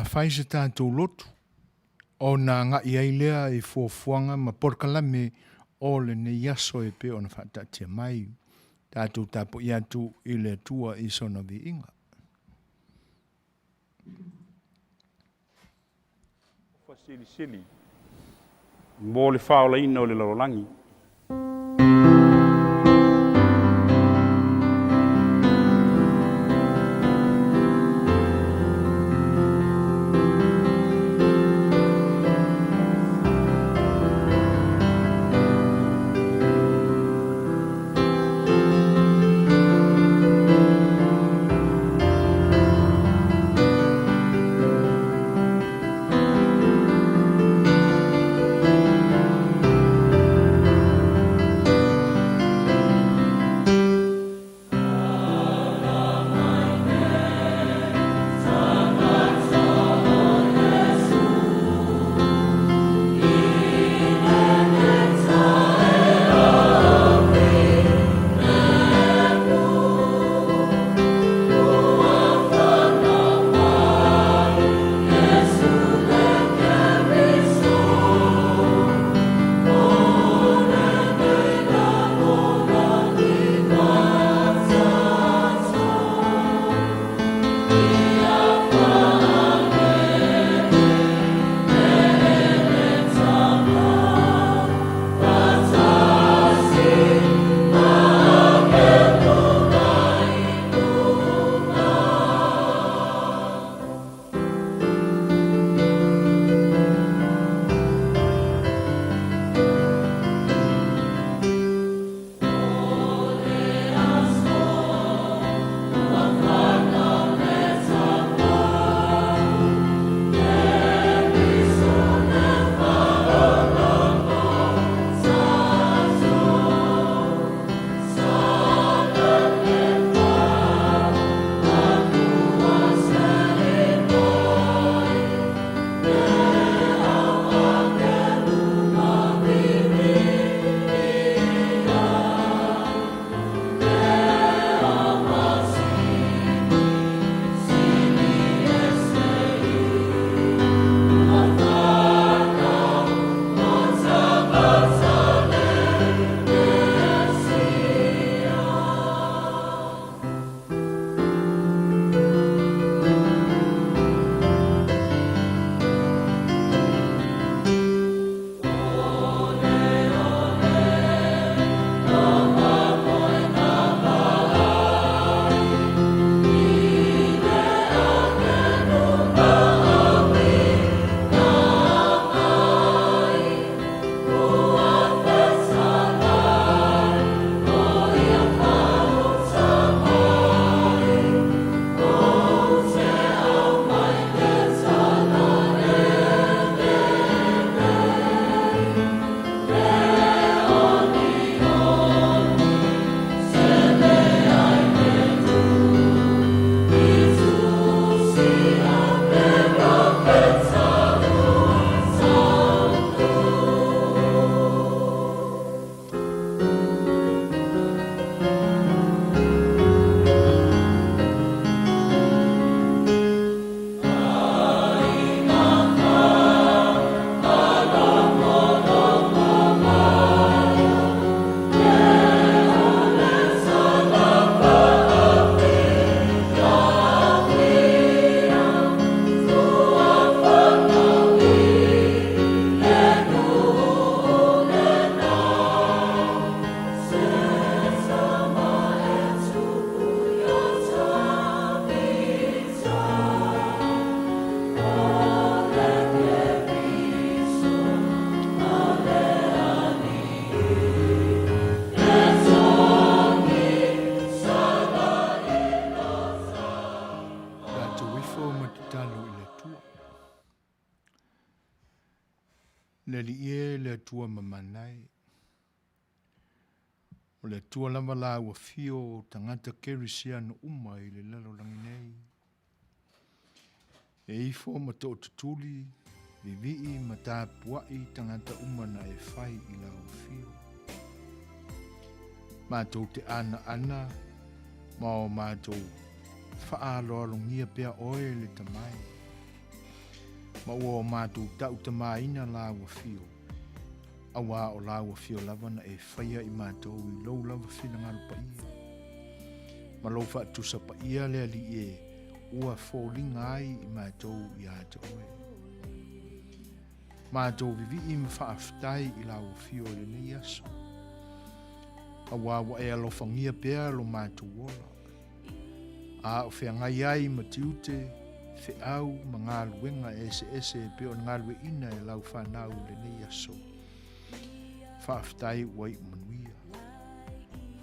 fai se tatou lotu ona agai ai lea i fuafuaga ma polokalame o lenei aso e pei ona faataatia mai. Tatou tapuai atu i le Atua i sona viiga. Silisili mo le faaolaina o le lalolagi. Tatou ifo ma tatalo i le Atua. Le Alii e, le Atua mamana e. O le Atua lava la ua fio o tagata kerisiano uma i le lalolagi nei. E ifo ma tootutuli, vivii ma tapuai tagata uma na e fai i lau afio. Matou te ana ana ma o matou faaloalogia pea oe le tamai. Ma ua o matou tautamaina Lau Afio, auā o Lau Afio lava na E faia i matou i Lou lava finagalo paia. Ma Lou faatusa paia le Alii e, ua foliga ai i matou ia te Oe. Matou vivii ma faafetai i Lau Afio i lenei aso, auā ua E alofagia pea lo matou ola. A o feagai ai ma tiute, feau ma galuega eseese e pei ona galueina e lau fanau i lenei aso. Faafetai ua iu manuia.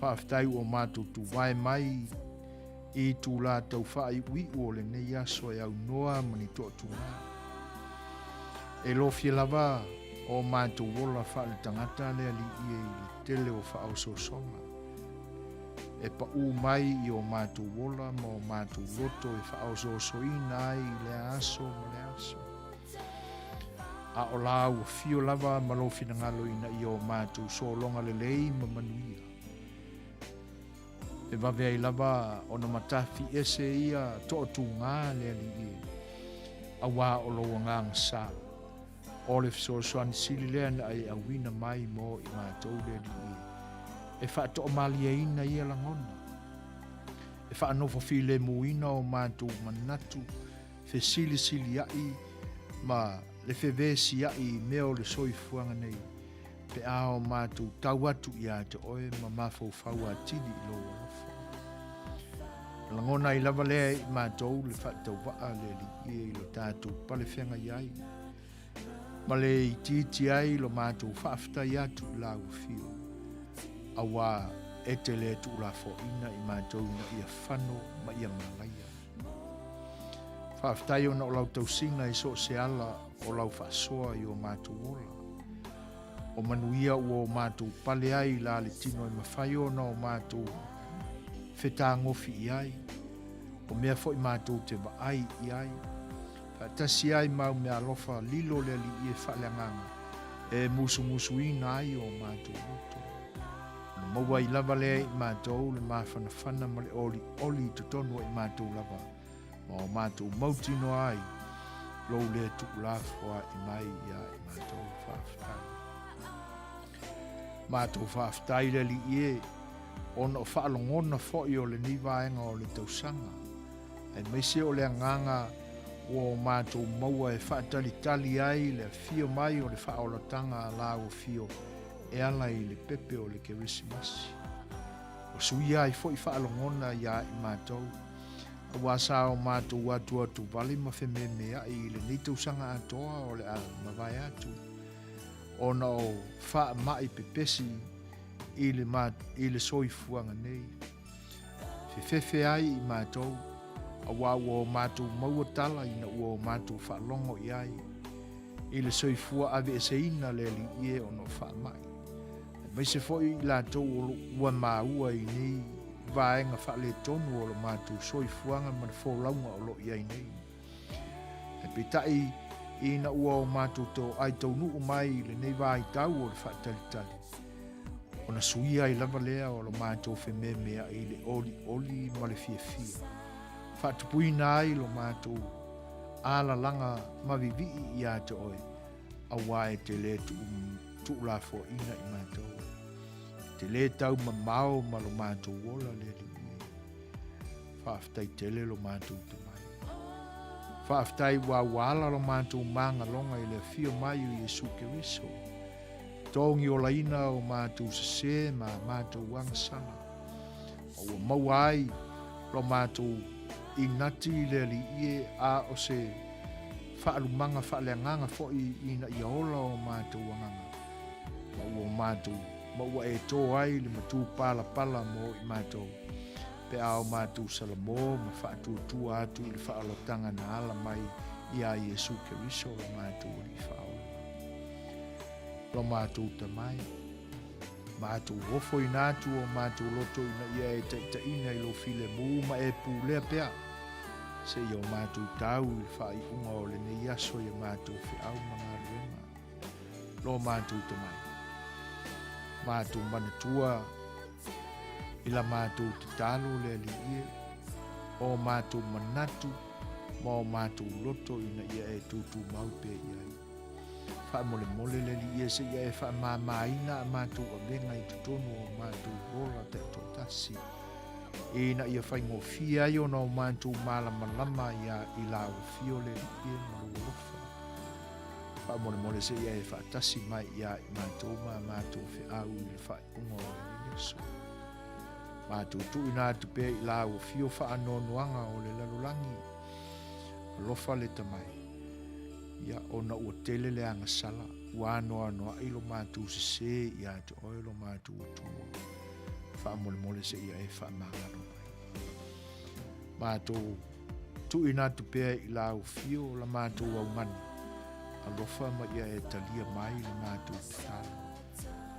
Faafetai ua matou tuvae mai i itulā tau faaiuiu o lenei aso e aunoa ma ni toatuga. E lofia lava o matou ola faaletagata le Alii e i le tele o faaosoosoga. E paʻū mai i o matou ola ma o matou loto e faaosoosoina ai i lea aso ma lea aso. A o lāu afio lava ma lou finagalo ina ia o matou sologa lelei ma manuia. E vave ai lava ona matafi ese ia toatugā le Alii e, auā o lou agaga sa. O le fesoasoani sili lea na e auina mai mo i matou le Alii e, e faatoamalieina ia lagona, e faanofo filemuina o matou manatu fesilisiliaʻi ma le fevesiaʻi i mea o le soifuaga nei, pe a o matou tau atu ia te oe ma mafaufau atili i lou alofa. Lagona ai lava lea i matou le faatauvaa le Alii i lo tatou pale feagai ai, ma le itiiti ai lo matou faafetai atu i lau afio, auā e te le tuulafoaina i matou ina ia fano ma ia malaia. Faafetai ona o lau tausiga i so o se ala o lau faasoa i o matou ola. O manuia ua o matou pale ai la le tino e mafai ona o matou fetagofi i ai, o mea foi matou te vaai i ai, faatasi ai ma au meaalofa lilo le Alii e faaleagaga e musumusuina ai o matou loto. Ona maua ai lava lea i matou le mafanafana ma le olioli i totonu o i matou lava, ma o matou mautinoa ai lou le tuulafoaʻi mai iā i matou. Faafetai. Matou faafetai le Alii e, ona o faalogona foi o lenei vaega o le tausaga, aemaise o le agaga ua o matou maua e faatalitali ai le afio mai o le faaolataga a lau afio e ala i le pepe o le Kerisimasi. Ua suia ai foi faalogona iā i matou, Aua sa o matou atuatu vale ma fememeaʻi i lenei tausaga atoa o le a mavae atu, ona o faamaʻi pepesi i le, i le soifuaga nei. Fefefe ai i matou, auā ua o matou maua tala ina ua o matou faalogo i ai i le soifua aveeseina le Alii e ona o faamaʻi. Aemaise foi i latou o lo ua maua i nei vaega faaletonu o lo matou soifuaga ma le folauga o lo o i ai nei. Ae peitai, ina ua o matou toai taunuu mai i lenei vaitau o le faatalitali, ona suia ai lava lea o lo matou fememeai i le olioli ma le fiafia, faatupuina ai lo matou alalaga mavivii ia te oe, auā e te le tuulafoaina i matou. E te lē tau mamao ma lo matou ola le Alii e. Faafetai tele lo matou tomai. Faafetai ua ua ala lo matou magaloga i le afio mai o Iesu Keriso. Togi olaina o matou sesē ma matou agasala. Ma ua maua ai lo matou inati i le Alii e, a o se faalumaga faaleagaga foi ina ia ola o matou agaga, ma ua matou, ma ua e tō ai le matū palapala mo i matou, pe a o matou salamo ma faatuatua atu i le faaolataga na ala mai iā Iesu Keriso lo matou Alii Faaola. Lo matou Tama e. Matou ofoina atu o matou loto ina ia e taitaiina i lou filemu ma e pulea pea, seia o matou tau i le faaiuga o lenei aso i a matou feau ma galuega. Lo matou Tama e. Matou manatua i la matou tatalo le Alii e, o matou manatu. ma o matou loto ina ia e tutumau pea i ai. Faamolemole le Alii e se ia e faamamaina a matou avega i totonu o matou ola taitoatasi, ina ia faigofie ai ona o matou malamalama ia i lau afio le Alii e ma lou alofa. Faamolemole se ia e faatasi mai ia i matou ma a matou feau i le faaiuga o lenei aso. Matou tuuina atu pea i lau afio faanoanoaga o le lalolagi. Alofa le tamai. Ia, ona ua tele le agasala, ua anoanoai lo matou sesē ia te oe lo matou Atua. Faamolemole seia e faamagalo mai. Matou tuuina atu pea i lau afio la matou augani. Alofa ma ia e talia mai le matou tatalo.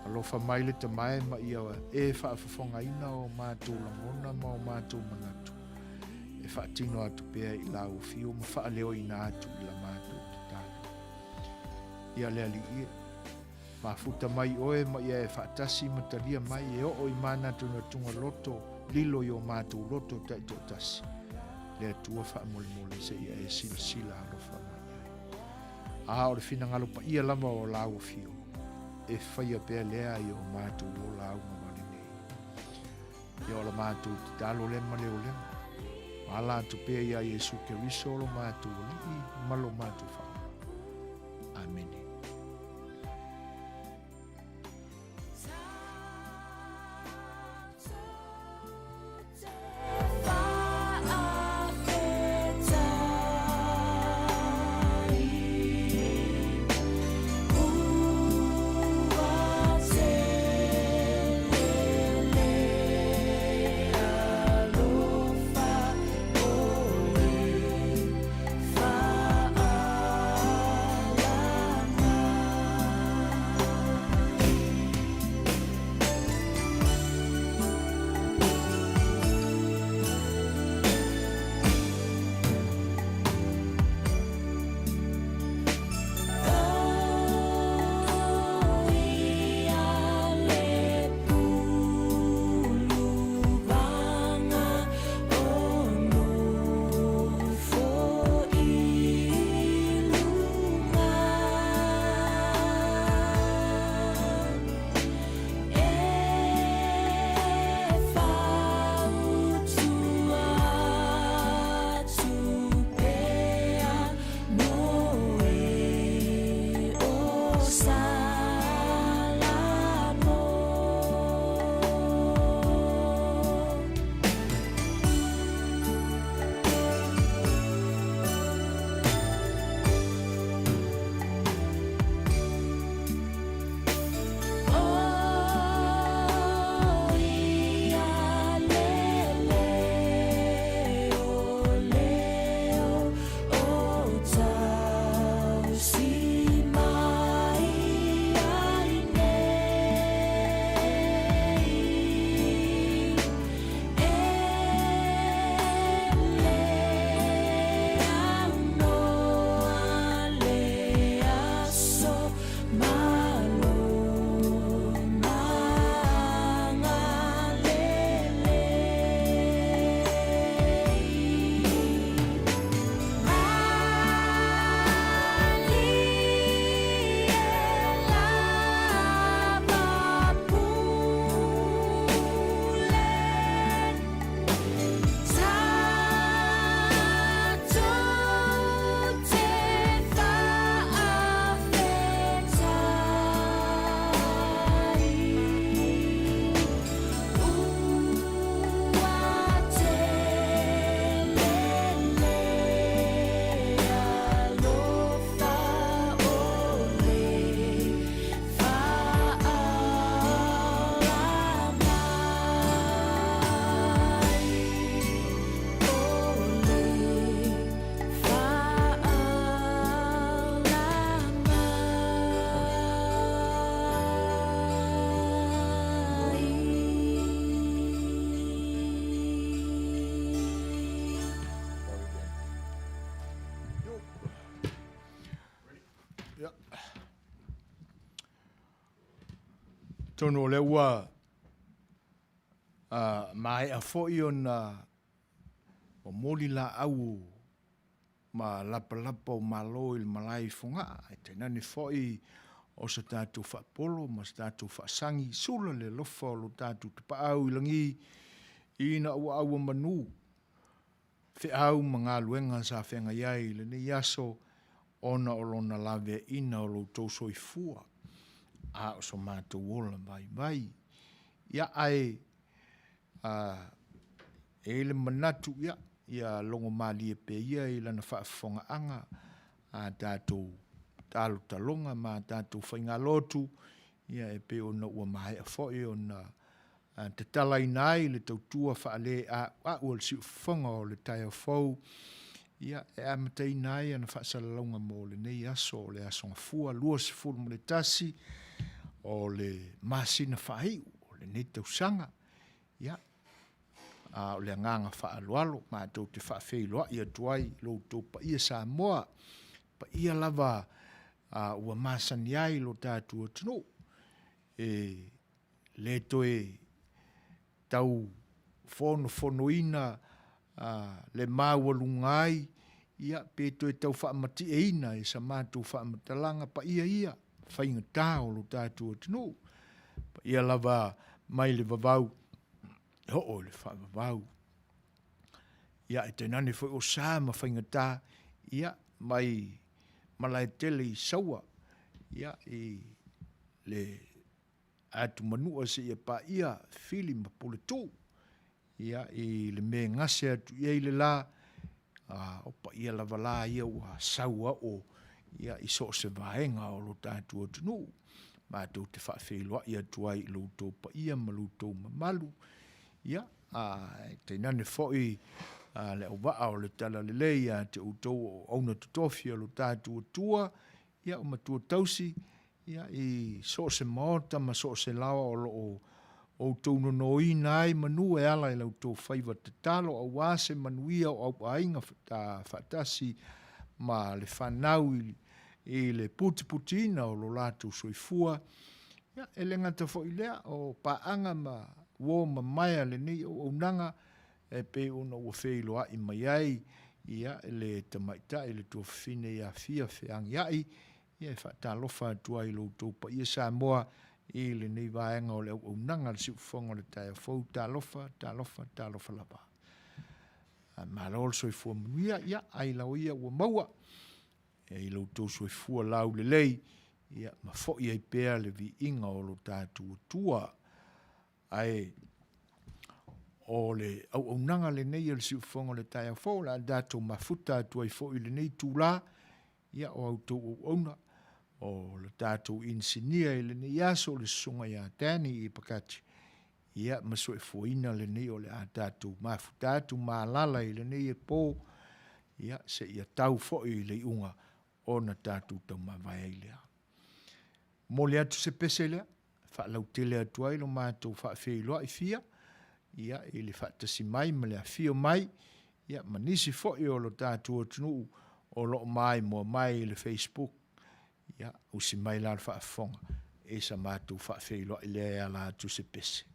Alofa mai le tamae ma ia e faafofogaina o matou lagona ma o matou manatu e faatino atu pea i lau afio ma faaleoina atu i la matou tatalo. Ia le Alii e, mafuta mai oe ma ia e faatasi ma talia mai e oo i manatunatuga loto lilo i o matou loto taitoatasi. Le Atua faamolemole seia e silasila alofa mai ai. A o le finagalo paia lava o lau afio, e faia pea lea i o matou ola augavale nei. Ia o la matou tatalo lea ma leoleo. Ma ala atu pea iā Iesu Keriso lo matou Alii ma lo matou Faaola. Amene. Atonu o lea ua maea foi ona momoli laau. ma lapalapa o Malo i le malae i Fogaa, ae tainane foi o so tatou faapolo ma so tatou faasagi, sula le alofa o lo tatou Tapaau i lagi ina ua auamanu feau ma galuega sa feagai ai i lenei aso ona o lona laveaiina o lo outou soifua a o so matou ola vaivai. Ia ae e i ai le manatu, ia, ia logomalie pea ia i lana faafofogaaga a tatou talotaloga ma a tatou faigalotu, ia e pei ona ua maea foi ona tatalaina ai le tautua faale-a'ua'u a le siufofoga o le taeao fou, ia, e amataina ai ana faasalalauga mo lenei aso o le Aso Gafua 21 o le masina faaiu o lenei tausaga. Ia, a o le agaga faaaloalo matou te faafeiloai atu ai i lo outou paia Samoa, paia lava a ua masani ai lo tatou atunuu, e le toe tau fonofonoina le maualuga ai, ia, pe toe tau faamatieina i sa matou faamatalaga paia ia faigata o lo tatou atunuu, paia lava mai le vavau e oo i le faavavau. Ia, e tainane foi o sa ma faigata, ia, mai Malaetele i Saua, ia, i le Atumanua seia paia Fili ma Puletuu, ia, i le mea e gase atu i ai le la, a, o paia lava la ia ua sauao, ia, i so o se vaega o lo tatou atunuu. Matou te faafeiloai atu ai i lo outou paia ma lo outou mamalu, ia, a, tainane foi a, le auvaa o le Talalelei ia te outou o auauna totofi a lo tatou Atua, ia, o matua tausi, ia, i so o se maota ma so o se laoa o lo o outou nonoina ai manu e ala i la outou faiva tatalo aua se manuia o auaiga faatasi ma le fanau i le putiputiina o lo latou soifua. Ia, e le gata foi i lea, o paaga ma uo mamae a lenei auaunaga e pei ona ua feiloai mai ai, ia, le tamaitai le tuafafine ia Fia Feagiai, Ia e faatalofa atu ai i lo outou paia Samoa i lenei vaega o le auaunaga a le Siufofoga o le Taeao Fou. Talofa, talofa, talofa lava. Malo le soifua manuia, ia, ai lao ia ua maua e i lo outou soifua laulelei, ia, ma foi ai pea le viiga o lo tatou Atua. Ae o le auaunaga lenei a le Siufofoga o le Taeao Fou, o le a tatou mafuta atu ai foi i lenei itula, Ia, o a outou auauna, o le tatou inisinia i lenei aso, o le Susuga ia Danny Ipakati, ia, ma soifuaina lenei o le a tatou mafuta atu ma alaala i lenei po, ia, seia tau foi i le iuga ona tatou taumavae ai lea. Momoli atu se pese lea, faalautele atu ai lo matou faafeiloai fia, ia, i le faatasi mai ma le afio mai, ia, ma nisi foi o lo tatou atunuu o lo o maimoa mai i le Facebook. Ia, usi mai la le faafofoga i sa matou faafeiloai lea e ala atu se pese.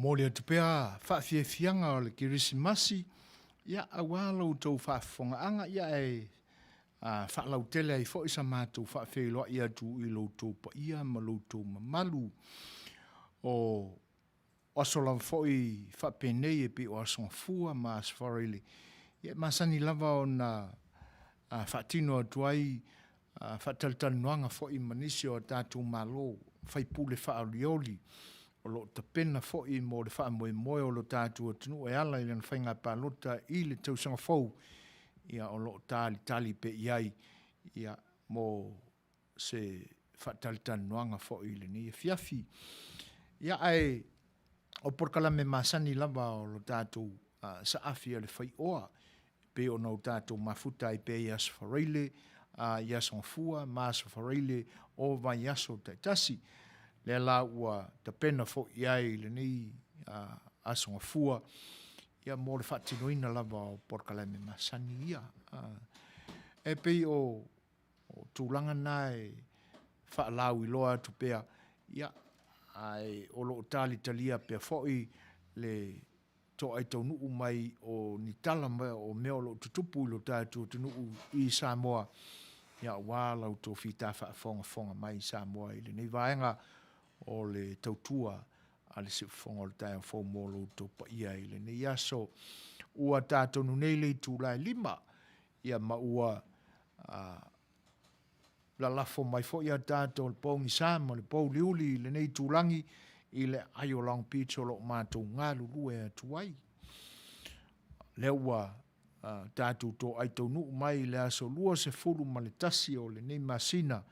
Momoli atu pea faafiafiaga o le Kerisimasi, ia, aua lo outou faafofogaaga, ia, ae faalautele ai foi sa matou faafeiloai atu i lo outou paia ma lo outou mamalu. O aso lava foi faapenei e pei o Aso Gafua ma Aso Faraile, ia e masani lava ona faatino atu ai faatalatalanoaga foi ma nisi o a tatou Malo faipule faaolioli o lo o tapena foi mo le faamoemoe o lo tatou atunuu e ala i lana faiga palota i le tausaga fou, ia o lo o talitali pea i ai ia mo se faatalatalanoaga foi i lenei afiafi. Ia ae o polokalame masani lava o lo tatou saafi a le faioa e pei ona o tatou mafuta ai pea i Aso Faraile, i Aso Gafua ma Aso Faraile o vaiaso taitasi. Lea la ua tapena foi i ai i lenei Aso Gafua ia mo le faatinoina lava o polokalame masani ia. E pei o tulaga na e faalauiloa atu pea, ia, ae o lo o talitalia pea foi le toai taunuu mai o ni tala o mea o lo o tutupu i lo tatou atunuu i Samoa, ia aua la outou fita faafogafoga mai i Samoa i lenei vaega o le tautua a le Siufofoga o le Taeao Fou mo lo outou paia i lenei aso. Ua ta tonu nei le itula e 5, ia ma ua lalafo mai foi a tatou le pogisa ma le pouliuli i lenei itulagi i le ai o Long Beach o lo o matou galulue atu ai. Lea ua tatou toai taunuu mai i le aso 21 o lenei masina,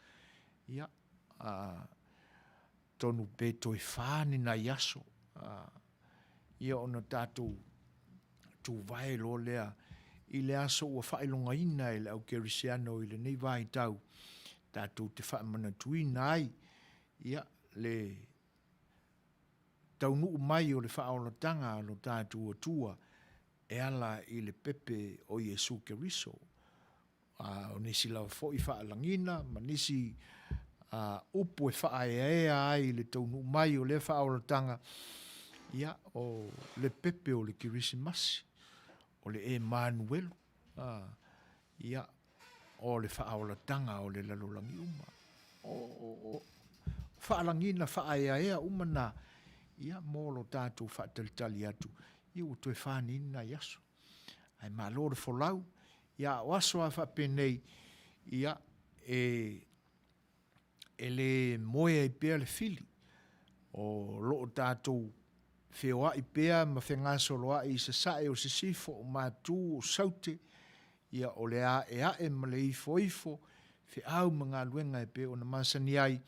ia, tonu pe toe fa ni nai aso, ia ona tatou tuvae loa lea i le aso ua faailogaina e le au kerisiano i lenei vaitau, tatou te faamanatuina ai, ia, le taunuu mai o le faaolataga a lo tatou Atua e ala i le pepe o Iesu Keriso. A o nisi lava foi faalagiga ma nisi upu e faaeaea ai le taunuu mai o lea faaolataga, ia, o le pepe o le Kerisimasi, o le Emanuelu, ia, o le faaolataga o le lalolagi uma. O faalagiga faaeaea uma na, ia, mo lo tatou faatalitali atu, ia ua toe fa nei ni nai aso. Ae malo le folau, ia a o aso lava faapenei, ia, e le moe ai pea le fili, o lo o tatou feoai pea ma fegasoloai i sasae o sisifo, o matu, o saute, ia o le aeae ma le ifoifo, feau ma galuega e pei ona masani ai,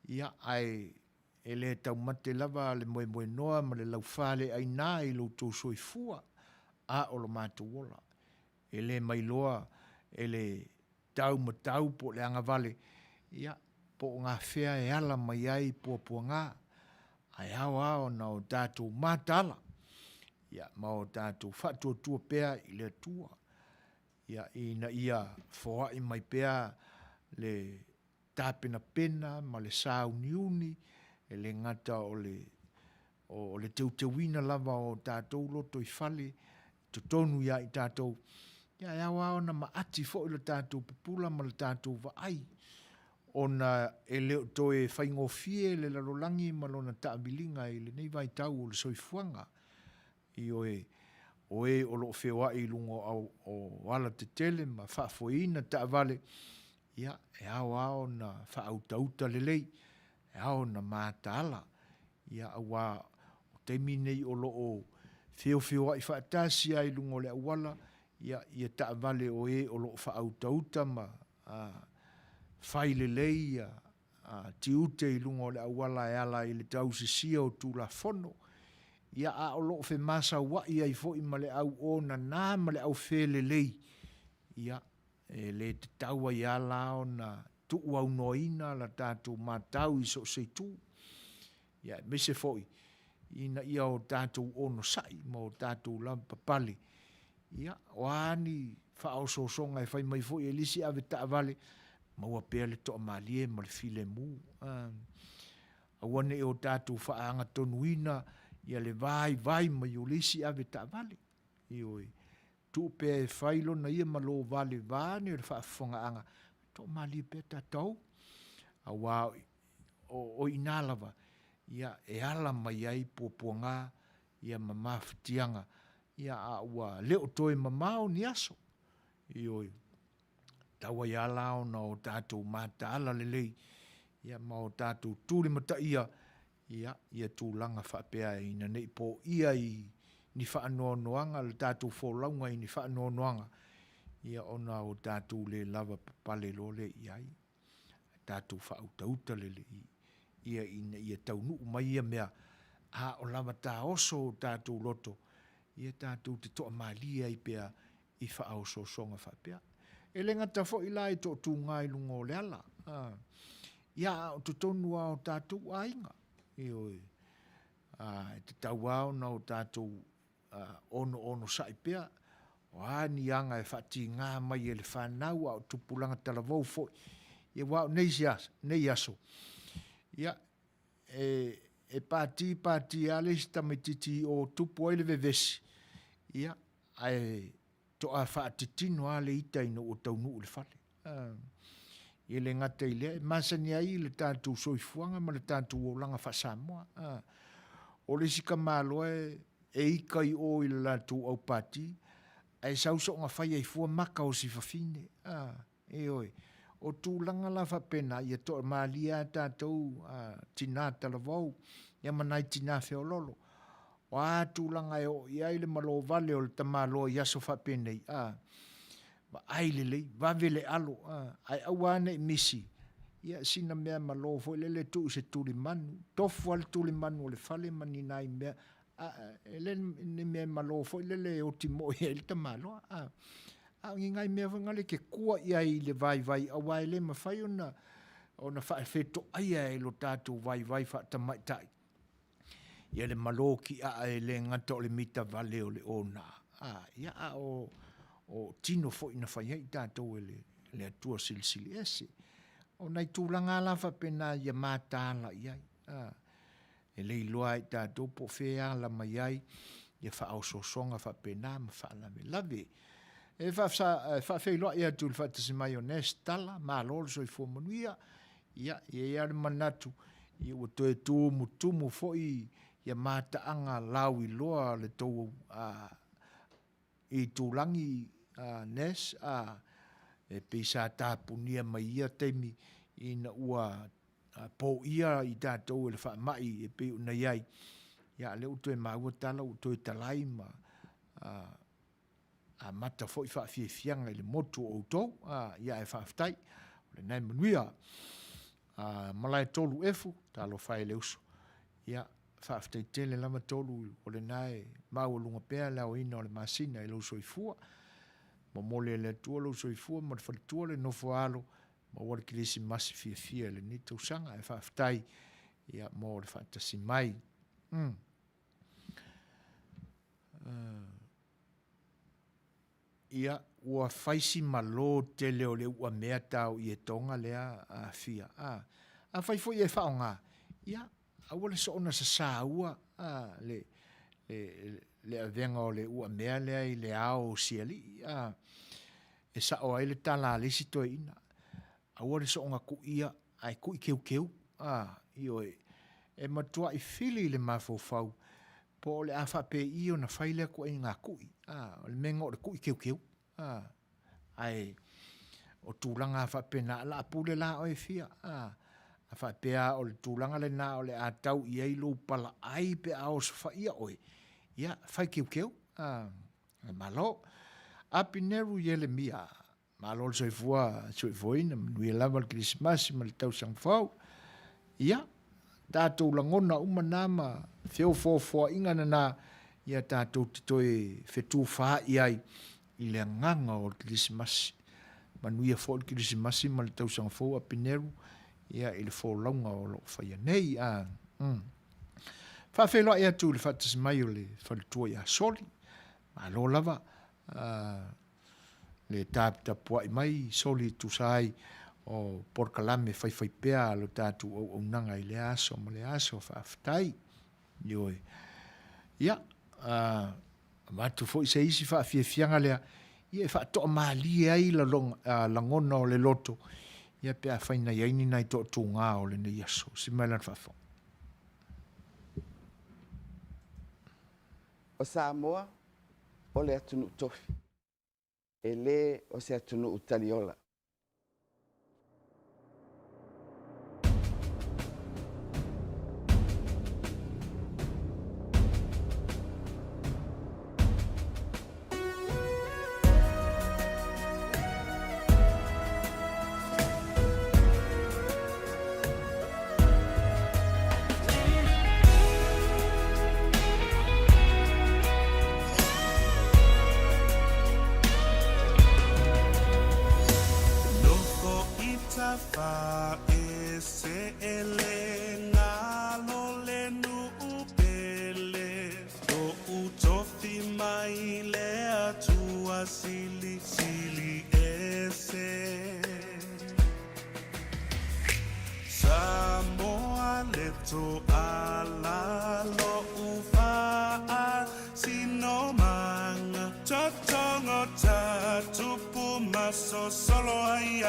ia ae e le taumate lava le moemoenoa ma le laufaleaina i lo outou soifua, a o lo matou ola. E le mailoa e le tau ma tau po o le agavale, ia, po o gafea e ala mai ai puapuaga, ae ao lava ona o tatou mataala, ia, ma o tatou faatuatua pea i le Atua, ia, ina ia foai mai pea le tapenapena ma le sauniuni, e le gata o le o le teuteuina lava o tatou lotoifale i totonu ia i tatou, ia e ao lava ona maati foi le tatou pupula ma le tatou vaai, ona e le o toe faigofie le lalolagi ma lona taamiliga i lenei vaitau o le soifuaga. Ioe, o e o lo o feoai i luga o alatetele ma faafoeina taavale, ia, e ao lava ona faautauta lelei, e ao ona mataala, ia, aua o taimi nei o lo o feofeoai faatasi lava i luga o le auala, ia, ia taavale o e o lo o faautauta ma fai lelei ia tiute i luga o le auala e ala i le tausisia o Tulafono, ia, a o lo o femasauai ai foi ma le au onana ma le au felelei, ia, e le tatau ai lava la ona tuuaunoaina la tatou matau i so o se itu, ia, aemaise foi ina ia o tatou onosai ma o tatou lavapapale, ia, o a ni faaosoosoga e fai mai foi e le isi avetaavale, maua pea le toamalie ma le filemu. Aua ne i o tatou faaagatonuina Ia le vaivai mai o le isi ave taavale. Ioe. Tuu pea e fai lona ia ma lo vale vaeane le faafofogaaga, toamalie pea tatou, aua o i ina lava ia e ala mai ai puapuaga ia ma mafatiaga, ia a ua le o toe mamao ni aso. Ioe, tau ai lava la ona o tatou mataala lelei, ia ma o tatou tulimataia ia ia tulaga faapea ina ne i poia i ni faanoanoaga le tatou folauga i ni faanoanoaga, ia ona o tatou le lavapapale loa lea i ai. Ae tatou faautauta lelei ia ina ia taunuu mai ia mea, a o lava taoso o tatou loto, ia tatou te toamalie ai pea i faaosoosoga faapea. E le gata foi la i toatuga i luga o le ala, ia a o totonu lava o tatou aiga. Ioe. E tatau lava ona o tatou onoonosai pea, o a ni aga e faatiga mai e le fanau a o tupulaga talavou foi, ia aua o nei aso, ia, e pati pati lava le isi tamaitiiti i o tupu ai le vevesi, ia, ae toa faatitino lava le ita ina ua taunuu i le fale. E le gata i lea, e masani ai le tatou soifuaga ma le tatou olaga faa-Samoa. O le isi tamaloa e ita i o i le latou au pati, ae sau soona fai ai fua maka o si fafine. Ioe. O tulaga la faapena, ia toamalie lava tatou tina talavou, ia ma nai tina feoloolo. O a tulaga e oo i ai le malovale o le tamaloa i aso faapenei, a, vaai lelei, vave le alo, ae aua lava ne i misi sina mea malo foi lele tuu i se tulimanu, tofu lava le tulimanu o le fale ma ni nai mea, e le o ni mea malo foi lele e oti moi ai le tamaloa, a o ni nai mea foi na e te tua i ai i le vaivai, aua e le mafai ona faafetoaia e lo tatou vaivai faatamaitai ia le malo tiaa e le gata o le mitavale o le ona, ia a o tino foi na fai ai tatou e le Atua Silisili Ese. O nai tulaga lava la faapena ia mataala i ai, e le iloa lava e tatou po o fea e ala mai ai ia faaosoosoga faapena ma faalavelave. E faafeiloai atu i le faatasi mai o Ness Tala, malo le soifua manuia. Ia, e i ai lava le manatu, ia ua toe tumutumu foi ia mataaga lauiloa a le tou itulagi Ness, e pei sa tapunia mai ia taimi ina ua poia i tatou e le faamai e pei ona i ai, ia a o lea ua toe maua tala ua toe talai ma amata foi faafiafiaga i le motu o outou, ia ae faafetai, o lena e manuia. Malaetolu Efu, talofa e i le uso, ia faafetai tele lava Tolu o lena e maualuga pea le aoina o le masina i lou soifua. Momoli e le Atua lou soifua ma le faletua le nofo a alo, maua le kerisimasi fiafia i lenei tausaga. Ae faafetai ia mo le faatasi mai. Ia, ua fai si malo tele o le uamea tau i etoga lea Afia. A, afai foi e faaaoga, ia, aua le soona sasaua a, le, le, le avega o le uamea lea i le ao o sialii. A, e sao ai le tala a le isi toeaina, aua le soona kuia ae kui keukeu. A, ioe, e matuai fili le mafaufau po o le a faapei ona fai lea ituaiga kui, a, o le mea igoa o le kui keukeu, a, ae o tulaga lava faapena, o le a pule la oe Fia, a, a faapea lava o le tulaga lena o le a tau i ai lou palaai pe a osofaia oe, ia, fai keukeu, a, malo. Apineru Ielemia, Malo le soifua soifuaina, manuia lava le Kerisimasi ma le tausaga fou. Ia, tatou lagona uma na ma feofoofoaiga na, ia tatou te toe fetufaai ai i le agaga o le Kerisimasi. Manuia foi le Kerisimasi ma le tausaga fou Apineru, ia i le folauga o lo o faia nei. A, mm. Faafeiloai atu i le faatasi mai o le faletua ia Soli. Malo lava. Le taputapuai mai soli e tusa ai o polokalame faifaipea a lo tatou auaunaga i lea aso ma lea aso. Faafetai. Ioe. Ia, avatu foi se isi faafiafiaga lea, ia e faatoamalie ai lagona o le loto, ia pe afai na i ai ni nai toatuga o lenei aso. Si mai lana faafofoga. O Samoa o le atunuu tofi, e le o se atunuu taliola. Nofo i tafa e se le ngalo le nuu pele Lo'u tofi mai le Atua silisili ese Samoa le toala lo'u faasinomaga Totogo ta tupu masosolo ai a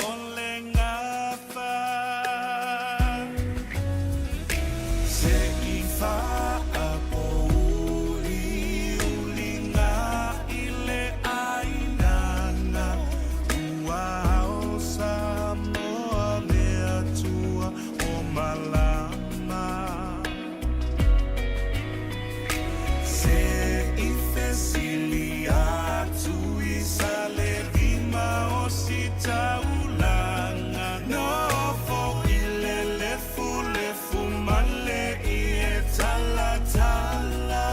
o le gafa Se i faapouliuliga i le ʻāinana Ua ao Samoa le Atua o malama Se i fesili atu i Salelima o Sitaulaga Nofo i le lefulefu ma le ie talatala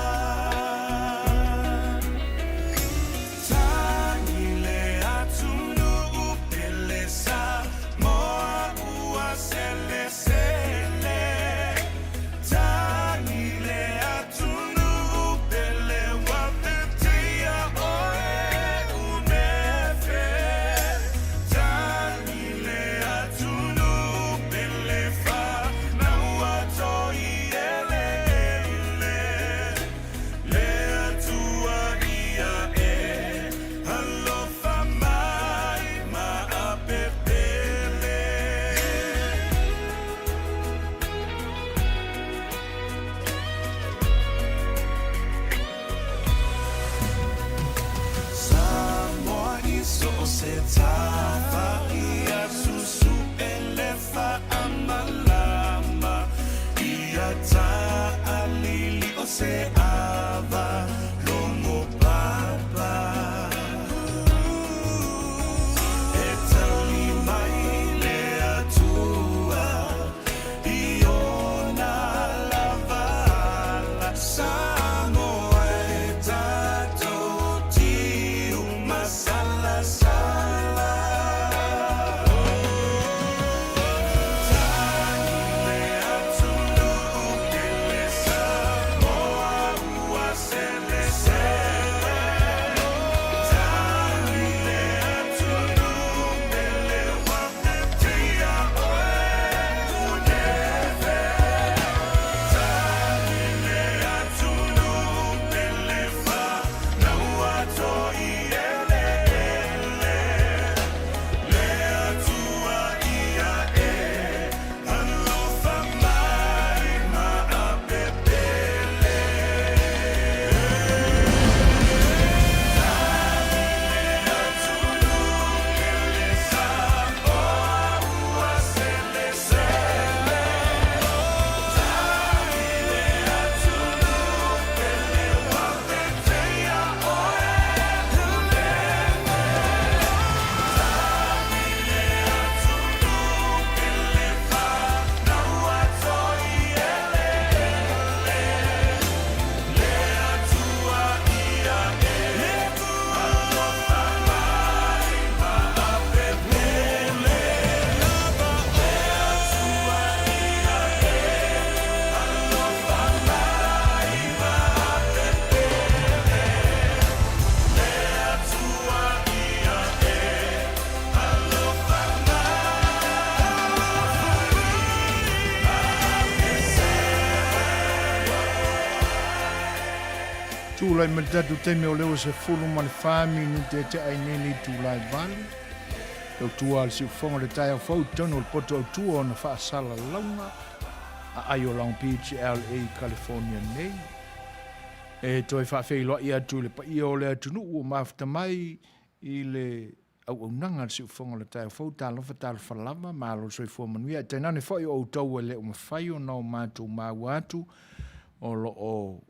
Tagi le atunuu pele Samoa ua selesele Tagi le atunuu pele ua peteia oe unefe Tagi le atunuu pele fanau a Toieleele Le Atua ia e alofa mai ma apepele. Samoa i so o se tafa ia susu e le faamalama ia taalili o se ava logo papa E tali mai le Atua i ona lava ala Samoa e tatou tiu masalasala. Tulai mai le tatou taimi o lea ua 14 minute e tea ai nei le itula e 8. Tautua a le siufofoga o le taeao fou i totonu o le poto autua ona faasalalauga aai o Long Beach, LA, California nei. E toe faafeiloai atu i le paia o le atunuu ua mafuta mai i le auaunaga a le siufofoga o le taeao fou, talofa talofa lava, malo le soifua manuia, ae tainane foi o outou e le o mafai ona o matou maua atu o lo o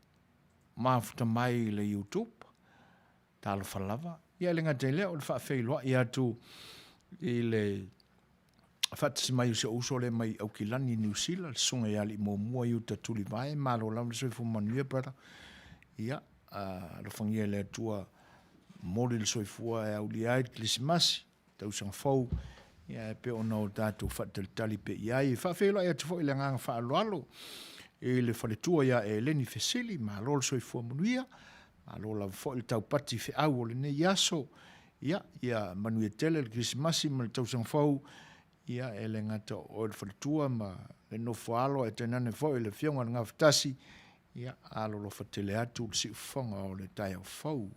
mafuta mai i le YouTube, talofa lava. Ia e le gata i lea o le faafeiloai atu i le faatasi mai o si ou uso lea mai Aukilani, Niu Sila, le susuga ia Alii Muamua Iuta Tulivae, malo lava le soifua manuia brother. Ia, alofagia e le Atua momoli le soifua e aulia ai le Kerisimasi, tausaga fou, ia e pei ona o tatou faatalitali pea i ai. E faafeiloai atu foi i le agaga faaaloalo i le faletua ia Eleni Fesili, malo le soifua manuia, malo lava foi le taupati feau o lenei aso. Ia, ia manuia tele le Kerisimasi ma le tausaga fou, ia e le gata o oe le faletua ma le nofo alo ae tainane foi le Afioga i le Gafatasi, ia alolofa tele atu le siufofoga o le taeao fou.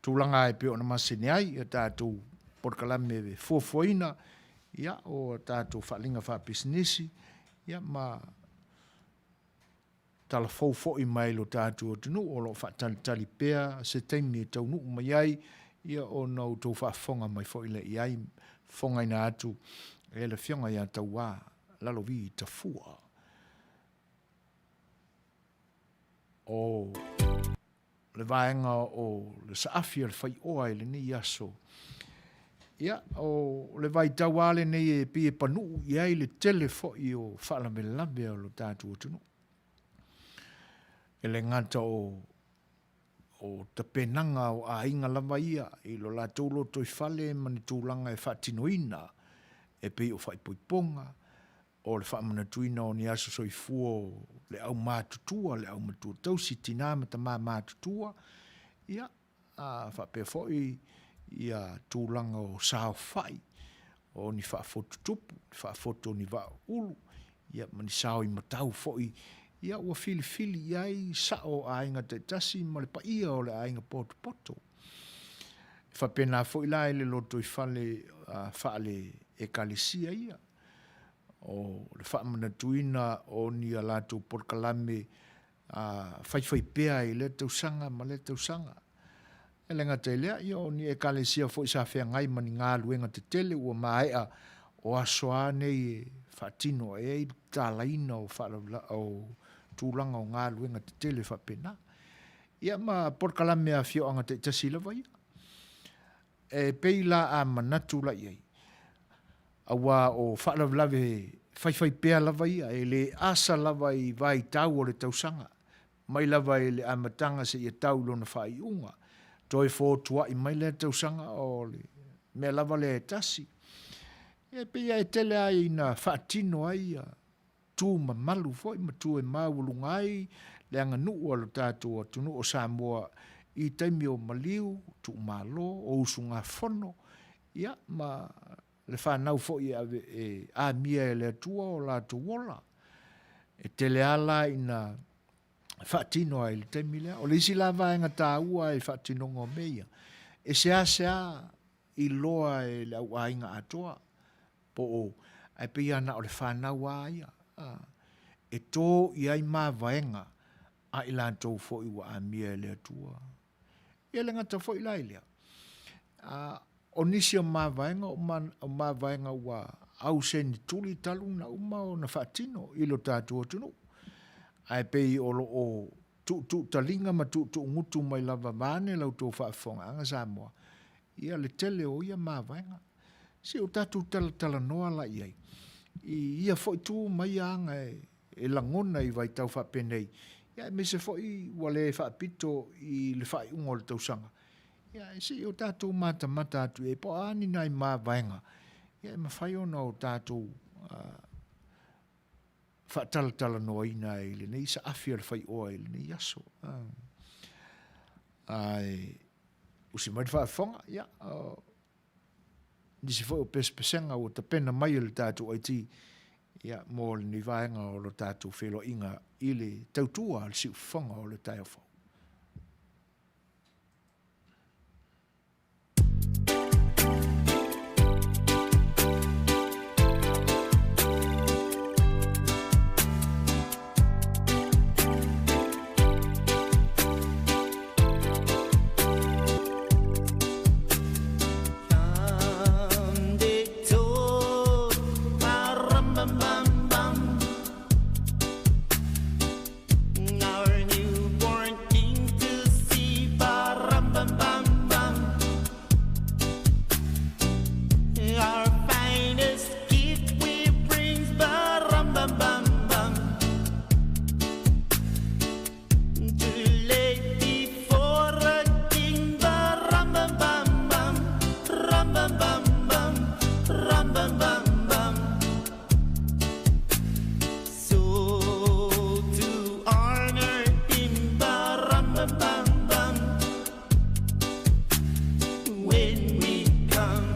Tulaga e pei ona masani ai ia tatou polokalame e fuafuaina, ia o tatou faaaliga faapisinisi, ia ma tala fou foi mai lo tatou atunuu o lo o faatalitali pea se taimi e taunuu mai ai, ia ona outou faafofoga mai foi lea i ai, fofogaina atu e le Afioga ia Tauā Lalovi Tafua. O le vaega o le saafi o le faioa i lenei aso. Ia, o le vaitau lava lenei e pei e panuu i ai le tele foi o faalavelave o lo tatou atunuu. E le gata o o tapenaga o aiga lava ia i lo latou lotoifale ma ni tulaga e faatinoina e pei o faaipoipoga, o le faamanatuina o ni aso soifua o le aumatutua, le aumatua tausi, tina ma tama matutua, ia, a faapea foi ia tulaga o saofai, o ni faafotu tupu, ni faafotu o ni vaa ulu, ia ma ni sao i matau foi, ia ua filifili i ai sao o aiga taitasi ma le paia o le aiga potopoto. E faapena foi la i le lotoifale faale-Ekalesia ia, o le faamanatuina o ni a latou polokalame faifaipea i lea tausaga ma lea tausaga. E le gata i lea, ia o ni Ekalesia foi sa feagai ma ni galuega tetele ua maea o aso a nei e faatino ai le tatalaina o o tulaga o galuega tetele faapena. Ia ma polokalame a afioaga taitasi lava ia. E pei la a manatu la i ai, aua o faalavelave faifaipea lava ia, e le asa lava i vaitau o le tausaga, mai lava i le amataga seia tau i lona faaiuga, toe fotuai mai lea tausaga o le mea lava lea e tasi. E pei lava e tele lava ina faatino ai ia tu mamalu foi ma tu e maualuga ai le aganuu a lo tatou atunuu o Samoa i taimi o maliu, tuumalo, o usugafono, ia ma le fanau foi e ave e amia e le Atua o latou ola. E tele lava la ina faatino ai i le taimi lea. O le isi la vaega taua i faatinoga o mea ia, e seasea iloa e le au aiga atoa po o, ae pei lava na o le fanau lava ia, e to i ai mavaega a i latou foi ua amia e le Atua. Ia le gata foi la i lea, o nisi o mavaega o mavaega ua ausenituli talu ona uma ona faatino i lo tatou atunuu, ae pei o lo o tuutuutaliga ma tuutuugutu mai lava vaeane la outou faafofogaaga Samoa, ia le tele o ia mavaega. Se i o tatou talatalanoa la i ai i ia foi tu ma ia aga e lagona i vaitau faapenei, ia aemaise foi ua le faapito i le faaiuga o le tausaga. Ia se i o tatou matamata atu i ai po o a ni nai mavaega ia e mafai ona o tatou faatalatalanoaina ai i lenei saafi o le faioa i lenei aso. Ae usi mai le faafofoga, ia, nisi foi o pesepesega ua tapena mai e le tatou IT ia, mo lenei vaega o lo tatou feiloaiga i le tautua a le siufofoga o le taeao fou. bum bum bum, rum bum bum bum. So to honor him, ba rum bum bum bum. When we come.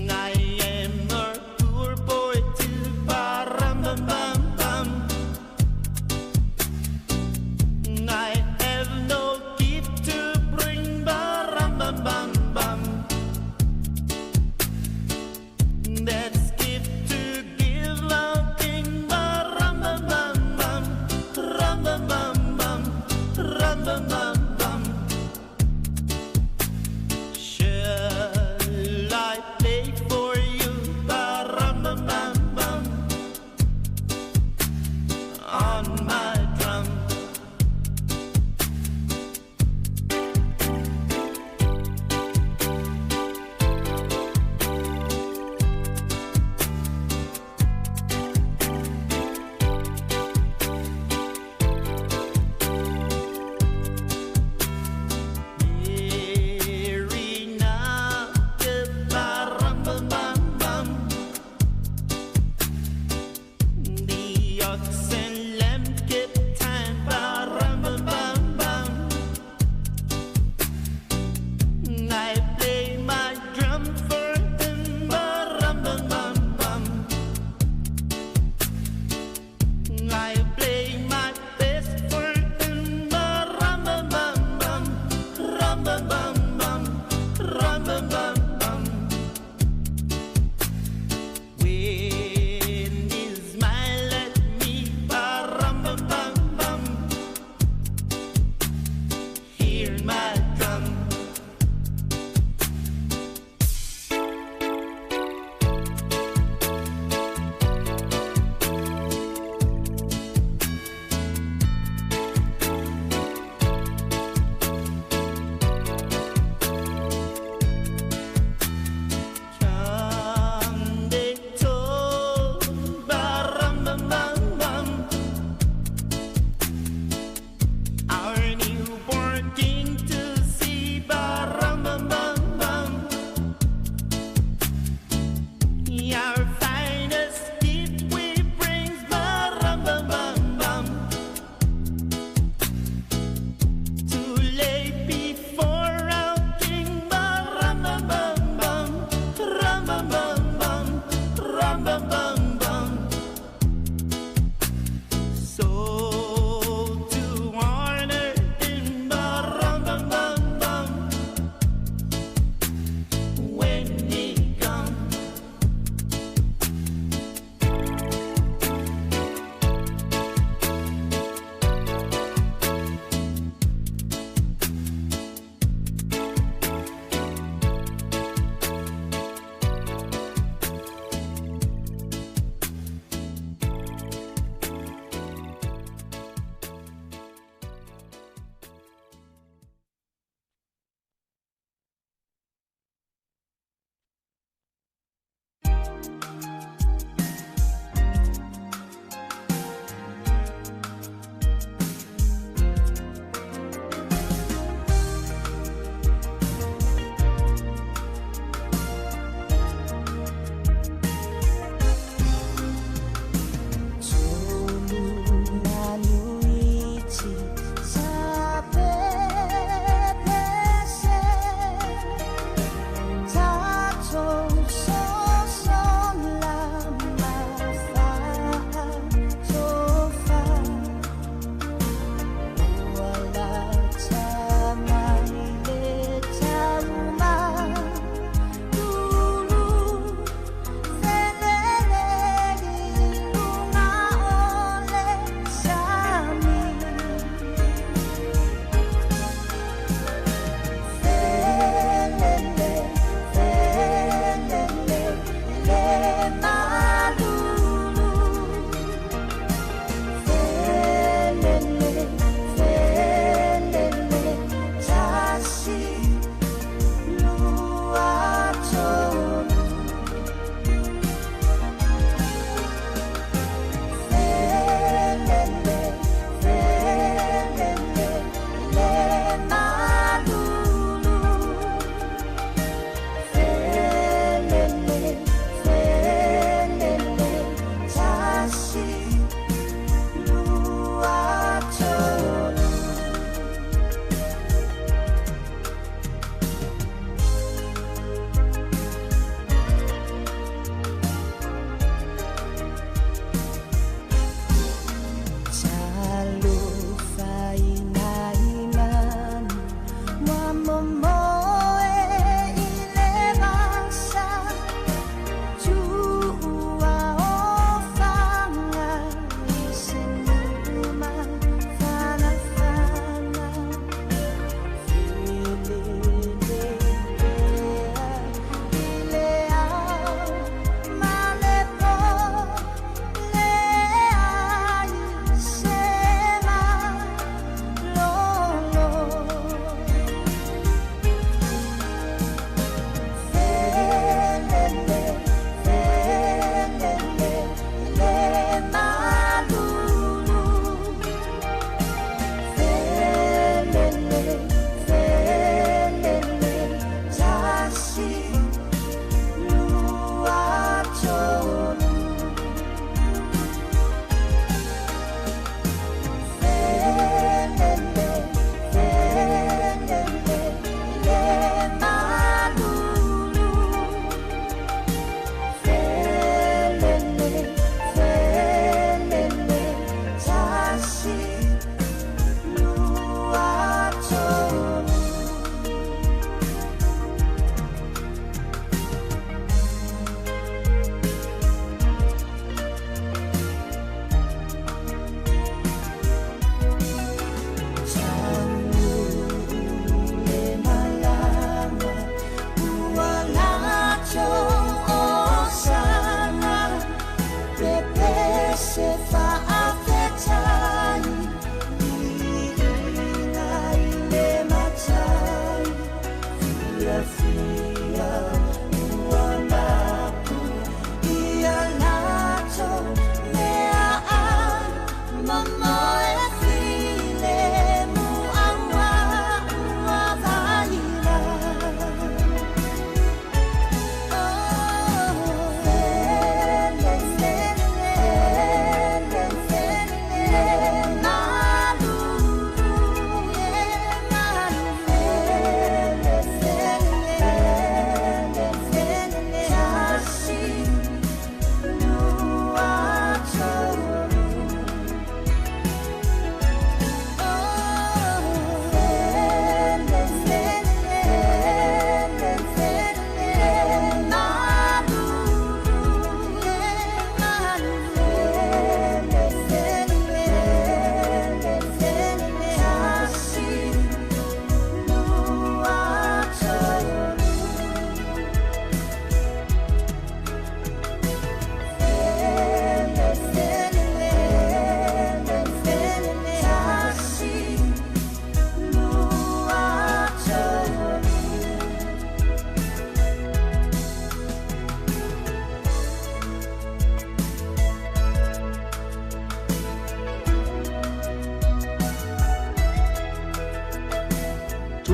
I am a poor boy too, ba-rum-bum-bum-bum. I have no gift to bring, ba-rum-bum-bum-bum. That's gift to give our king, ba-rum-bum-bum-bum, rum-bum-bum-bum, rum-bum-bum-bum. Shall I play for you, ba-rum-bum-bum-bum, on my drum? Mary ba-rum-bum-bum-bum. The ox and lamb kept time, ba-rum-bum-bum-bum. I play my drum for him, ba-rum-bum-bum-bum. I play my best for him, ba-rum-bum-bum-bum, rum-bum-bum-bum, rum-bum-bum-bum. When he smile at me,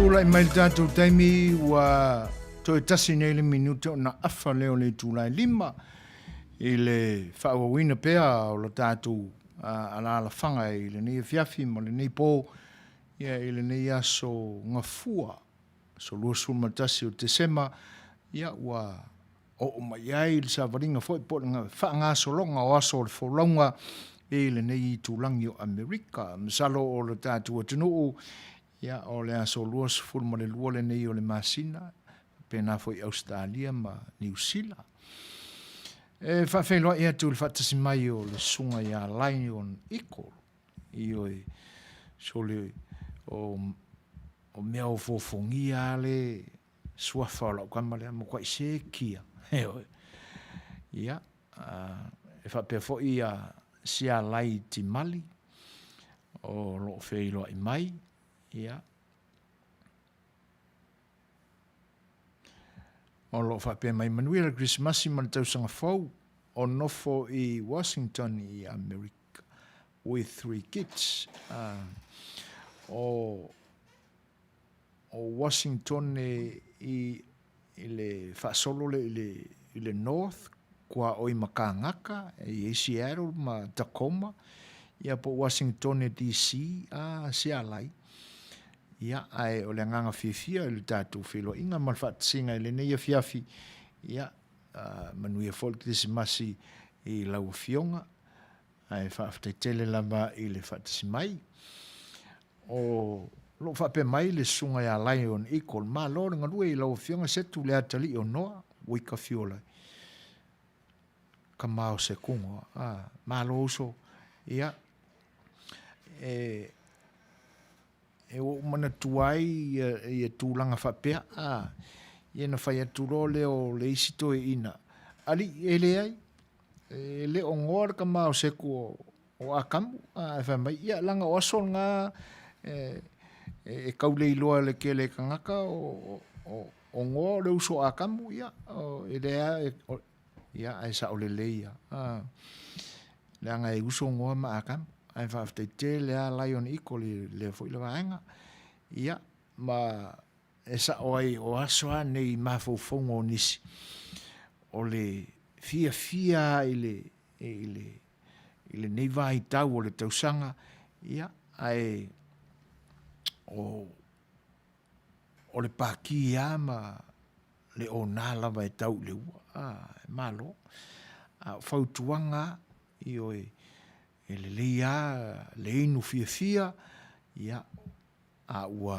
Tulai mai le tatou taimi ua toe tasi nei le minute ona afa lea o le itula e 5 i le faaauauina pea o le tatou alaalafaga i lenei afiafi ma lenei po ia i lenei aso Gafua, aso 21 o Tesema, ia ua oo mai ai le savaliga foi po o le faagasologa o aso o le folauga i lenei itulagi o Amerika. Masalo o le tatou atunuu, ia o le aso 22 lenei o le masina, faapena foi Ausetalia ma Niu Sila. E faafeiloai atu i le faatasi mai o le susuga ia Lion Eagle, ioe, sole o, o mea ofoofogia le suafa o lau tama lea, matuai sekia, ioe. Ia, e faapea foi ia Sialai Timali o lo o feiloai mai, ia, o lo o faapea mai, manuia le Kerisimasi ma le tausaga fou, o nofo i Washington i Amerika with three kids. O Washington i le faasolo lea i le North, kua oi ma Kagaka, e i ai Seattle ma Tacoma, ia po o Washington DC a Sialai. Ia, ae o le agaga fiafia i le tatou feiloaiga ma le faatasiga i lenei afiafi, ia, manuia foi le Kerisimasi i lau Afioga, ae faafetai tele lava i le faatasi mai. O lo o faapea mai le susuga ia Lion Eagle, malo le galue i lau Afioga Setu le atalii o Noa, Wika Fiola, kama o Sekugo. Ah, malo uso. Ia, e, e ua ou manatua ai ia, ia tulaga faapea, a, ia na fai atu loa lea o le isi toeaina, alii, e leai, e le o goa le kama o Seku o, o Akamu, ae fai mai, ia, leaga o aso na e, e, e kau le iloa e le tele e tagata o, o, o goa o le uso a Akamu, ia, o, e lea, e, o, ia, ae sao lelei ia. A, leaga e uso goa ma Akamu, ae faafetai tele lava Lion Eagle i lea foi le vaega. Ia, ma e sao ai o aso lava nei i mafaufauga o nisi, o le fiafia i le, i le, i lenei vaitau o le tausaga, ia, ae o, o le paki lava ma le ona lava e tau i le ua, a, e malo. A o fautuaga lava, ioe, e lelei lava le inu fiafia, ia, a ua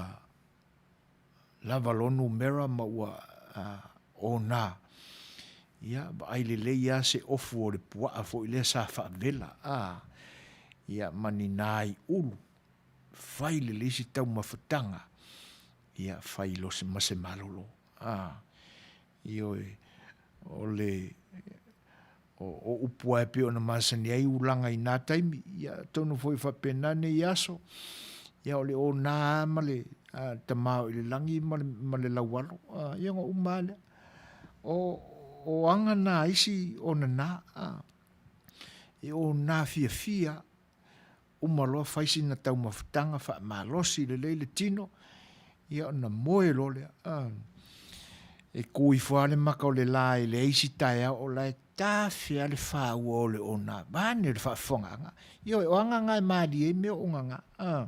lava lou numera ma ua ona, ia, vaai lelei lava se ofu o le puaa foi lea sa faavela, a, ia, ma ni nai ulu, fai lelei se taumafataga, ia, fai loa ma se malolo, a, ioe, o le, o upu lava e pei ona masani ai ulaga i na taimi, ia, atonu foi faapena nei aso, ia, o le ona lava ma le Tama o i le lagi ma le, ma le laualo, a, ia ona uma lava lea. O, o aga na a isi ona na, a, e ona fiafia uma loa fai sina taumafataga faamalosi lelei le tino, ia ona moe loa lea. A, e ku ifo lava le maka o le la e leai se taeao o la e tafe lava le faua o le ona, vaeane le faafofogaaga. Ioe, o aga na e malie ai mea o ogaga. A,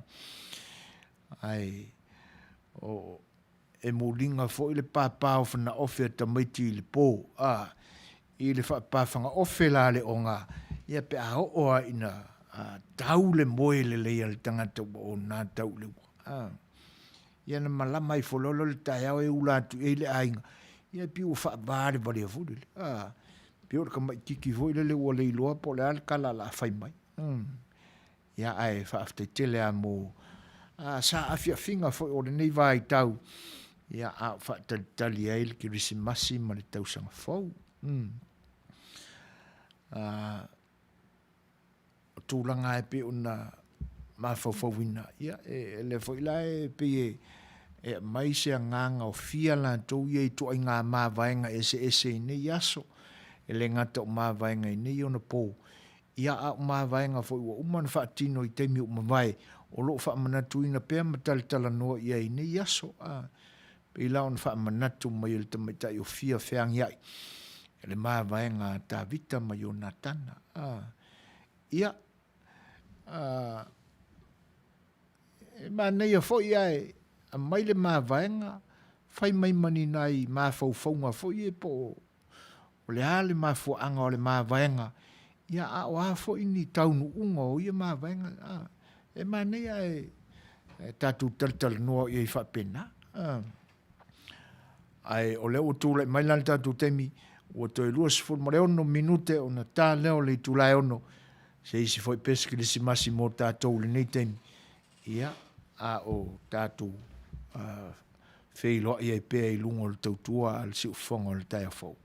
ae o, e muliga foi le pāpā o fanaofe a tamaiti i le pō, a, i le faapāfagaofe la a le oga, ia pe a oo lava ina tau le moe lelei a le tagata ua ona tau i le ua. A, ia na malama ifo loa lea o le taeao e ula atu i ai le aiga, ia pei ua faava le valea foi lele. A, pei o le tamaititi foi lele ua le iloa po o le a le tala o le a fai mai. Ia, ae faafetai tele lava mo saafiafiga foi o lenei vaitau, ia, a o faatalitali ai le Kerisimasi ma le tausaga fou. O tulaga lava e pei ona mafaufauina, ia, e lea foi la e pei e aumai se agaga o fia latou ia i ituaiga mavaega eseese i nei aso, e le gata o mavaega i nei onapo, Ia, a o mavaega foi ua uma ona faatino i taimi ua mavae, o lo o faamanatuina pea ma talatalanoa i ai i nei aso. A, pei la ona faamanatu mai e le tamaitai o fia feagiai le mavaega a Tavita ma Ionatana. A, ia, a, e manaia foi ae aumai le mavaega, fai mai ma ni nai mafaufauga foi ia po o o le a le mafuaaga o le mavaega, ia a o a foi ni taunuuga o ia mavaega, a, e manaia ae tatou talatalanoa i ai faapena. A, ae o lea ua tulai mai la le tatou taimi, ua toe 26 minute ona ta lea o le itula e 6, se isi foi pesi kerisimasi mo tatou i lenei taimi, ia, a o tatou feiloai ai pea i luga o le tautua a le siufofoga o le taeao fou.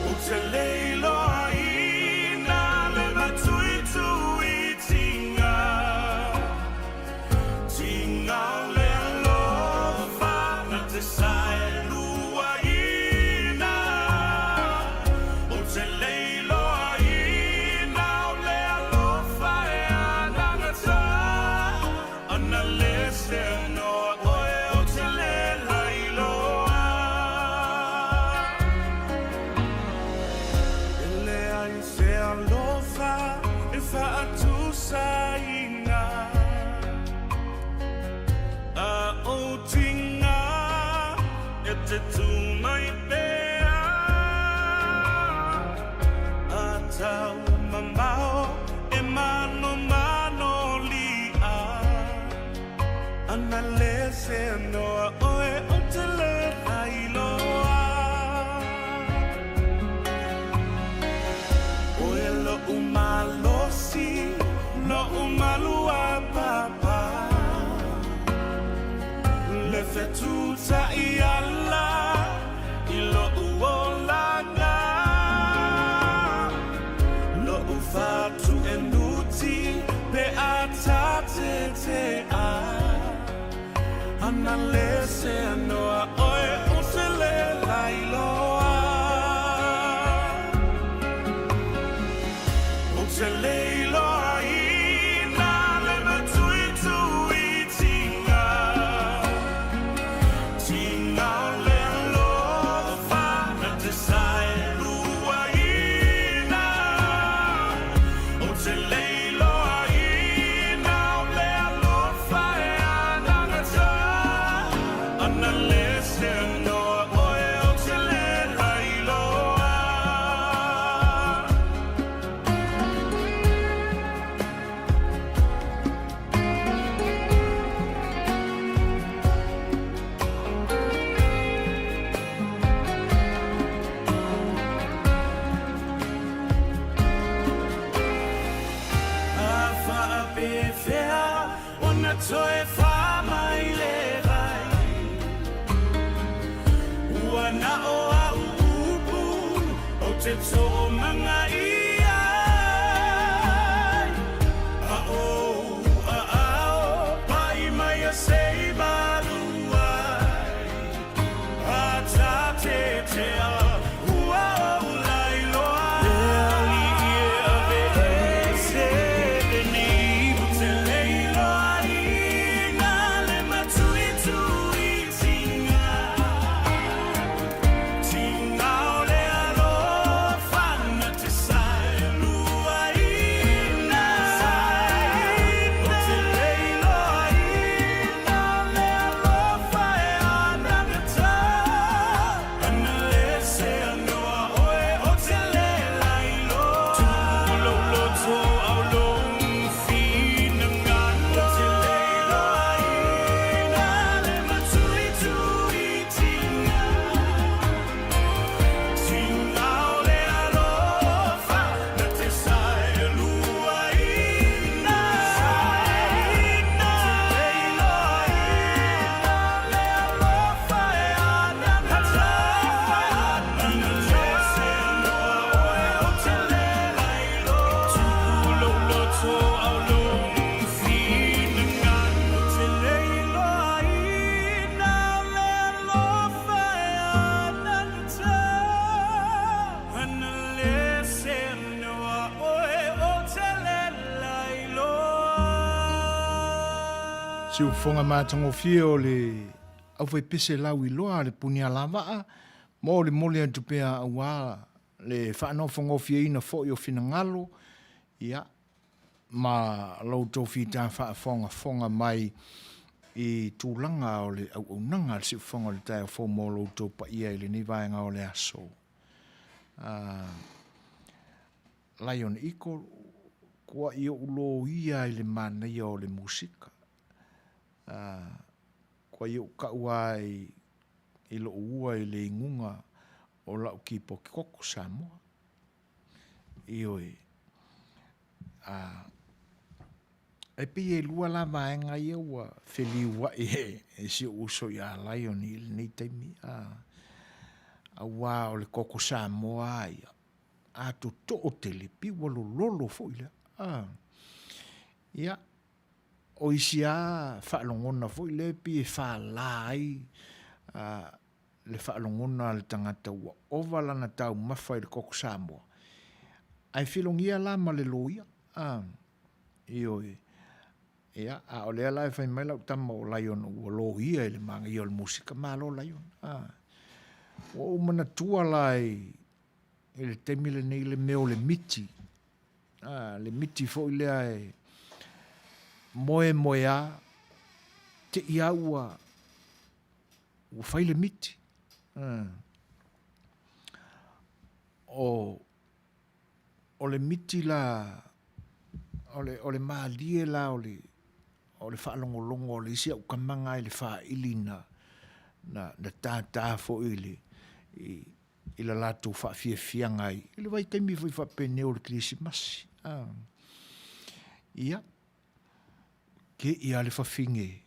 Ou te le iloaina le matuituitinga. Tiga o le alofa na te saeluaina. Ou te le iloaina o le alofa e anagata. Ana le seanoa oe ou te le lailoa. E leai se alofa e faatusaina. A ou tiga e te tū mai pea. A tau mamao e manomano li'a. Ana le seanoa oe ou te le lailoa. Oe lo'u malosi, lo'u maluapapa, Le fetutai ala i lo'u olaga, Lo'u fatuenuti pe a tatetea. Ana le seanoa oe ou te le lailoa. Ou te le iloaina le matuituitinga. Tiga o le alofa na te saeluaina. Ou te le iloaina o le alofa e anagata. Ana le seanoa oe ou te le lailoa. A faapefea ona toe faa mai le vai? Ua na o au upu ou te toomaga i ai. A ou aao pai mai a sei malu ai. A tatetea ua ou lailoa. E alii e aveese lenei. Ou te le iloaina le matuituitinga. Tiga o le alofa na te Siufofoga matagofie o le aufaipese lauiloa a le Punialavaa mo le moli atu pea aua le faanofogofieina foi o finagalo ia ma lo outou fita faafogafoga mai i tulaga o le auaunaga a le siufofoga o le taeao fou mo lo outou paia i lenei vaega o le aso. Lion Eagle, kua i ou loia i le manaia o le musika. Kua i ou kau lava i lou ua i le iguga o lau kipoki koko Samoa. Ioe. E pei e lua la vaega ia ua feliuai e si ou uso ia Lion i lenei taimi, aua o le koko Samoa lava ia, a totoo tele, pei ua lololo foi lea. Ia, o isi lava faalogona foi lea pei e fala ai le faalogona a le tagata ua ova lana taumafa i le koko Samoa, ae filogia la ma le loia, a, ioe. Ia, a o lea la e fai mai lau tama o Lion ua loia i le manaia o le musika, malo Lion, a. Ua ou manatua la i le taimi lenei le mea o le miti, a, le miti foi lea e moemoeā, te i lava ua ua fai le miti. O, o le miti la, o le, o le malie la o le, o le faalogologo a le isi au tama na i le faili na, na, na tata foi i le, i, i le latou faafiafiaga ai i le vaitaimi foi faapenei o le Kerisimasi. A. Ia, te i lava le fafine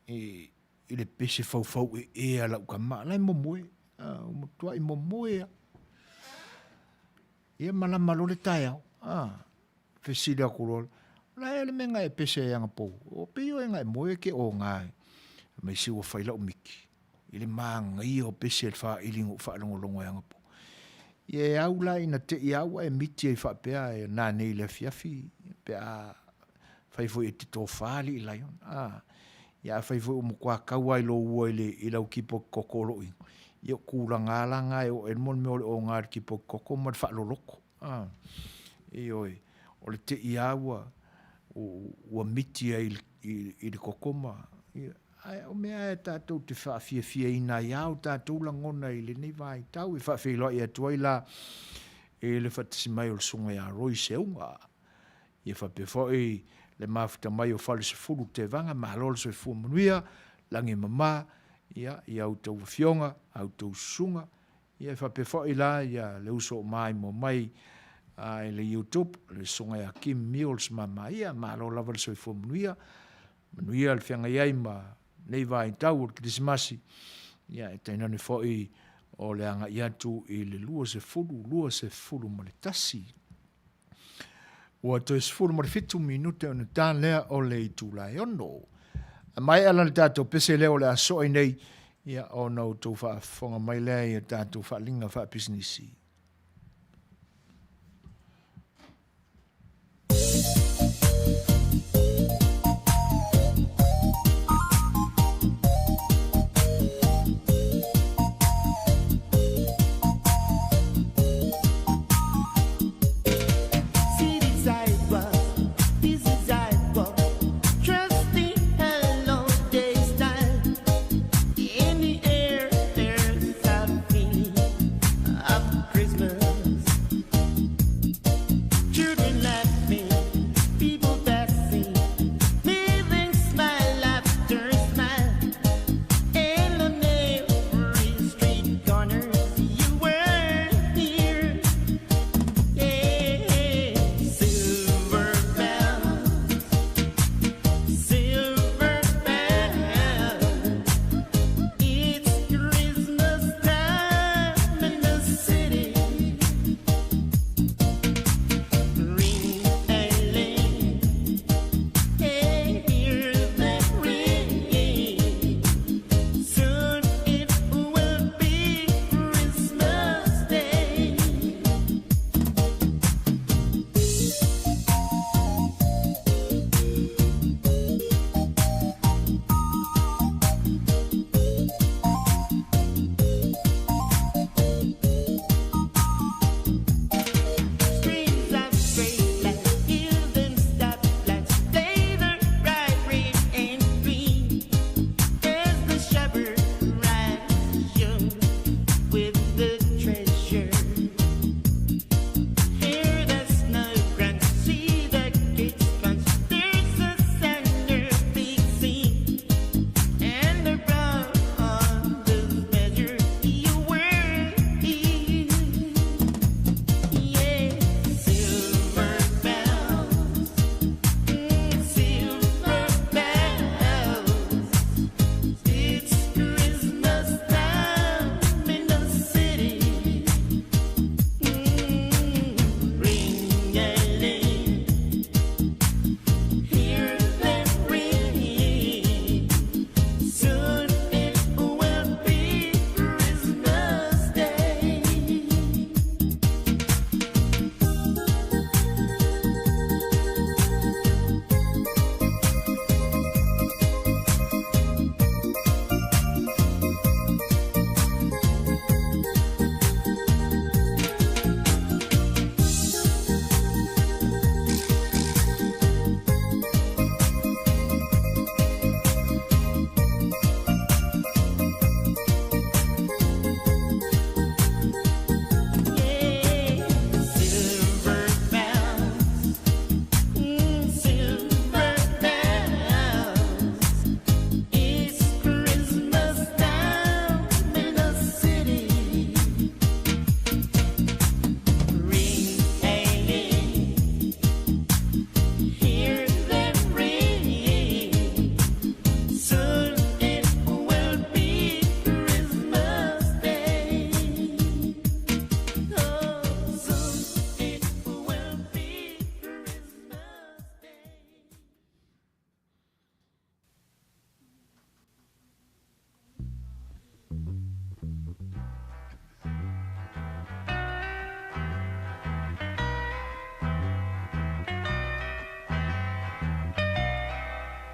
i, i le pese faufauee a lau tama, la e momoe, ua matuai momoe lava. Ia malama loa le taeao, fesili atu loa, o le a ea le mea na e pese ai anapo? O pei oe na e moe e te oga e. Fai mai, se ua fai lau miti i le manaia o pese a le faili na ou faalogologo ai anapo. Ia e au la ina te i lava ua e miti ai faapea e nanei i le afiafi pe a fai foi e te tofa alii Lion, a. Ia afai foi ua matua tau lava i lou ua i lau kipoti koko o lo o inu, ia o tulaga lava la na e oo i ai le mea o le oga i le kipoti koko ma le faaloloko, a. Ioe, o le te i lava ua miti ai i le koko ma, ae o mea lava tatou te faafiafiaina ai lava o tatou lagona i lenei vaitau. E faafeiloai atu ai la i le faatasi mai o le Susuga ia Roy Seuga, Ia faapea foi le mafuta mai o Falesefulu Tevaga, malo le soifua manuia, lagi e mama, ia, i a outou afioga, a outou susuga, ia e faapea foi la ia le uso o maimoa mai i le YouTube, le susuga ia Kim Mules Mamaia, malo lava le soifua manuia, manuia le feagai ai ma nei vaitau o le Kerisimasi, ia e tainane foi o le agai atu i le 2021. Ua toe 17 minute ona ta lea o le itula e 6. A maea la le tatou pese lea o le a soa i nei, ia ona outou faafofoga mai lea i a tatou faaaliga faapisinisi.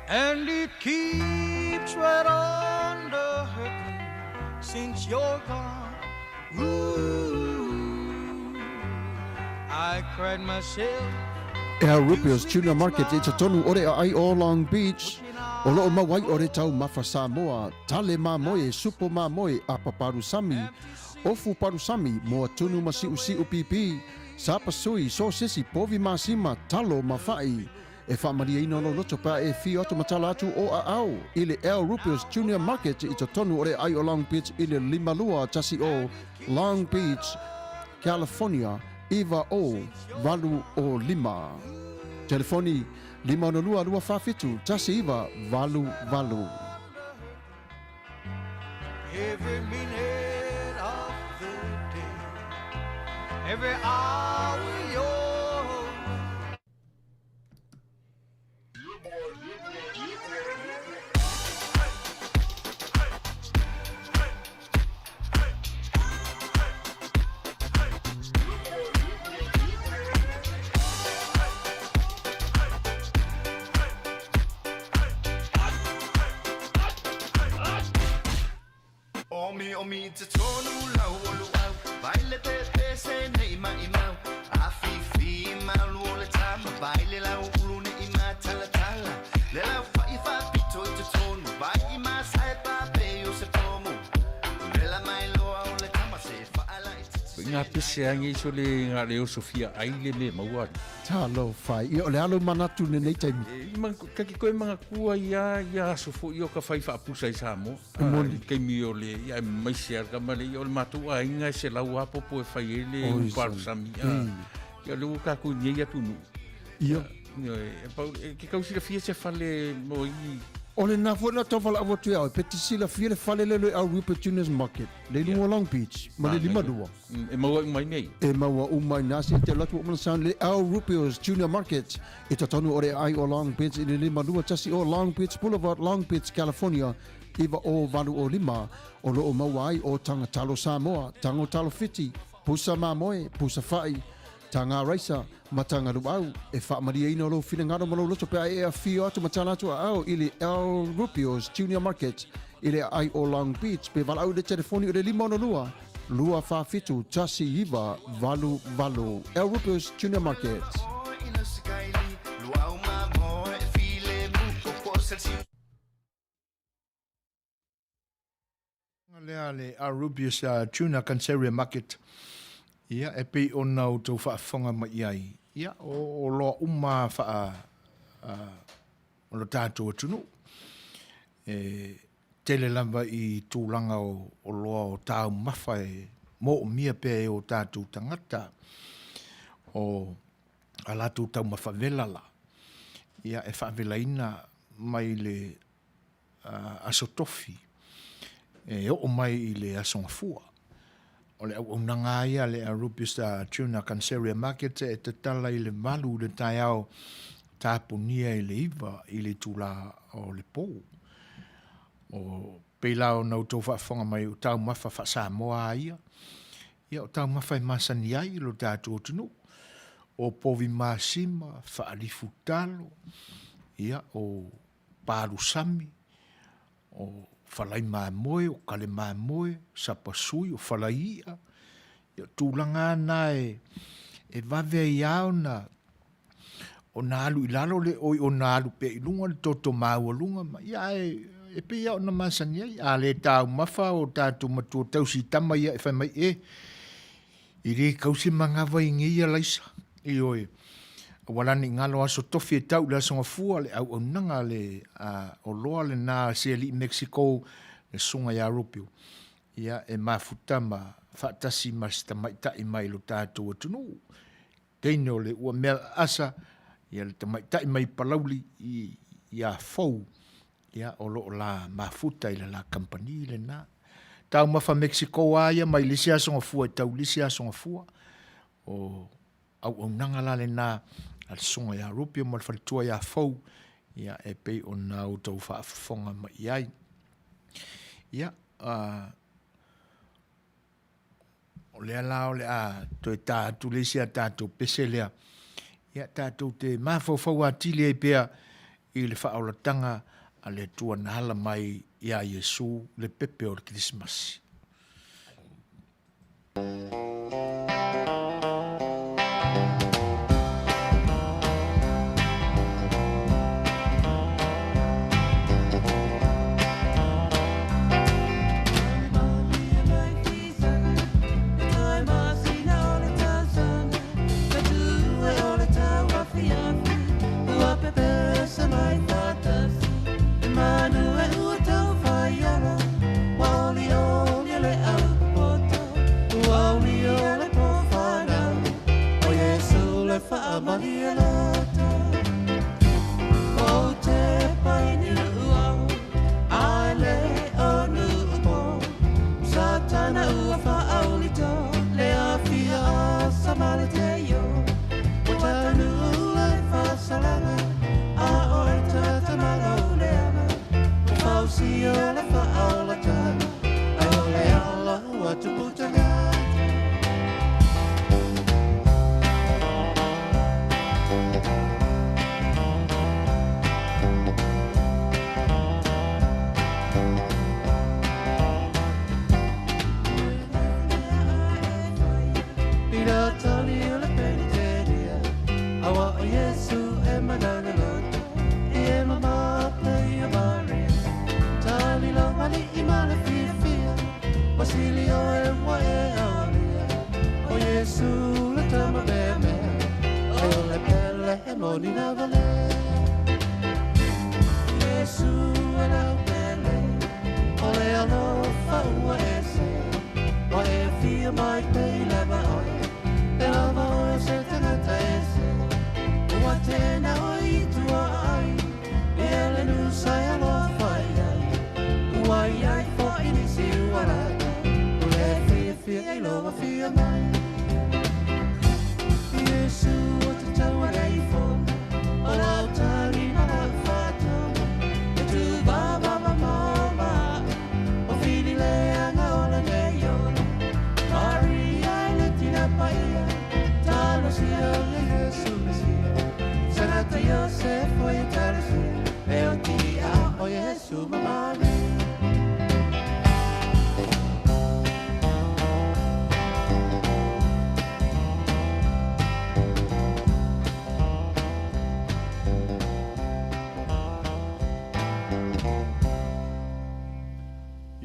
And it keeps right on the hurting since you're gone. Ooh, I cried myself. Al Rupio's Tuna Market i totonu o le aai o Long Beach, o loo mau ai o le taumafa Samoa, tale mamoe, supo mamoe, apa palusami, ofu palusami, moa tunu ma siusiu pipi, sapasui, sosesi, povi masima, talo ma fa'i. E faamalieina lou loto pe a e afio atu ma tala atu o aao i le Al Rupio's Junior Market i totonu o le aai o Long Beach i le 5210 Long Beach, California 90805. Telefoni, 562 247 1988. Every minute of the day, every hour you're Omi omi te tonu lau o luau Vai le pepe se nei mai mau A fifi malu o le tama Vai le lau ulu ne i matala tala Le lau fai fa pito i te tonu Vai i masai pa pe o se pomu Vela mai loa o le tama se whaala i te Nga pese ange iso le nga le oso fia ai le me maua. Talofa, ia o le alo manatu lenei taimi. E, ma, ka ki koe mangakua ia, ia aso foi o ka fai faapusa i Samoa. E moni. Ah, kaimi o le, ia e maise a ka male, ia o le matou aiga e se lau apopo e fai ai le Oi, uparu sami. sami. Ah, ia le ua kakou i nei atunuu. Ia. Ia, e, pau, e, ke kau silafia se fale mo i... O lena foi na tau valaau atu ia oe, pe te silafia le fale lea o le Al Rupert Juniors Market, le i luga o Long Beach, ma le 52. E maua uma i nei. E maua uma i nā se te alu atu o mana sound le Al Rupio's Junior Market i totonu o le aai o Long Beach i le 51 o Long Beach Boulevard, Long Beach, California 90805 o lo o maua ai o Taga Talo Samoa, Tago Talo Fiti, Pusa Mamoe, Pusa Fa'i, Taga Raisa, ma Taga Luau. E faamalieina lou finagalo ma lou loto pe a e afio atu ma tala atu aao i le Al Rupio's Junior Market i le aai o Long Beach pe valaau i le telefoni o le 562 247 1988. El Rupio's Junior Market. Lea le Arubius Tuna Canceria Market. Ia, e pei ona outou faafofoga mai i ai. Ia, o, o loa uma faa, o lo tatou atunuu. E tele lava i tulaga o oloa o taumafa e moomia pea e o tatou tagata o a latou taumafa vela la. Ia, e faavelaina mai le aso tofi e oo mai i le aso gafua. O le auaunaga lava ia a le Arubis Tuna Canceria Market e tatala i le 8 i le taeao tapunia i le 9 i le itula o le po. O pei la ona outou faafofoga mai o taumafa faa-Samoa lava ia, ia o taumafa e masani ai lo tatou atunuu. O povi masima, faalifu talo, ia o palusami, o falai mamoe, o kale mamoe, sapasui, o falai i'a. Ia, o tulaga lava na e, e vave ai lava ona, ona alu i lalo le oi ona alu pea i luga le toto maualuga ma, ia ae e pei lava ona masani ai. A le taumafa o tatou matua tausi i tama ia e fai mai, e, E le kau se manava i ngeia laisa. Ioe. Ua lani ngalo aso tofi e tau le aso gafua le auaunaga le a oloa lena a se alii Mexico le susuga ia Rubio. Ia e mafuta ma faatasi ma se tamaitai mai lo tatou atunuu. Teine o le ua mea asa ia le tamaitai mai Palauli i ia Fou ia o loo la mafuta i le la kamupani lena. Taumafa Mexico a ia mai le isi aso gafua e tau i le isi aso gafua. O auaunaga la lena a le susuga ia Rupio ma le faletua ia Fou ia e pei ona outou faafofoga mai i ai. Ia, o lea la o le a toe ta atu le isi a tatou pese lea, ia tatou te mafaufau atili ai pea i le faaolataga a le Atua na ala mai iā Iesu le pepe o le Kerisimasi.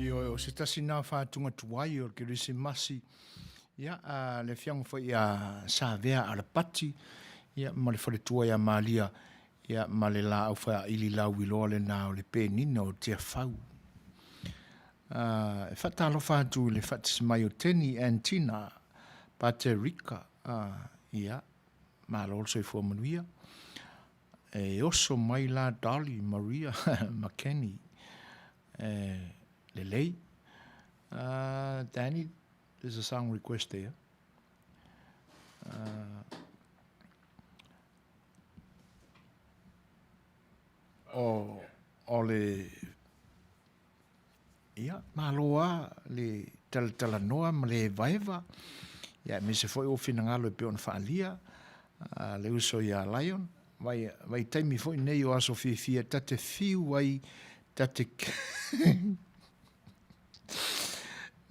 Ioe, o se tasi nā whātunga tuai o le Kerisimasi, ia, a le afioga foi ia Savea Alapati, ia, ma le faletua ia Malia, ia, ma le laau faaili lauiloa lenā o le Penina o Tiafau. A, e faatalofa atu i le faatasi mai o Teni and Tina Paterika, a, ia, malo le soifua manuia. E oso mai la Dolly Maria McKenny, e lelei. Uh, Danny, there's a song request there. Uh, o, o le Ia, malo a le talatalanoa ma le evaeva, ia aemaise foi o finagalo e pei ona faaalia a le uso ia Lion, vai, vaitaimi foi nei o aso fiafia ta te fiu ai, ta te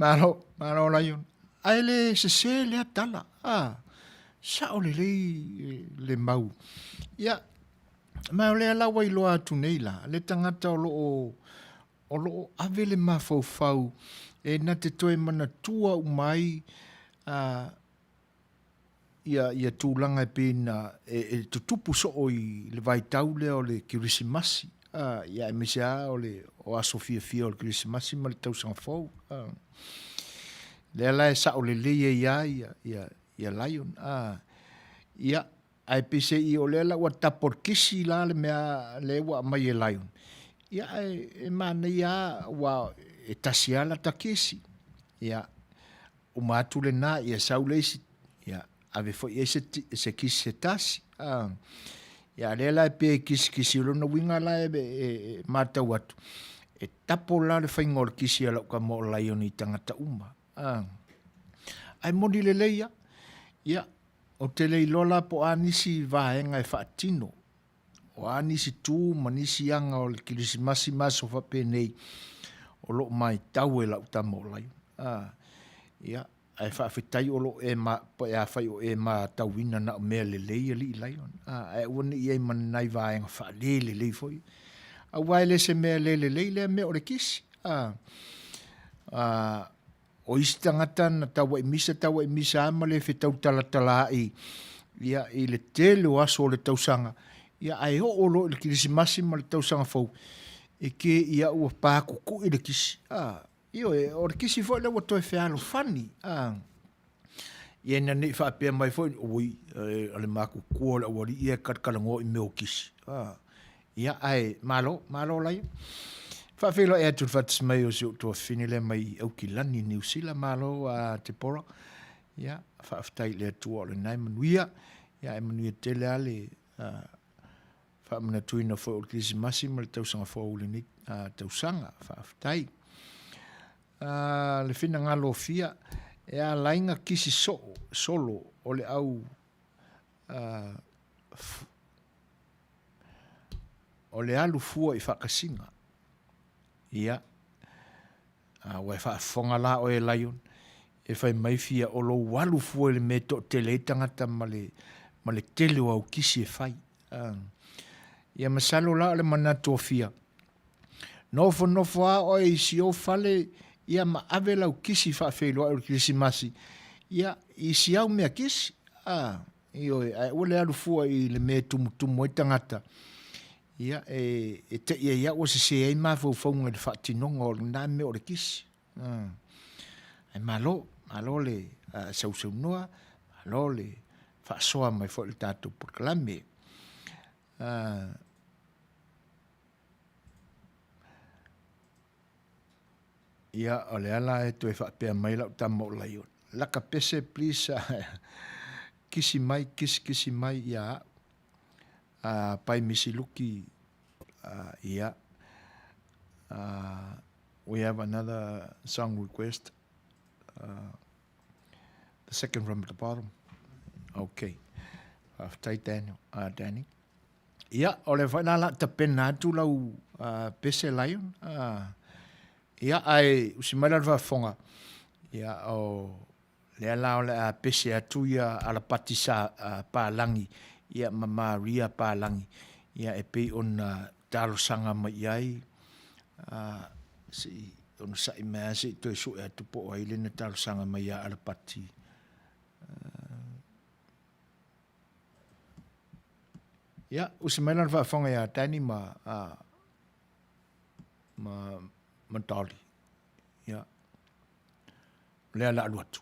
Malo, malo Lion. Ae le sese lea tala, a, sao lelei le mau. Ia, ma o lea la ua iloa atu nei la, le tagata o lo o O lo o ave le mafaufau e na te toe manatua uma ai a ia ia tulaga e pei na e, e tutupu soo i le vaitau lea o le Kerisimasi, a, ia aemaise lava o le o aso fiafia o le Kerisimasi ma le tausaga fou. A. Lea la e sao lelei ai lava ia, ia, ia Lion. A, ia, Ae peiseai o lea la ua tapo le kisi la le mea lea ua aumai e Lion. Ia ae e manaia lava aua e tasi lava lata kesi. Ia uma atu lena ia sau le isi ia ave foi i ai se, se kisi se tasi. Ah. Ia lea la e pei e kisikisi o lona uiga la e, e, e matau atu e tapo la le faiga o le kisi a lau tama o Lion i tagata uma. Ah. Ae moni lelei ia. Ia, Ou te le iloa la po o a nisi vaega e faatino O a nisi tu ma nisi aga o le Kerisimasi ma aso faapenei o lo o maitau e lau tama o Lion. A, ia, ae faafetai o lo o e ma, pe afai o e matauina na o mea lelei alii Lion. A, ae aua ne i i ai ma ni nai vaega faale lelei foi. Aua e le se mea le lelei lea mea o le kisi. A, a, O isi tagata na tauai misa, tauai misa lava ma le fetau talatalaai ia, i le tele o aso o le tausaga, ia, ae oo loa i le Kerisimasi ma le tausaga fou, e kē ia ua pakukui le kisi. A, ioe, o le kisi foi lea ua toe fealofani. A, ia ina ne i faapea mai foi, oi, o le makuakua o le aualii ia e kalakalanoa i mea o kisi. A, Ia, ae malo, malo laia. Faafeiloai atu i le faatasi mai o si ou tuafafine lea mai Aukilani, Niu Sila, malo a Tepora. Ia, faafetai i le Atua o lena e manuia. Ia, e manuia tele lava le faamanatuina foi o le Kerisimasi ma le tausaga fou i lenei tausaga. Faafetai. Le finagalo o Fia, e ala ai na kisi soo, solo o le au o le alu fua i faakasiga. Ia, a ua e faafofoga la oe e Lion, e fai mai fia o lou alu fua i le mea e toatele ai tagata ma le, ma le tele o au kisi e fai. Ia masalo la o le manatu o fia, nofonofo lava oe i si ou fale ia ma ave lau kisi faafeiloai o le Kerisimasi ia i si au mea kisi. A, ioe, ae aua le alu fua i le mea e tumutumu ai tagata, ia, e, e tei ai au ua sese ai mafaufauga i le faatinoga o lena mea o le kisi. Ae malo, malo le sausaunoa, malo le faasoa mai foi i le tatou polokalame. Ia, o lea la e toe faapea mai lau tama o Laiona, Laka pese please, kisi mai, kisi kisi mai ia au. Pai Misiluki, ia. We have another song request. The second from the bottom. Okay. Faafetai Daniel, Danny. Ia, o le foi la la tapena atu lau pese Lion. Ia, ae usi mai la le faafofoga. Ia, o lea la o le a pese atu ia Alapati sa Palangi, ia ma Maria Palangi, ia e pei ona talosaga mai i ai, se i onosai mai lava se i toe sue atu po o ai lea na talosaga mai ia Alapati. Ia, usi mai lana faafofoga ia Danny ma, ma, ma Dolly. Ia, o lea la alu atu.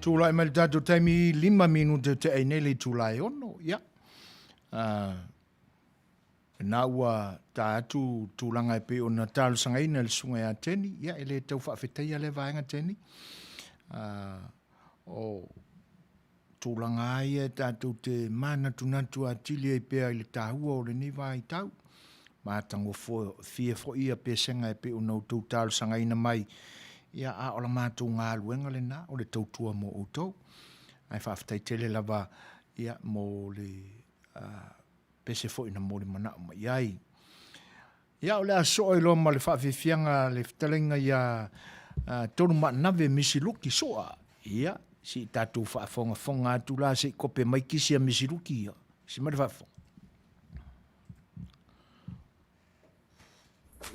Tulai mai le tatou taimi 5 minute te ai nei le itula e 6. Ia. Na ua ta atu tulaga e pei ona talosagaina e le susuga ia Teni, ia e le tau faafetaia lea vaega Teni. O tulaga lava ia e tatou te manatunatu atili ai pea i le taua o lenei vaitau. Matagofie foi ia pesega e pei ona outou talosagaina mai, ia a o la matou galuega lena o le tautua mo outou. Ae faafetai tele lava ia mo le pese foi na molimanao mai i ai. Ia, o le a soo ai loa ma le faafiafiaga a le fetalaiga ia Tolumaanave Misi Luki Sua. Ia, se i tatou faafogafoga atu la se i kope mai kisi a Misi Luki ia. Si mai le faafofoga.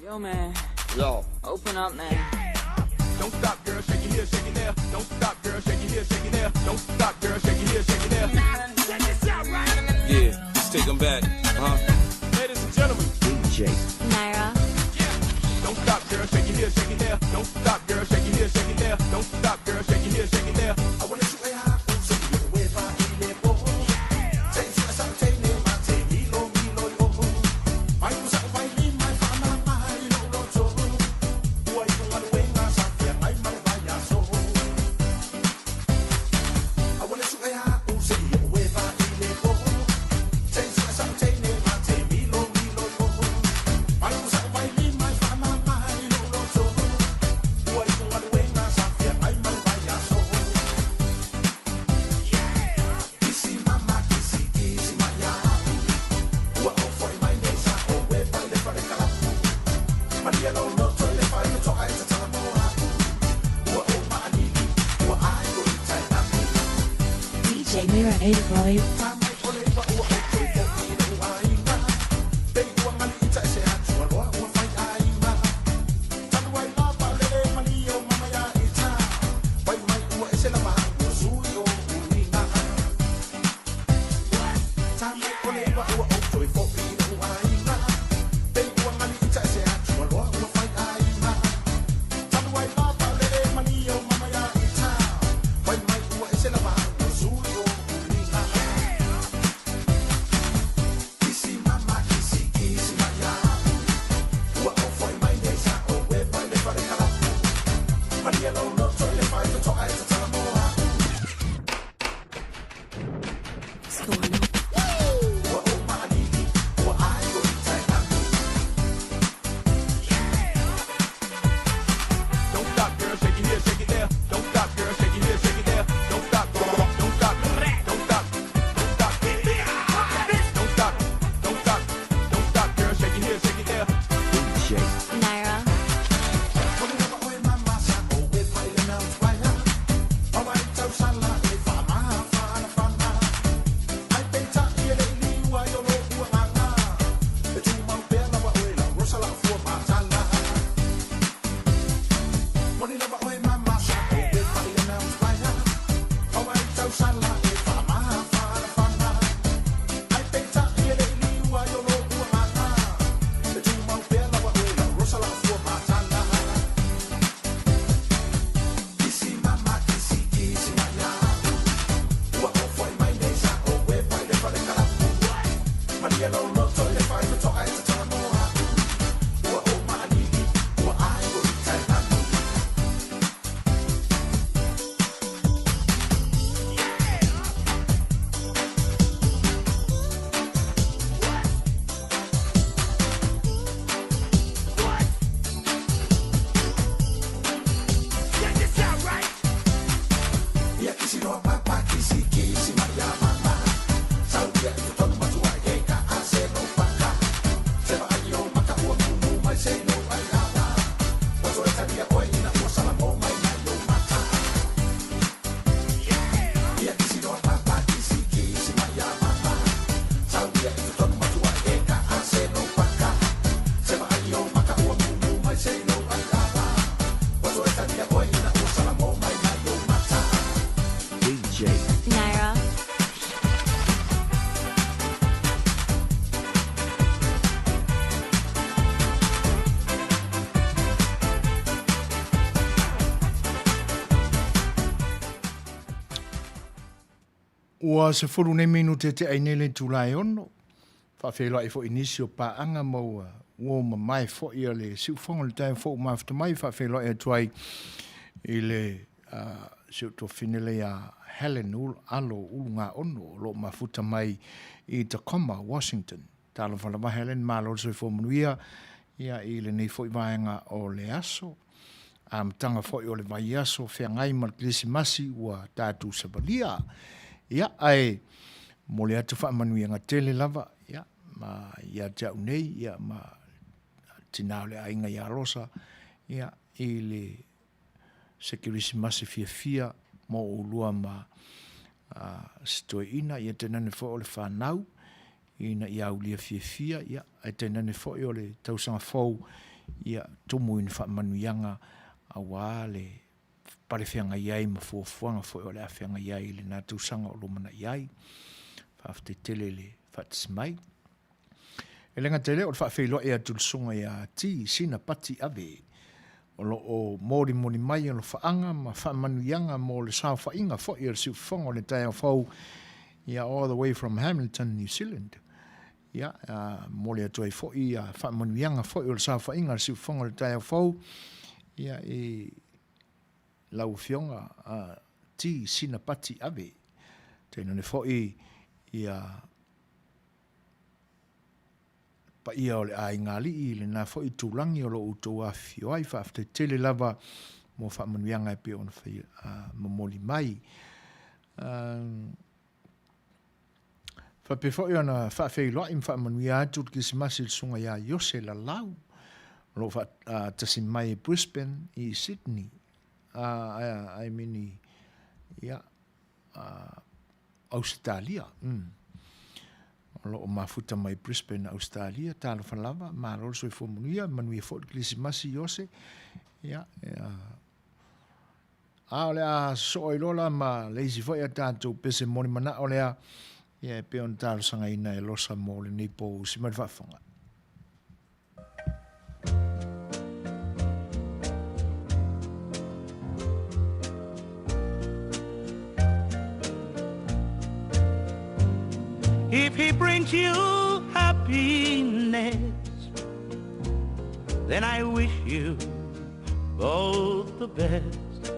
Yo, man. Yo. Open up, man. Don't stop, girl, shake it here, shake it there. Don't stop, girl, shake it here, shake it there. Don't stop, girl, shake it here, shake it there. Check this out, right? Yeah, let's take 'em back, huh? Ladies and gentlemen, DJ. Naira. Don't stop, girl, shake it here, shake it there. Don't stop, girl, shake it here, shake it there. Don't stop, girl, shake it here, shake it there. I wanna shoot a high, so you get away by DJ Mira 85. Ua 10 nei minute te ai nei le itula e 6. Faafeiloai foi i nisi o paaga ma ua uo mamae foi a le siufogo i le taeao fou mafuta mai. Faafeiloai atu ai i le si ou tuafafine lea ia Helen Alo Ulugaono o lo o mafuta mai i Tacoma, Washington. Talofa lava Helen, malo le soifua manuia ia i lenei foi vaega o le aso. Amataga foi o le vaiaso feagai ma le Kerisimasi ua tatou savalia. Ia, ae momoli atu faamanuiaga tele lava ia, ma ia te au nei ia, ma tina o le aiga ia Rosa ia, i le se Kerisimasi fiafia mo oulua ma si toeaina, ia tainane foi o le fanau ina ia aulia fiafia, ia, ae tainane foi o le tausaga fou, ia, tumu i ni faamanuiaga aua le pale feagai ai ma fuafuaga foi o le a feagai ai i lena tausaga o lumanai ai. Faafetai tele i le faatasi mai. E le gata i lea, o le faafeiloai atu i le susuga ia T. Sina Pati Ave, o lo o molimoli mai alofaaga ma faamanuiaga mo le saofaiga foi a le siufofoga o le taeao fou, ia all the way from Hamilton, New Zealand. Ia, momoli atu ai foi ia faamanuiaga foi o le saofaiga a le siufofoga o le taeao fou, ia i lau Afioga T. Sina Pati Ave. Tainane foi ia paia o le aiga alii i lena foi itulagi o lo o outou afifio ai. Faafetai tele lava mo faamanuiaga e pei ona fai momoli mai. Faapea foi ona faafeiloai ma faamanuia atu le Kerisimasi i le Susuga ia Iose Lalau, o lo o faatasi mai i Brisbane i Sydney, I mean i, ia, Ausetalia. O lo o mafuta mai Brisbane, Ausetalia. Talofa lava, malo le soifua manuia, manuia foi le Kerisimasi Iose. Ia, ia. A o le a sosoo ai loa la ma le isi foi a tatou pese moni manao lea, ia e pei ona talosagaina e Losa mo lenei po usi mai le faafofoga. If he brings you happiness, then I wish you both the best.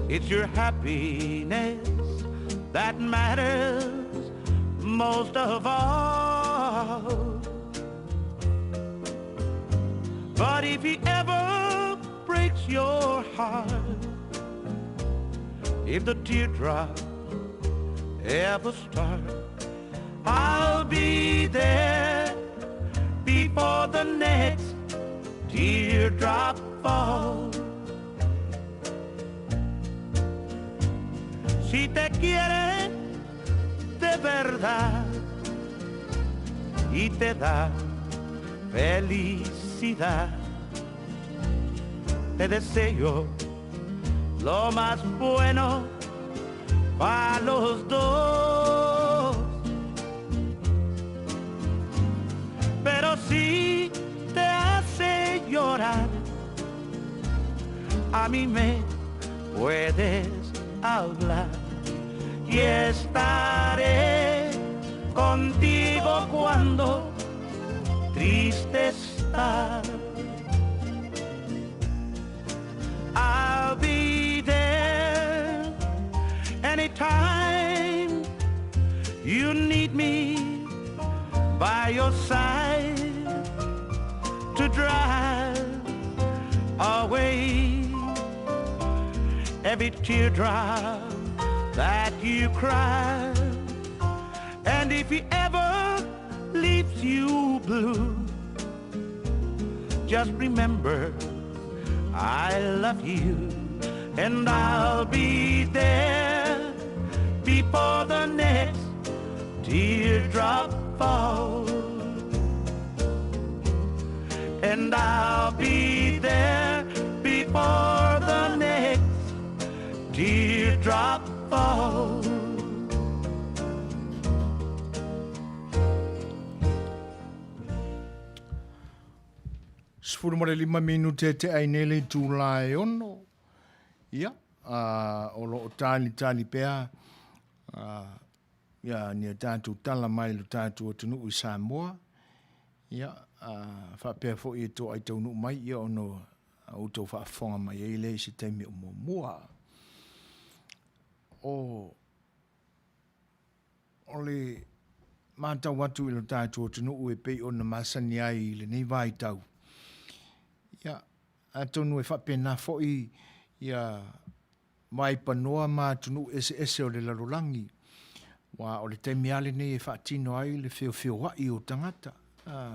It's your happiness that matters most of all. But if he ever breaks your heart, if the teardrop ever start, I'll be there before the next teardrop falls. Si te quiere de verdad y te da felicidad, te deseo lo más bueno para los dos. Pero si te hace llorar, a mí me puedes hablar y estaré contigo cuando triste estás. I'll be there anytime you need me by your side to drive away every teardrop that you cry. And if he ever leaves you blue, just remember I love you and I'll be there before the next teardrop falls. And I'll be there before the next teardrop falls. 15 minute te ai nei le itula e 6. Ia, o lo o talitali pea. Ia, ni a tatou tala mai lo tatou atunuu i Samoa, ia, faapea foi e toai taunuu mai, ia ona outou faafofoga mai ai lea i se taimi o muamua. O, o le matau atu i lo tatou atunuu e pei ona masani ai i lenei vaitau, ia, atonu e faapena foi ia vaipanoa ma atunuu eseese o le lalolagi, aua o le taimi lava lenei e faatino ai le feofeoai o tagata,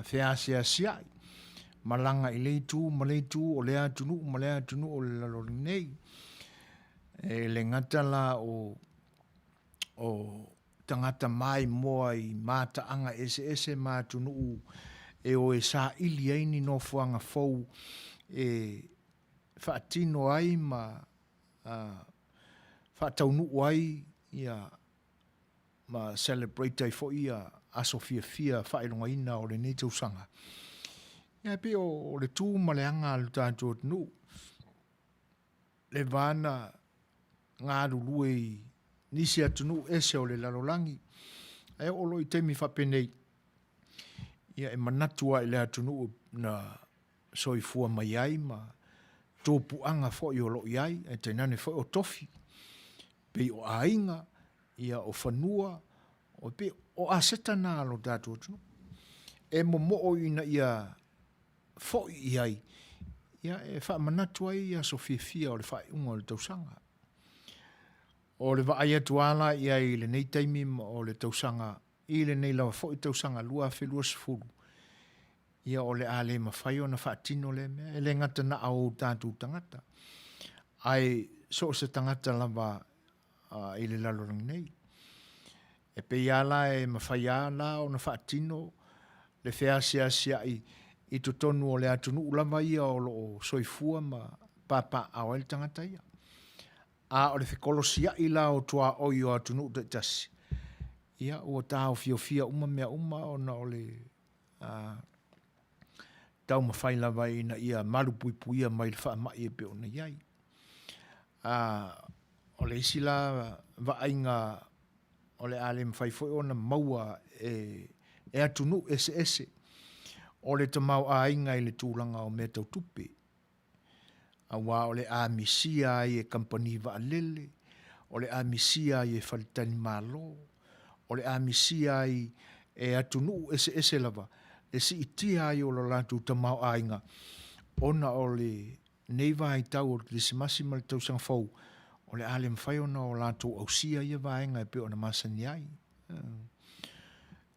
feasiasiai, malaga i le itu ma le itu o lea atunuu ma lea atunuu o le lalolagi nei. E le gata la o, o tagata maimoa i mataaga eseese ma atunuu e o e saili ai ni nofoaga fou e faatino ai ma faataunuu ai ia ma celebrate ai foi ia aso fiafia faailogaina o lenei tausaga. Ia e pei o le tu ma le aga a lo tatou atunuu, le va na galulue i nisi atunuu ese o le lalolagi, ae oo loa i taimi faapenei, ia e manatu lava i le atunuu na soifua mai ai ma tupuaga foi o lo o i ai, ae tainane foi o tofi, pei o aiga, ia o fanua, o pei o aseta na a lo tatou atunuu. E momoo ina ia foi i ai, ia e faamanatu ai aso fiafia o le faaiuga o le tausaga. O le vaai atu lava la i ai i lenei taimi o le tausaga i lenei lava foi tausaga 2020, ia o le a le mafai ona faatino lea mea. E le gata na o tatou tagata, ae so o se tagata lava i le lalolagi nei. E pei lava la e mafai lava la ona faatino le feasiasiai i totonu o le atunuu lava ia o lo o soifua ma papaaao ai le tagata ia. A o le fekolosiai la o tuaoi o atunuu taitasi, ia ua taofiofia uma mea uma ona o le taumafai lava ina ia malupuipuia mai le faamai e pei ona i ai. O le isi la vaaiga o le a le mafai foi ona maua e atunuu eseese, o le tamaoaiga i le tulaga o mea tau tupe. Aua o le a misia ai e kamupani vaalele, o le a misia ai e faletalimalo, o le a misia ai e atunuu eseese lava le siitia ai o lo latou tamaoaiga ona o lenei vaitau o le Kerisimasi ma le Tausaga Fou, o le a le mafai ona o latou ausia ia vaega e pei ona masani ai.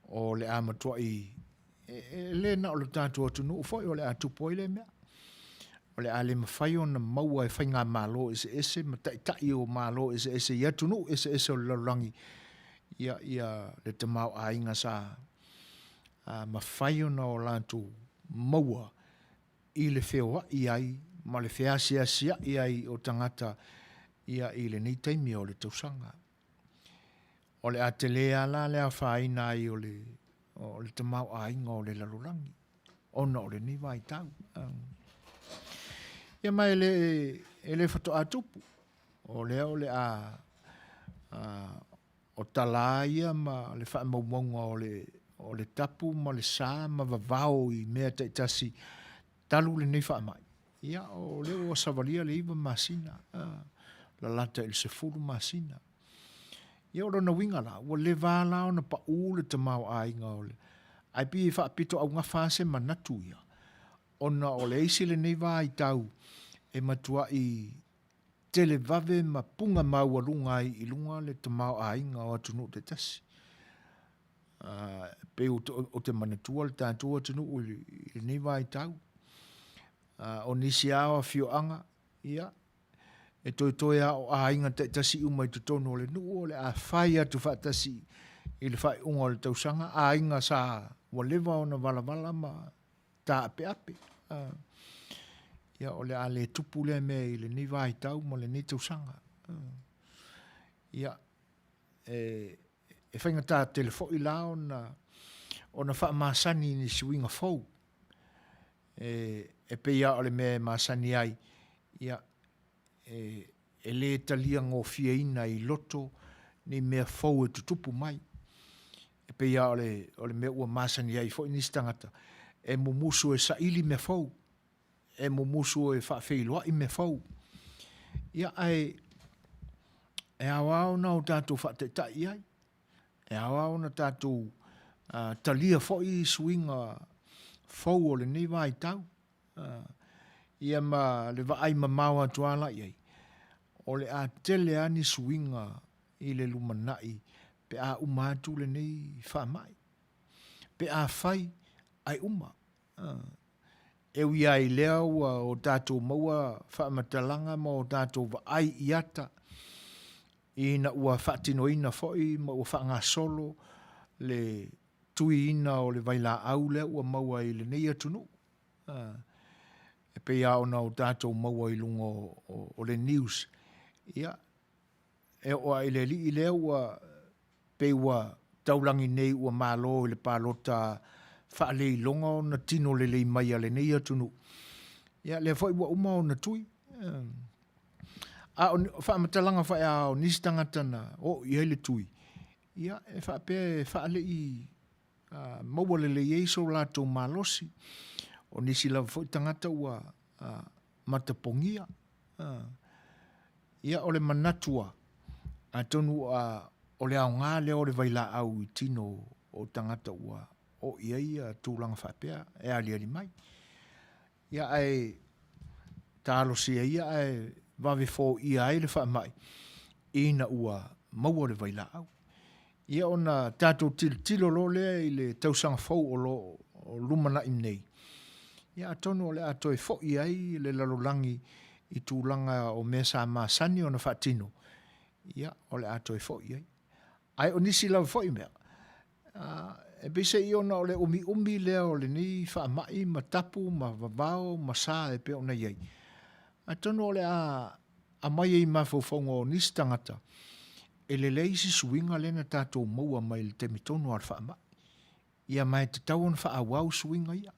O le a matuai, e le na o le tatou atunuu foi o le a tupu ai lea mea. O le a le mafai ona maua e faigamalo eseese ma taitai o Malo eseese i atunuu eseese o le lalolagi ia, ia le tamaoaiga sa mafai ona o latou maua i le feoai ai ma le feasiasiai ai o tagata ia i lenei taimi o le tausaga. O le a tele lava la le afaina ai o le, o le tamaoaiga o le lalolagi ona o lenei vaitau. Ia ma e le, e le faatoa tupu, o lea o le a, a o tala ia ma le faamaumauga o le, o le tapu ma le sa ma vavao i mea taitasi talu lenei faamai. Ia, o lea ua savalia le 9 masina, lalata i le 10 masina. Ia, o lona uiga la, ua leva la ona pau le tamaoaiga o le... Ae pei e faapito augafa lava se manatu ia, ona o le isi lenei vaitau e matuai televave ma puga maualuga ai i luga le tamaoaiga o atunuu taitasi. E pei ou te manatua le tatou atunuu i lenei vaitau, O nisi lava o afioaga, ia, e toetoe lava o aiga taitasi uma i totonu o le nuu o le a fai atu faatasi i le faaiuga o le tausaga, aiga sa ua leva ona valavala ma taapeape. Ia, o le a le tupu lea mea i lenei vaitau ma lenei tausaga. Ia, e faigata tele foi la ona, ona faamasani i ni suiga fou. E pei lava o le mea e masani ai, ia, e le talia gofieina i loto. Ni mea fou e tutupu mai. E pei lava o le, o le mea ua masani ai foi nisi tagata, e mumusu e saili mea fou, e mumusu e faafeiloai mea fou. Ia, ae e ao lava ona o tatou faataitai i ai. E ao lava ona tatou uh, talia foi suiga fou o lenei vaitau. Uh, ia ma le vaai mamao atu lava la i ai, o le a tele lava ni suiga i le lumanai pe a uma atu lenei faamai. Pe a fai ae uma. E ui lava i lea ua o tatou maua faamatalaga ma o tatou vaai i ata ina ua faatinoina foi ma ua faagasolo le tuiina o le vailaau lea ua maua i lenei atunuu. E pei lava ona o tatou maua i luga o le news, ia, e oo lava i le alii lea ua pei ua taulagi nei ua malo i le palota faaleiloga ona tino lelei mai a lenei atunuu. Ia, lea foi ua uma ona tui. A o faamatalaga foi a o nisi tagata na oo i ai le tui, ia, e faapea e faalei maua lelei ai so latou malosi. O nisi lava foi tagata ua matapogia. Ia, o le manatu lava, atonu o le aoga lea o le vailaau i tino o tagata ua oo i ai tulaga faapea e aliali mai. Ia, ae talosia ia ae vave foia ai le faamai ina ua maua le vailaau. Ia ona tatou tilotilo loa lea i le tausaga fou o lo o lumanai nei, ia atonu o le a toe foi ai le lalolagi i tulaga o mea sa masani ona faatino, ia o le a toe foi ai. Ae o nisi lava foi mea, e peiseai ona o le umiumi lea o lenei faamai ma tapu ma vavao ma sa e pei ona i ai, atonu o le a aumai ai i mafaufauga o nisi tagata, e lelei si suiga lea na tatou maua mai le taimi tonu lava o le faamai. Ia ma e tatau ona faaauau suiga ia.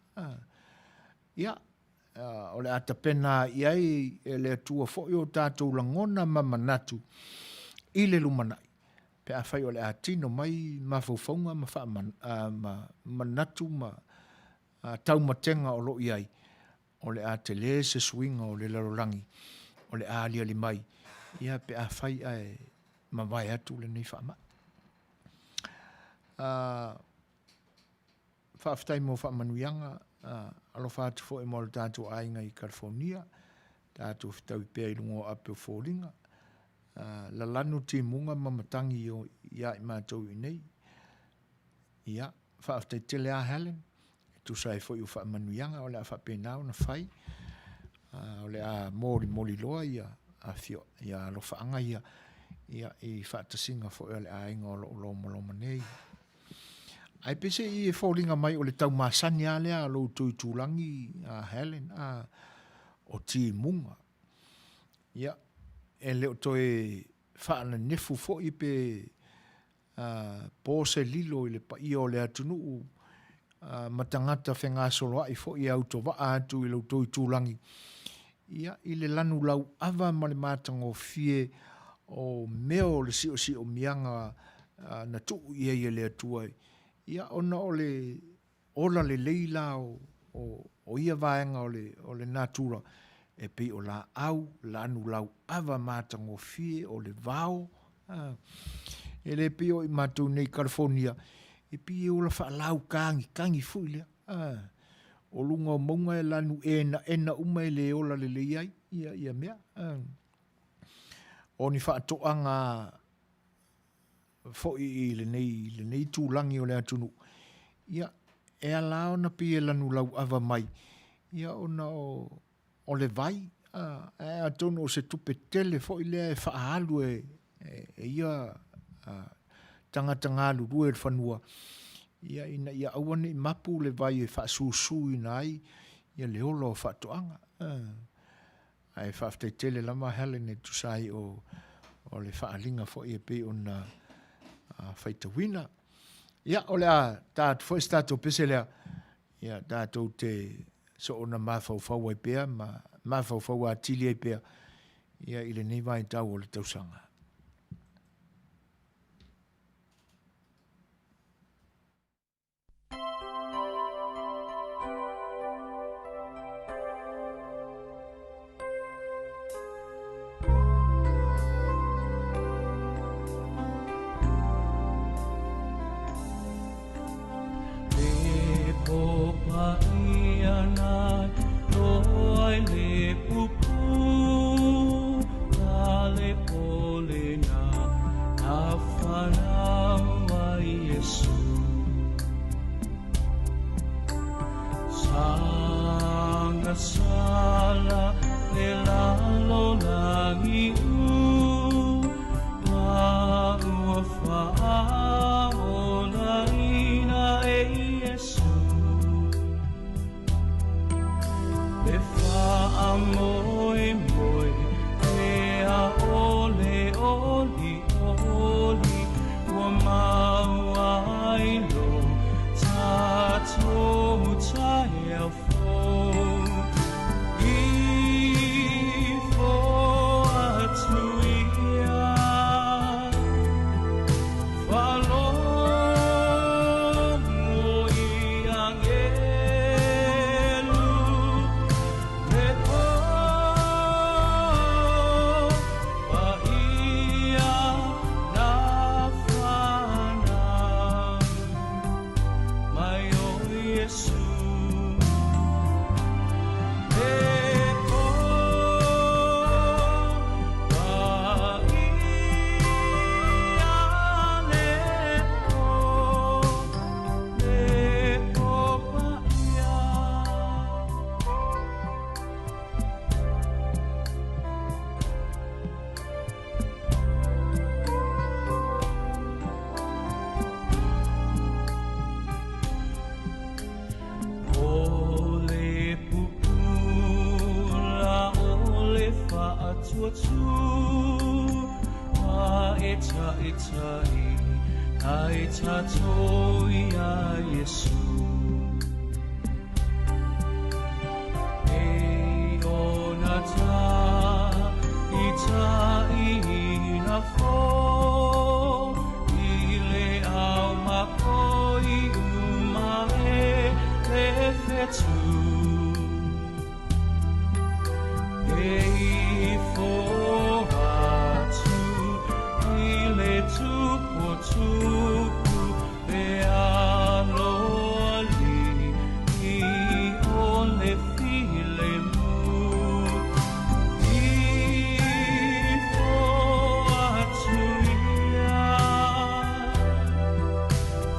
Ia, o le a tapena i ai e le Atua foi o tatou lagona ma manatu i le lumanai, pe afai o le a tino mai mafaufauga ma, ma manatu ma taumatega o lo o i ai, o le a tele se suiga o le lalolagi o le a aliali mai, ia pe afai ae mavae atu lenei faamai. Faafetai mo faamanuiaga, alofa atu foi mo le tatou aiga i California, tatou fetaui pea i luga o ape o foliga, lalanu timuga ma matagi ia i matou i inei. Ia, faafetai tele lava Helen, e tusa ai foi o faamanuiaga o le a faapena ona fai, o le a molimoli loa ia afio, ia alofaaga ia, ia i faatasiga foi a le aiga o lo o lomaloma nei. Ae peiseai e foliga mai o le tau masani lava lea a lo outou itulagi a Helen, a o timuga. Ia, e le o toe faananefu foi pe po se lilo i le paia o le atunuu ma tagata fegasoloai foi e autovaa atu i lo outou itulagi, ia, i le lanu lauava ma le matagofie o mea o le siosiomiaga na tuu i ai e le Atua, ia, ona o le ola lelei la o ia vaega o le natura, e pei o laau, lanu lauava matagofie, o le vao, e le pei o i matou nei i Kalifonia, e pei e ola faalaukagikagi foi lea. O luga o mauga e lanu enaena uma e le ola lelei ai ia mea. O ni faatoaga foi i lenei, lenei itulagi o le atunuu, ia, e ala ona pei e lanu lauava mai, ia ona o, o le vai, a, ae atonu o se tupe tele foi lea e faaalu e, e, e ia a, tagata galulue i le fanua, ia, ina ia aua ne i mapu le vai e faasusuina ai ia le ola o faatoaga. A. Ae faafetai tele lava Helen e tusa ai o, o le faaaliga foi e pei ona faitauina. Ia, o le a ta atu foi se tatou pese lea, ia tatou te soona mafaufau ai pea ma mafaufau atili ai pea ia i lenei vaitau o le tausaga. Sala le lalolagi u ma ua faaolaina e Iesu. Le faamoemoe pea o le olioli ua maua ai lo tatou taeao fou. Ifo atu ia, faalogo i agelu, le o paia na fanau mai o Iesu. Le o paia le o, le o paia. O le pupula o le faatuatua e taitai ai tatou iā Iesu. E ona taitaiina fou i le ao makoi uma e le fetu. E ifo atu i le tuputupu le aloalii o le filemu. Ifo atu ia,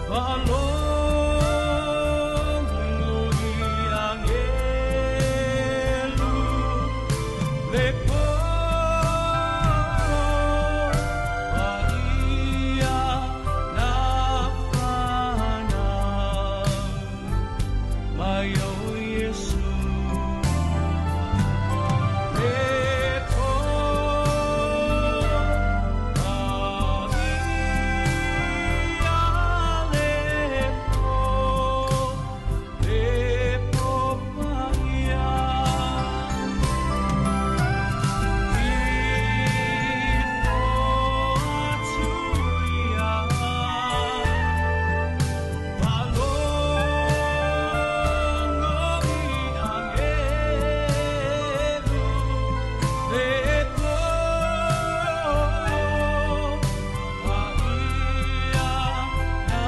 faalogo i agelu, le po paia na fanau mai o Iesu. Le po paia le po, le po paia. Ifo atu ia, faalogo i agelu, le po paia na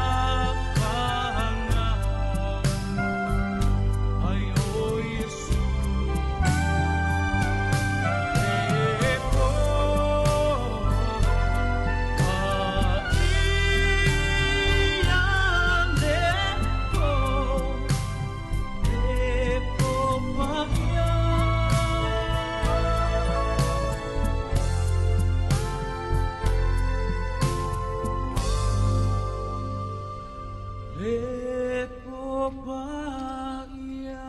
fanau mai o Iesu. Le po paia le po, le po paia. Le po paia.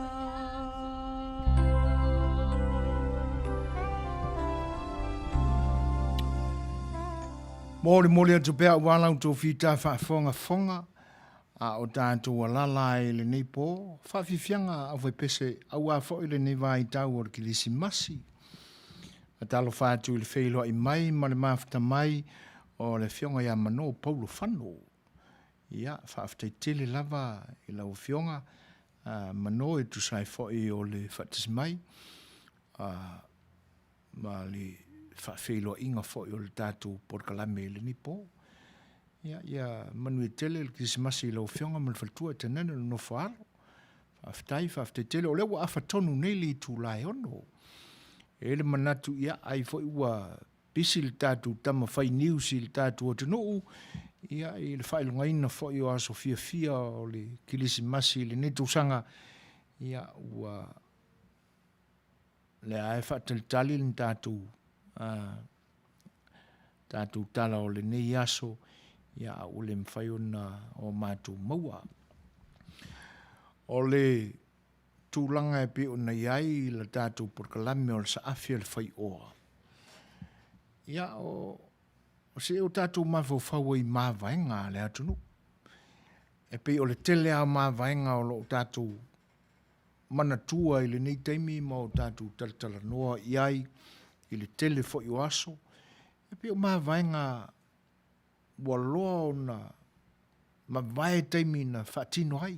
Molimoli atu pea aua la outou fita faafogafoga a o tatou alala ai i lenei po, faafiafiaga aufaipese aua foi lenei vaitau o le Kilisimasi. Talofa atu i le feiloai mai ma le mafuta mai o le Afioga ia Mano Paulo Fano. Ia, faafetai tele lava i lau Afioga Mano e tusa ai foi o le faatasi mai ma le faafeiloaiga foi o le tatou polokalame i lenei po. Ia, ia manuia tele le Kerisimasi i lau Afioga ma le faletua e tainane le nofo alo. Faafetai, faafetai tele. O lea ua afa tonu nei le itula e 6. E i ai le manatu, ia, ai foi ua pisi le tatou tama fai news i le tatou atunuu, ia, i le faailogaina foi o aso fiafia o le Kerisimasi i lenei tausaga, ia, ua. lea lava e faatalitali le tatou tatou tala o lenei aso, ia a ua le mafai ona o matou maua. O le tulaga e pei ona i ai le tatou polokalame o le saafi a le faioa, ia o se o tatou mafaufau ai i mavaega a le atunuu. E pei o le tele lava o mavaega o lo o tatou manatua i lenei taimi ma o tatou talatalanoa i ai i le tele foi o aso, e pei o mavaega ua loa ona mavae taimi na faatino ai.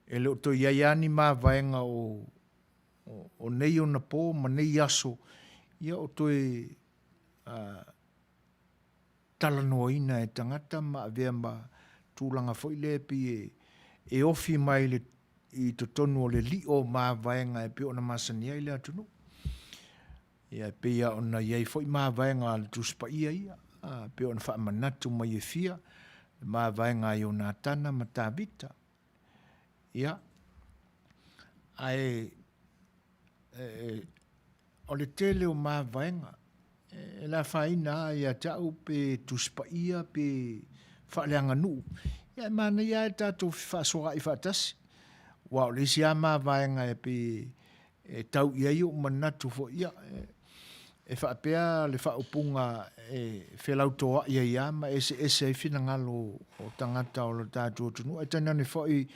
E le o toe i ai lava ni mavaega o nei ona po ma nei aso ia o toe talanoaina e tagata ma avea ma tulaga foi lea e pei e ofi mai i totonu o le lio o mavaega e pei ona masani ai le atunuu. Ia e pei lava ona i ai foi mavaega a le Tusi Paia ia, e pei ona faamanatu mai e fia, le mavaega a Ionatana ma Tavita. Ia, ae o le tele o mavaega, e le afaina lava ia te au pe Tusi Paia pe faaleaganuu, ia e manaia lava le tatou fefaasoaai faatasi, aua o le isi lava mavaega e pei e tau i ai ou manatu foi, ia, e faapea le faaupuga e felautoai ai lava ma eseese ai finagalo o tagata o le tatou atunuu, ae tainane foi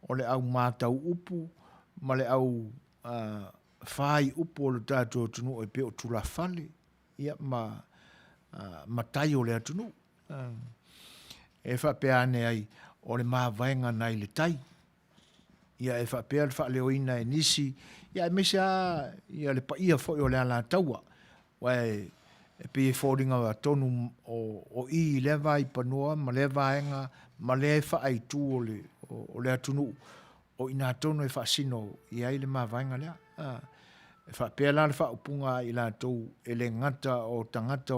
o le au matau upu ma le au fai upu o le tatou atunuu e pei o tulafale ia ma matai o le atunuu. E faapea ane ai, o le mavaega nai le tai. Ia e faapea le faaleoina e nisi, ia aemaise lava ia le paia foi o le Alataua, aua e pei e foliga tonu o i i lea vaipanoa ma lea vaega ma lea faaitu o le atunuu, o i ina tonu e faasino i ai le mavaega lea. E faapea la le faaupuga a i latou e le gata o tagata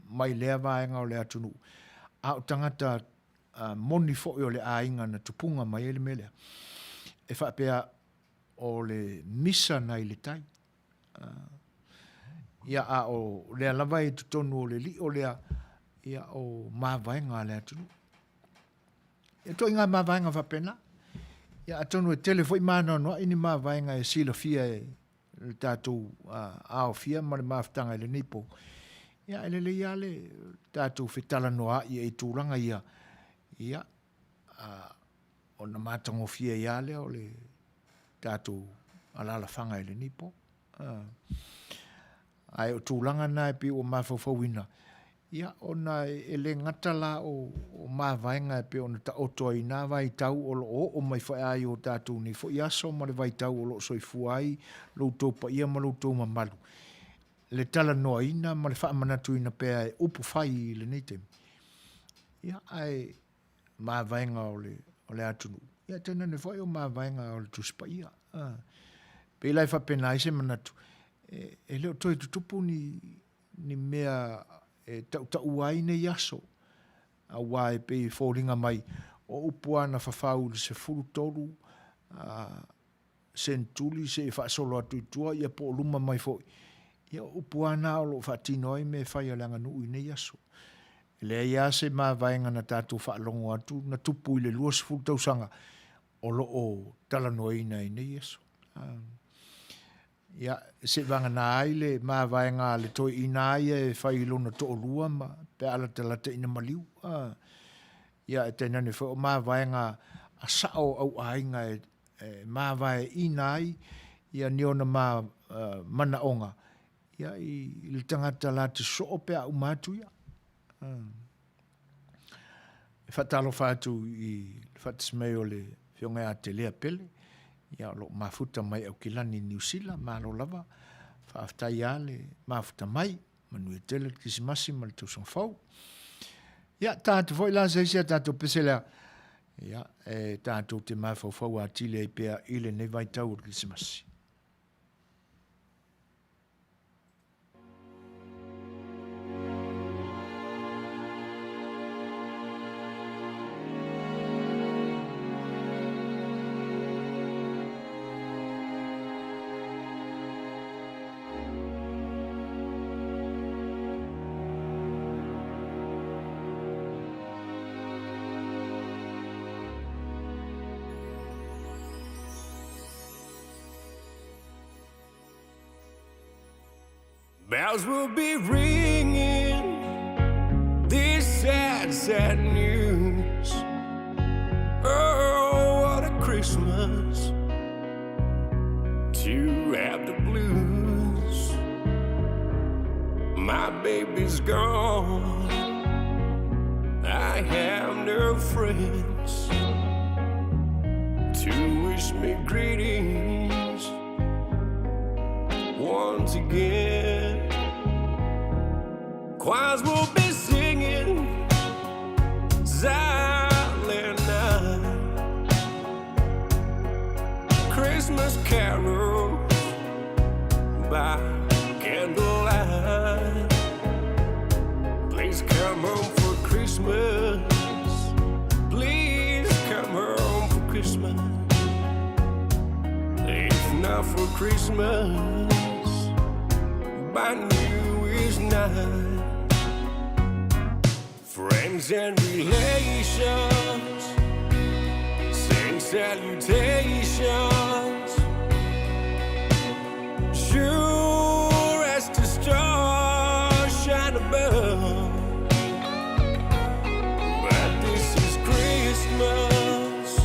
mai lea vaega o le atunuu, a o tagata moni foi o le aiga na tupuga mai ai le mea lea. E faapea o le misa nai le tai. Ia, a o lea lava e i totonu o le lio lea, ia, o mavaega a le atunuu. E ituaiga mavaega faapena. Ia atonu e tele foi ma anoanoai ni mavaega e silafia e le tatou aofia ma le mafutaga i lenei po. Ia e lelei lava le tatou fetalanoaai i tulaga ia, ia ona matagofie ai lava lea o le tatou alaalafaga i lenei po. Ae o tulaga na e pei ua mafaufauina, ia ona e le gata la o mavaega e pei ona taoto ai i na vaitau o lo o oo mai foi lava i o tatou nei foi aso ma le vaitau o lo o soifua ai lo outou paia ma lo outou mamalu, le talanoaina ma le faamanatuina pea e upu fai i lenei taimi. Ia, ae mavaega o le, o le atunuu, ia tainane foi o mavaega o le Tusi Paia. Ah. Pei la e faapena ai se manatu, e, e le o toe tutupu ni, ni mea e tautaua ai nei aso, aua e pei e foliga mai o upu lava na fafau i le 13 senetuli seia faasolo atu i tua ia po o luma mai foi, ia o upu lava na o lo o faatino ai mea e fai a le aganuu i nei aso. E leai lava se mavaega na tatou faalogo atu na tupu i le 20 tausaga o lo o talanoaina i nei aso. Ia, seivagana ai le mavaega a le toeaina ia e fai i lona toalua ma pe a latalata ina maliu. Ia, e tainane foi o mavaega a sao o auaiga e mavaeaina ai ia ni ona manaoga ia i le tagata la te soo pe a uma atu ia. E faatalofa atu i le faatasi mai o le Afioga ia Telea Pele, ia o lo o mafuta mai Aukilani i Niu Sila, malo lava, faafetai lava le mafuta mai, manuia tele le Kerisimasi ma le tausaga fou. Ia, ta atu foi la se isi a tatou pese lea, ia, e tatou te mafaufau atili ai pea i lenei vaitau o le Kerisimasi. Bells will be ringing this sad, sad news. Oh, what a Christmas to have the blues. My baby's gone. I have no friends to wish me greetings once again. Choirs will be singing Silent night. Christmas carols by candlelight. Please come home for Christmas. Please come home for Christmas. If not for Christmas, by New Year's night. Friends and relations send salutations. Sure as the stars shine above. But this is Christmas,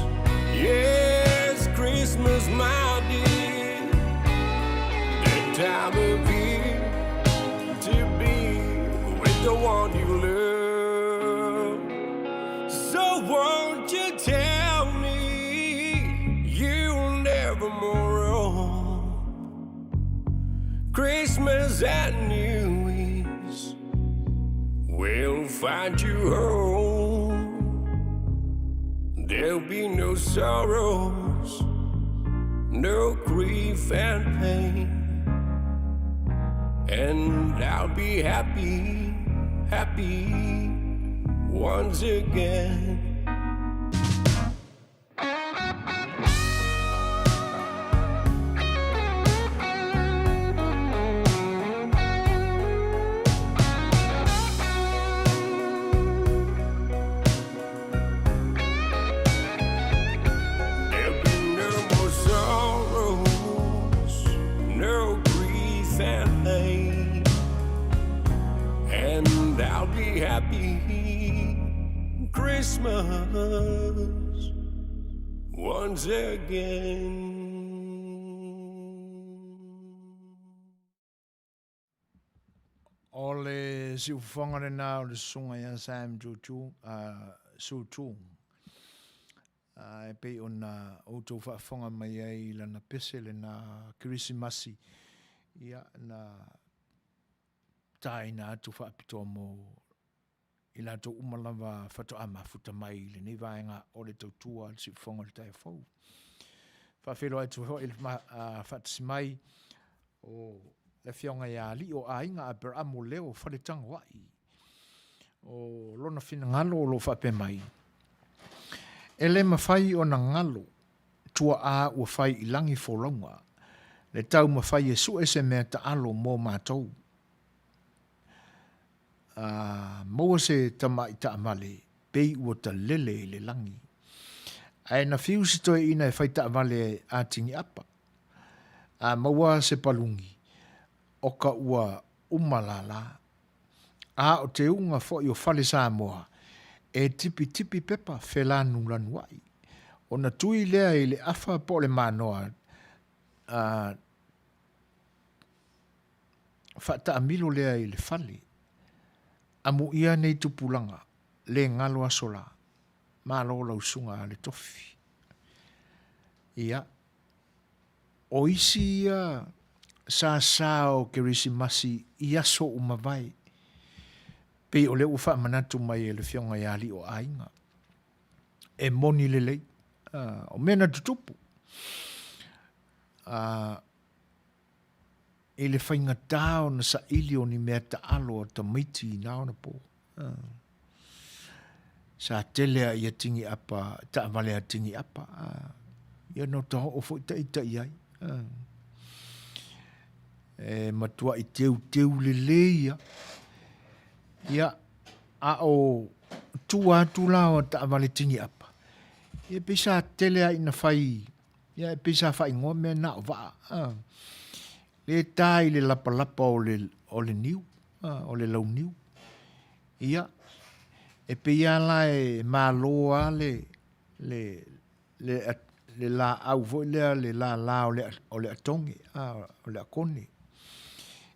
yes, Christmas, my dear. The time of year to be with the one you love. So won't you tell me you'll never more roam? Christmas and New Year's will find you home. There'll be no sorrows, no grief and pain. And I'll be happy, happy once again. There'll be no more sorrows, no grief and pain. And I'll be happy Christmas once again. O le siufofoga lena o le susuga ia Sam Tutu, Su Tu, e pei ona outou faafofoga mai ai i lana pese lena Kerisimasi, ia, na taina atu faapitoa mo i latou uma lava faatoa mafuta mai i lenei vaega o le tautua a le Siufofoga o le Taeao Fou. Faafeiloai atu foi i le faatasi mai o le Afioga ia Alii o Aiga Aperamo Leo Faletagoai. O lona finagalo o lo o faapea mai, E le mafai ona galo tuaa ua fai i lagi folauga, le taumafai e sue se mea taalo mo matou. A maua se tamaʻi taavale, pei ua talele i le lagi. Ae na fiu si toeaina e fai taavale a Tiniʻapa. A maua se paluni, o ka ua uma lālā. A o te uga foʻi o fale Samoa, e tipitipi pepa felanulanuaʻi. Ona tui lea i le afa po o le manoa, a faataamilo lea i le fale. Amuia nei tupulaga, le galo aso la. Malo lau susuga a le tofi. Ia, o isi ia sasa o Kerisimasi i aso ua mavae, pei o lea ua faamanatu mai e le Afioga ia Alii o Aiga. E moni lelei, o mea na tutupu. I le faigata ona saili o ni mea taalo a tamaiti i na ona po. Sa tele a ia tini apa, taavale a tini apa. Ia no ta oo foi taita i ai. E matuai teuteu lelei ia. Ia, a o tua atu la o taavale tini apa. Ia pei sa tele a ina fai Ia, e pei sa faaigoa mea na o vaa. A. Le tā i le lapalapa o le, o le niu, o le launiu. Ia, e pei lava la e malo lava le, le, le, le laau foi lea, le lala o le, o le atoge, o le akone.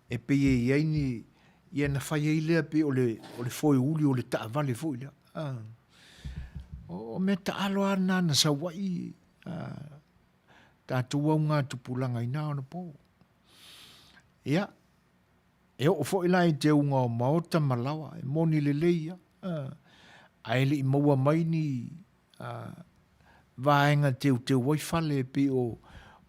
E pei e i ai ni, ia na fai ai lea pei o le, o le foeuli o le taavale foi lea. O mea taalo lava na na sau ai tatou augatupulaga i na ona po. Ia, e oo foi la i teuga o maota ma laoa, e moni lelei ia, ae le i maua mai ni vaega teuteu ai fale e pei o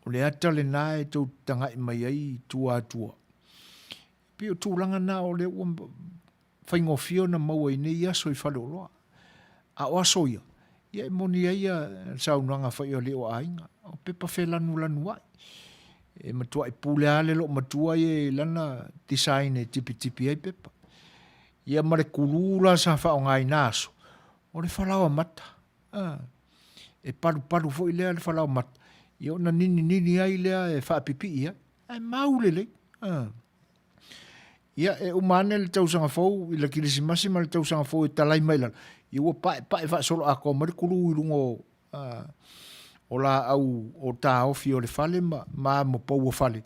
le ata lena e tou te tagai mai ai i tua atu. E pei o tulaga na o lea ua faigofie ona maua i nei aso i faleoloa. A o aso ia, ia e moni ai le saunoaga foi a alii o aiga, o pepa felanulanuai. E matuai pule lava le loomatua ia i lana design e tipitipi ai pepa. Ia ma le kulu la sa faaaoga i na aso, o le falaoa mata. E palupalu foi lea le falaoa mata, ia ona nininini ai lea e faapipii ai, ae mau lelei. Ia, e uma ane le tausaga fou i le Kilisimasi ma le tausaga fou e talai mai lalo, ia ua paepae faasoloatoa mai le kulu i luga o, o laau o taofi o le fale ma, ma ma pou o fale.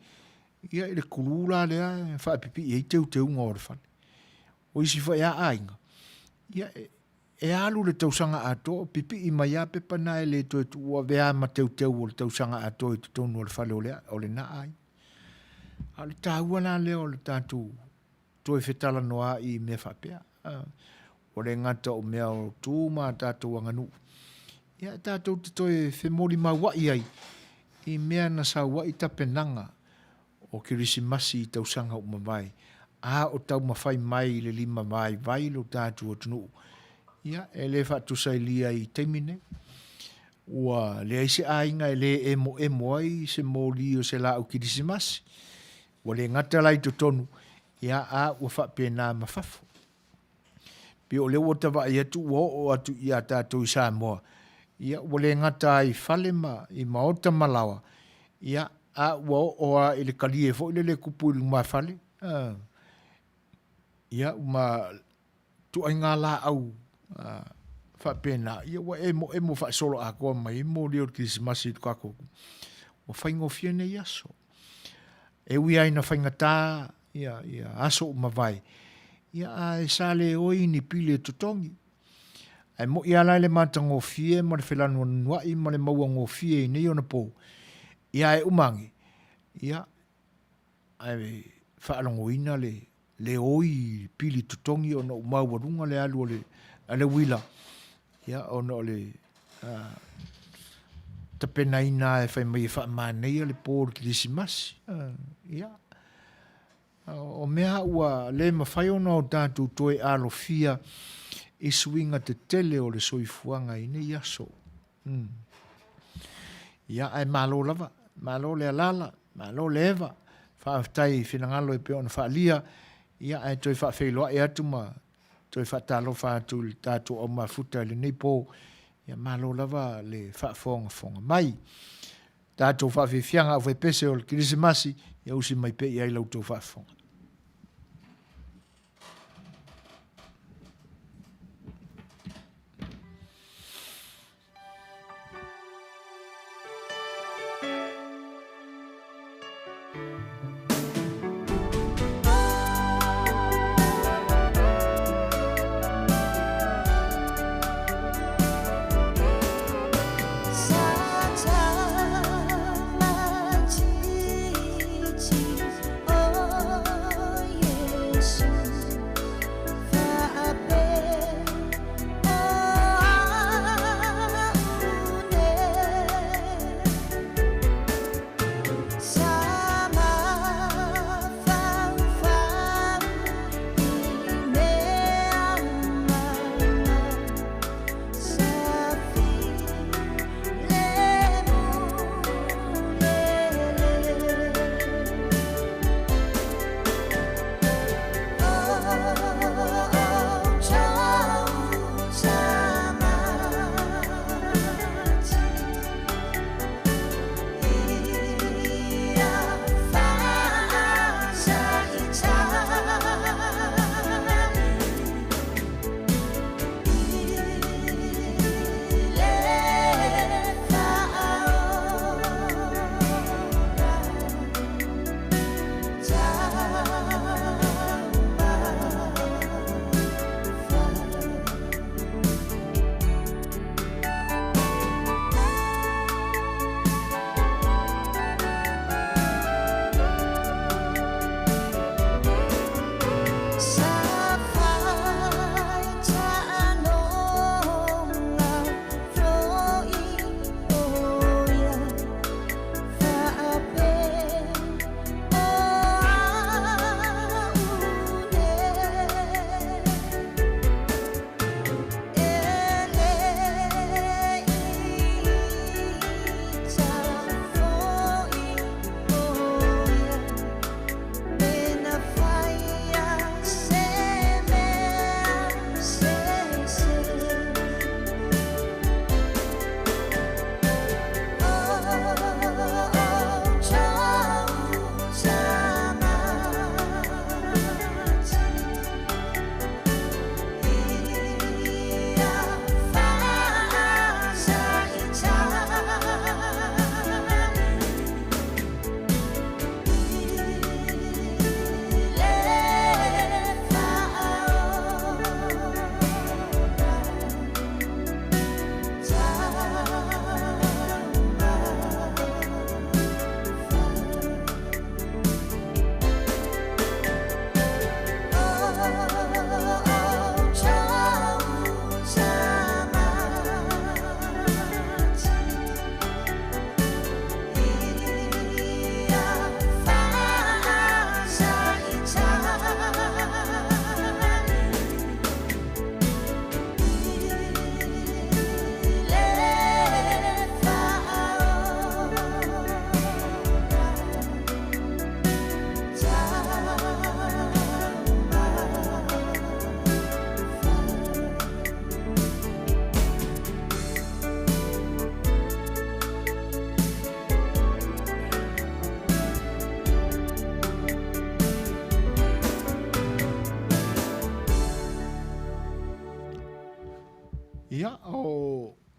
Ia, i le kulu la lea e faapipii ai teuteuga o le fale. O isi foi lava aiga, ia, e, e alu le tausaga atoa o pipii mai lava pepa na e le toe tuua avea ma teuteu o le tausaga atoa i totonu o le fale o le, o lena aiga. A o le taua la lea o le tatou toe fetalanoa'i i mea faapea. Ua le gata o mea o tu ma a tatou aganuu, ia e tatou te toe femolimaua'i ai i mea na sau ai tapenaga o Kerisimasi i tausaga ua mavae, a o taumafai mai i le limavaivai lo tatou atunuu, ia e le faatusailia i taimi nei. Ua leai se aiga e le emoemo ai se moli o se laau Kerisimasi. Ua le gata la i totonu, ia a ua faapena ma fafo. Pei o lea ua ta vaai atu ua oo atu ia tatou i Samoa, ia ua le gata ai i fale ma i maota ma laoa, ia a ua oo lava i le kalie foi lele e kupu i lumafale, ia ma ituaiga laau faapena, ia ua emoemo faasoloatoa mai ai moli o le Kerisimasi i le tatou ua faigofie nei aso. E ui lava ina faigata ia, ia aso ua mavae, ia ae sa le oi ni pili e totogi. Ae moi lava la i le matagofie ma le felanuanua'i ma le mauagofie i nei ona pou, ia ae uma ane, ia, ae faalogoina le, le oi i pili totogi ona ua maualuga le alu a le, a le uila, ia, ona o le tapenaina e fai mai e faamanaia le po o le Kerisimasi. Ia, o mea ua le mafai ona o tatou toe alofia i suiga tetele o le soifuaga i nei aso. Ia, ae malo lava, malo le alaala, malo le eva, faafetai i finagalo e pei ona faaalia, ia ae toe faafeiloai atu ma toe faatalofa atu i le tatou aumafuta i lenei po, ia malo lava le faafogafoga mai. Tatou faafiafiaga aufaipese o le Kerisimasi, ia usi mai pea i ai la outou faafofoga.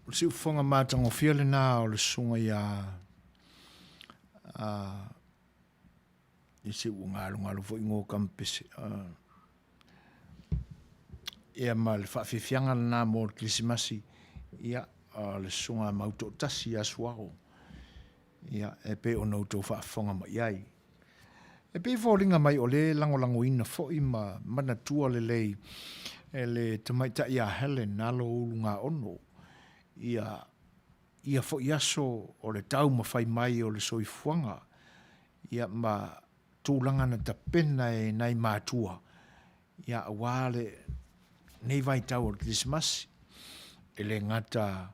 O le siufofoga matagofie lena o le susuga ia a i se ua galogalo foi ngo kampese. Ia ma le faafiafiaga lena mo le Kerisimasi, ia, o le susuga a Mautoatasi ia Suao, ia, e pei ona outou faafofoga mai i ai. E pei e foliga mai o lea e lagolagoina foi ma manatua lelei e le tamaitai ia Helen alo Ulugaono ia ia foi aso o le taumafai mai o le soifuaga ia ma tulaga na tapena e nai matua ia aua lenei vaitau o le Kerisimasi. E le gata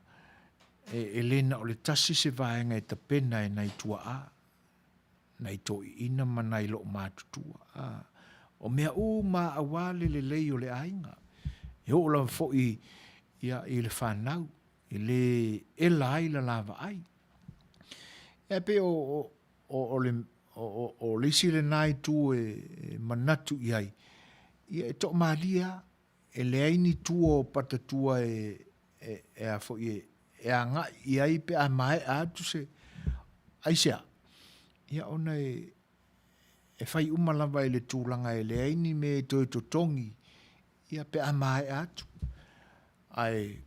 e le na o le tasi se vaega e tapena e nai tuaa, nai toeaiina ma nai loomatutua. O mea uma aua le lelei o le aiga. E oo lava foi ia i le fanau, e le ela ai le la vaai. E pei o le isi lena itu e manatu i ai, ia e toamalie lava, e leai ni tua o patatua e agai i ai pe a maea atu se, aisea? Ia ona e fai uma lava i le tulaga e leai ni mea e toe totogi ia pe a maea atu. Ae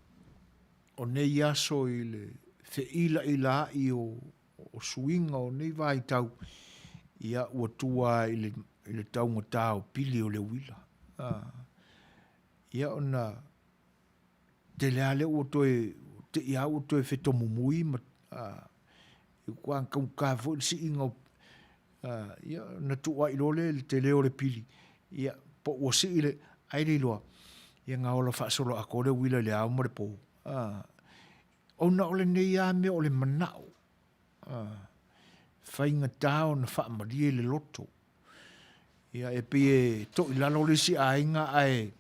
o nei aso i le feilailai o suiga o nei vaitau, ia ua tua i le taugata o pili o le uila. Ia ona tele lava lea ua toe, te i lava ua toe fetomumui ma ua taugata foi le siiga o, ia ona tuu ai loa lea i le tele o le pili, ia po ua sii le, ai le iloa, ia ona ola faasoloatoa lea o le uila i le ao ma le po. Ona o lenei lava mea o le manao, faigata ona faamalie le loto. Ia e pei e toilalo le isi aiga ae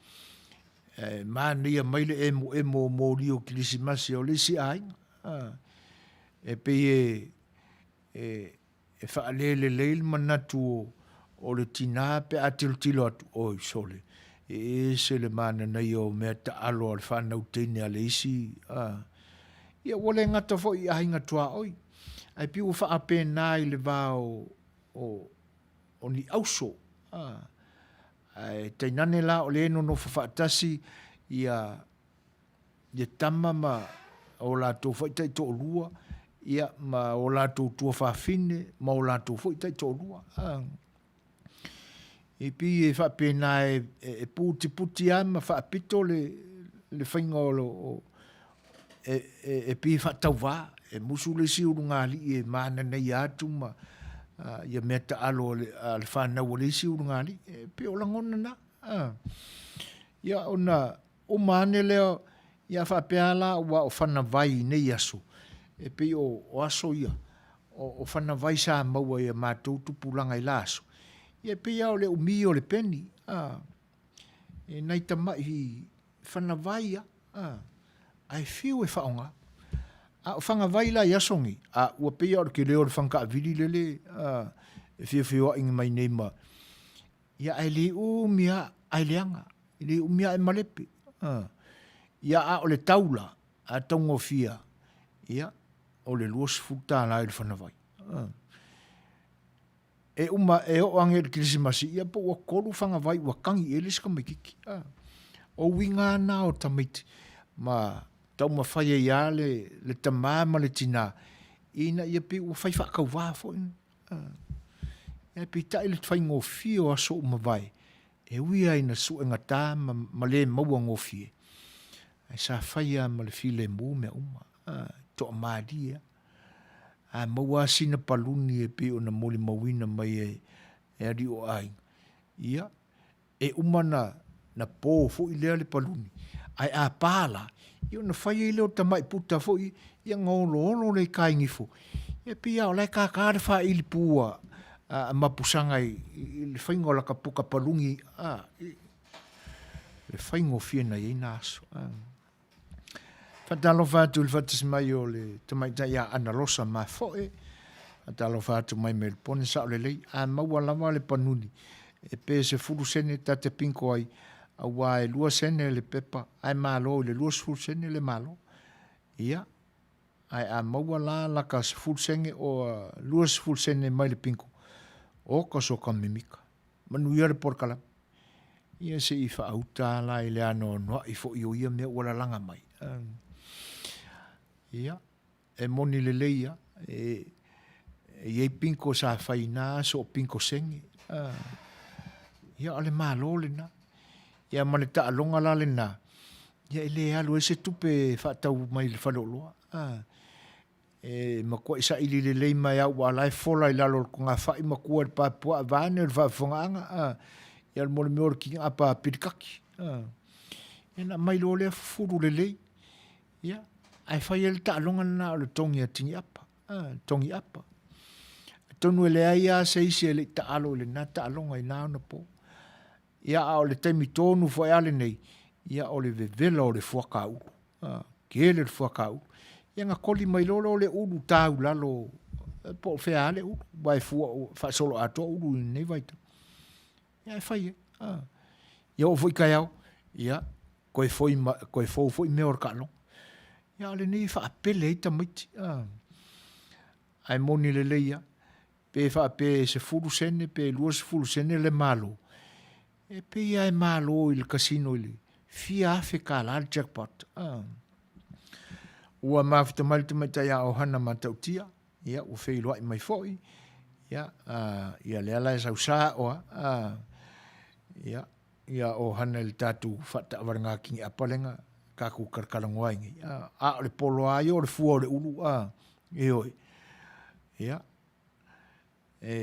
manaia mai le emoemo o moli o Kerisimasi o le isi aiga. E pei e faalelelei le manatu o le tina pe a tilotilo atu, oi sole, e ese le mananaia o mea taalo a le fanau teine a le isi. Ia ua le gata foi i aiga tuaoi, ae pei ua faapena i le va o ni auso. Ae tainane la o lea e nonofo faatasi ia tama ma o latou foi taitoalua, ia ma o latou tuafafine ma o latou foi taitoalua. E pei e faapena e putiputi lava ma faapito le faiga o e pei e faatauva, e musu le isi ulugalii e mananaia atu ma ia mea taalo a le fanau a le isi ulugalii. E pei o lagona na. Ia ona uma ane lea, ia faapea la aua o fanavai i nei aso, e pei o aso ia, o fanavai sa maua i a matou tupulaga i la aso, ia e pei lava o le umi o le peni, e nai tamai fanavai lava, ae fiu e faaaoga. A o fagavai la i aso nei, a ua pei lava o le tele o le faga taavili lele e feofeoai mai nei ma, ia ae le umi lava ae leaga, e le umi lava ae malepe. Ia a o le tau la, a taugofie lava, ia o le $20 i le fanavai. E uma, e oo ane i le Kerisimasi, ia po ua tolu fagavai ua tagi i ai le isi tamaititi. O uiga lava na o tamaiti ma taumafai ai lava le tama ma le tina ina ia pei ua fai faatauva foi. Ae peitai le faigofie o aso ua mavae, e ui lava ina suegata ma le maua gofie, ae sa fai lava ma le filemu mea uma, toamalie lava. A maua lava sina paluni e pei ona molimauina mai e alii o aiga, ia, e uma na po foi lea le paluni, ae a pa la, ia ona fai ai lea o tamai puta foi, ia ona oloolo lea i tai nifo, ia pei lava o la e tata le faili pu a Mapusaga i le faiga o lata puta paluni, a, le faigofie na i ai na aso. Faatalofa atu i le faatasi mai o le tamaitai ia Analosa Mafoe, faatalofa atu mai Melupone, sao lelei, a maua lava le panuni, e pe 10 sene ta te pinko ai, aua e 2 sene le pepa, ae malo i le 20 sene le malo. Ia, ae a maua la laka 10 sene o 20 sene mai le bingo, oka soka mimika. Manuia le polokalame. Ia se i faauta la i le anoanoai foi o ia mea ua lalaga mai. Ia, e moni lelei lava, e i ai bingo sa fai i na aso o bingo sene. Ia, o le Malo lena. Ia ma le taaloga la lena, ia e le alu ai se tupe e faatau mai i le faleoloa. E matuai saili lelei mai lava aua o la e fola i lalo o le togafai ma tua i le pa puaa vaeane le faafofogaaga a. Ia mo le mea o le tini'apa pilikaki a. Ia ona aumai loa lea fufulu lelei, ia, ae fai ai le taaloga lena o le togi a tini'apa, a, togi apa. Atonu e leai lava se isi e le i taalo i lena taaloga i na ona po. Ia a o le taimi tonu foi lava lenei, ia o le vevela o le fuakaulu, a, tele le fuakaulu. Ia na koli mai loa lea o le ulu tau lalo, po o fea lava le ulu, aua e fua faasoloatoa ulu i lenei vaitau. Ia ae fai ai, a. Ia oo foi i taeao, ia, toe foi ma, toe fou foi mea o le taaloga. Ia a o lenei e faapele ai tamaiti, a. Ae moni lelei lava, pe faapea e 10 sene pe 20 sene le malo, e pei lava e malo i le casino i le fia afe tala le jackpot. Ah. Ua mafuta mai le tamaitai a Ohana Matautia, ia ua feiloai mai foi, ia, uh, ia lea la e sausa oa, uh, ia, ia Ohana i le tatou faataavalega kini'apa lea na tatou talatalanoa ai nei. A, a o le polo lava ia o le fua o le ulu, a, ioe. Ia, e,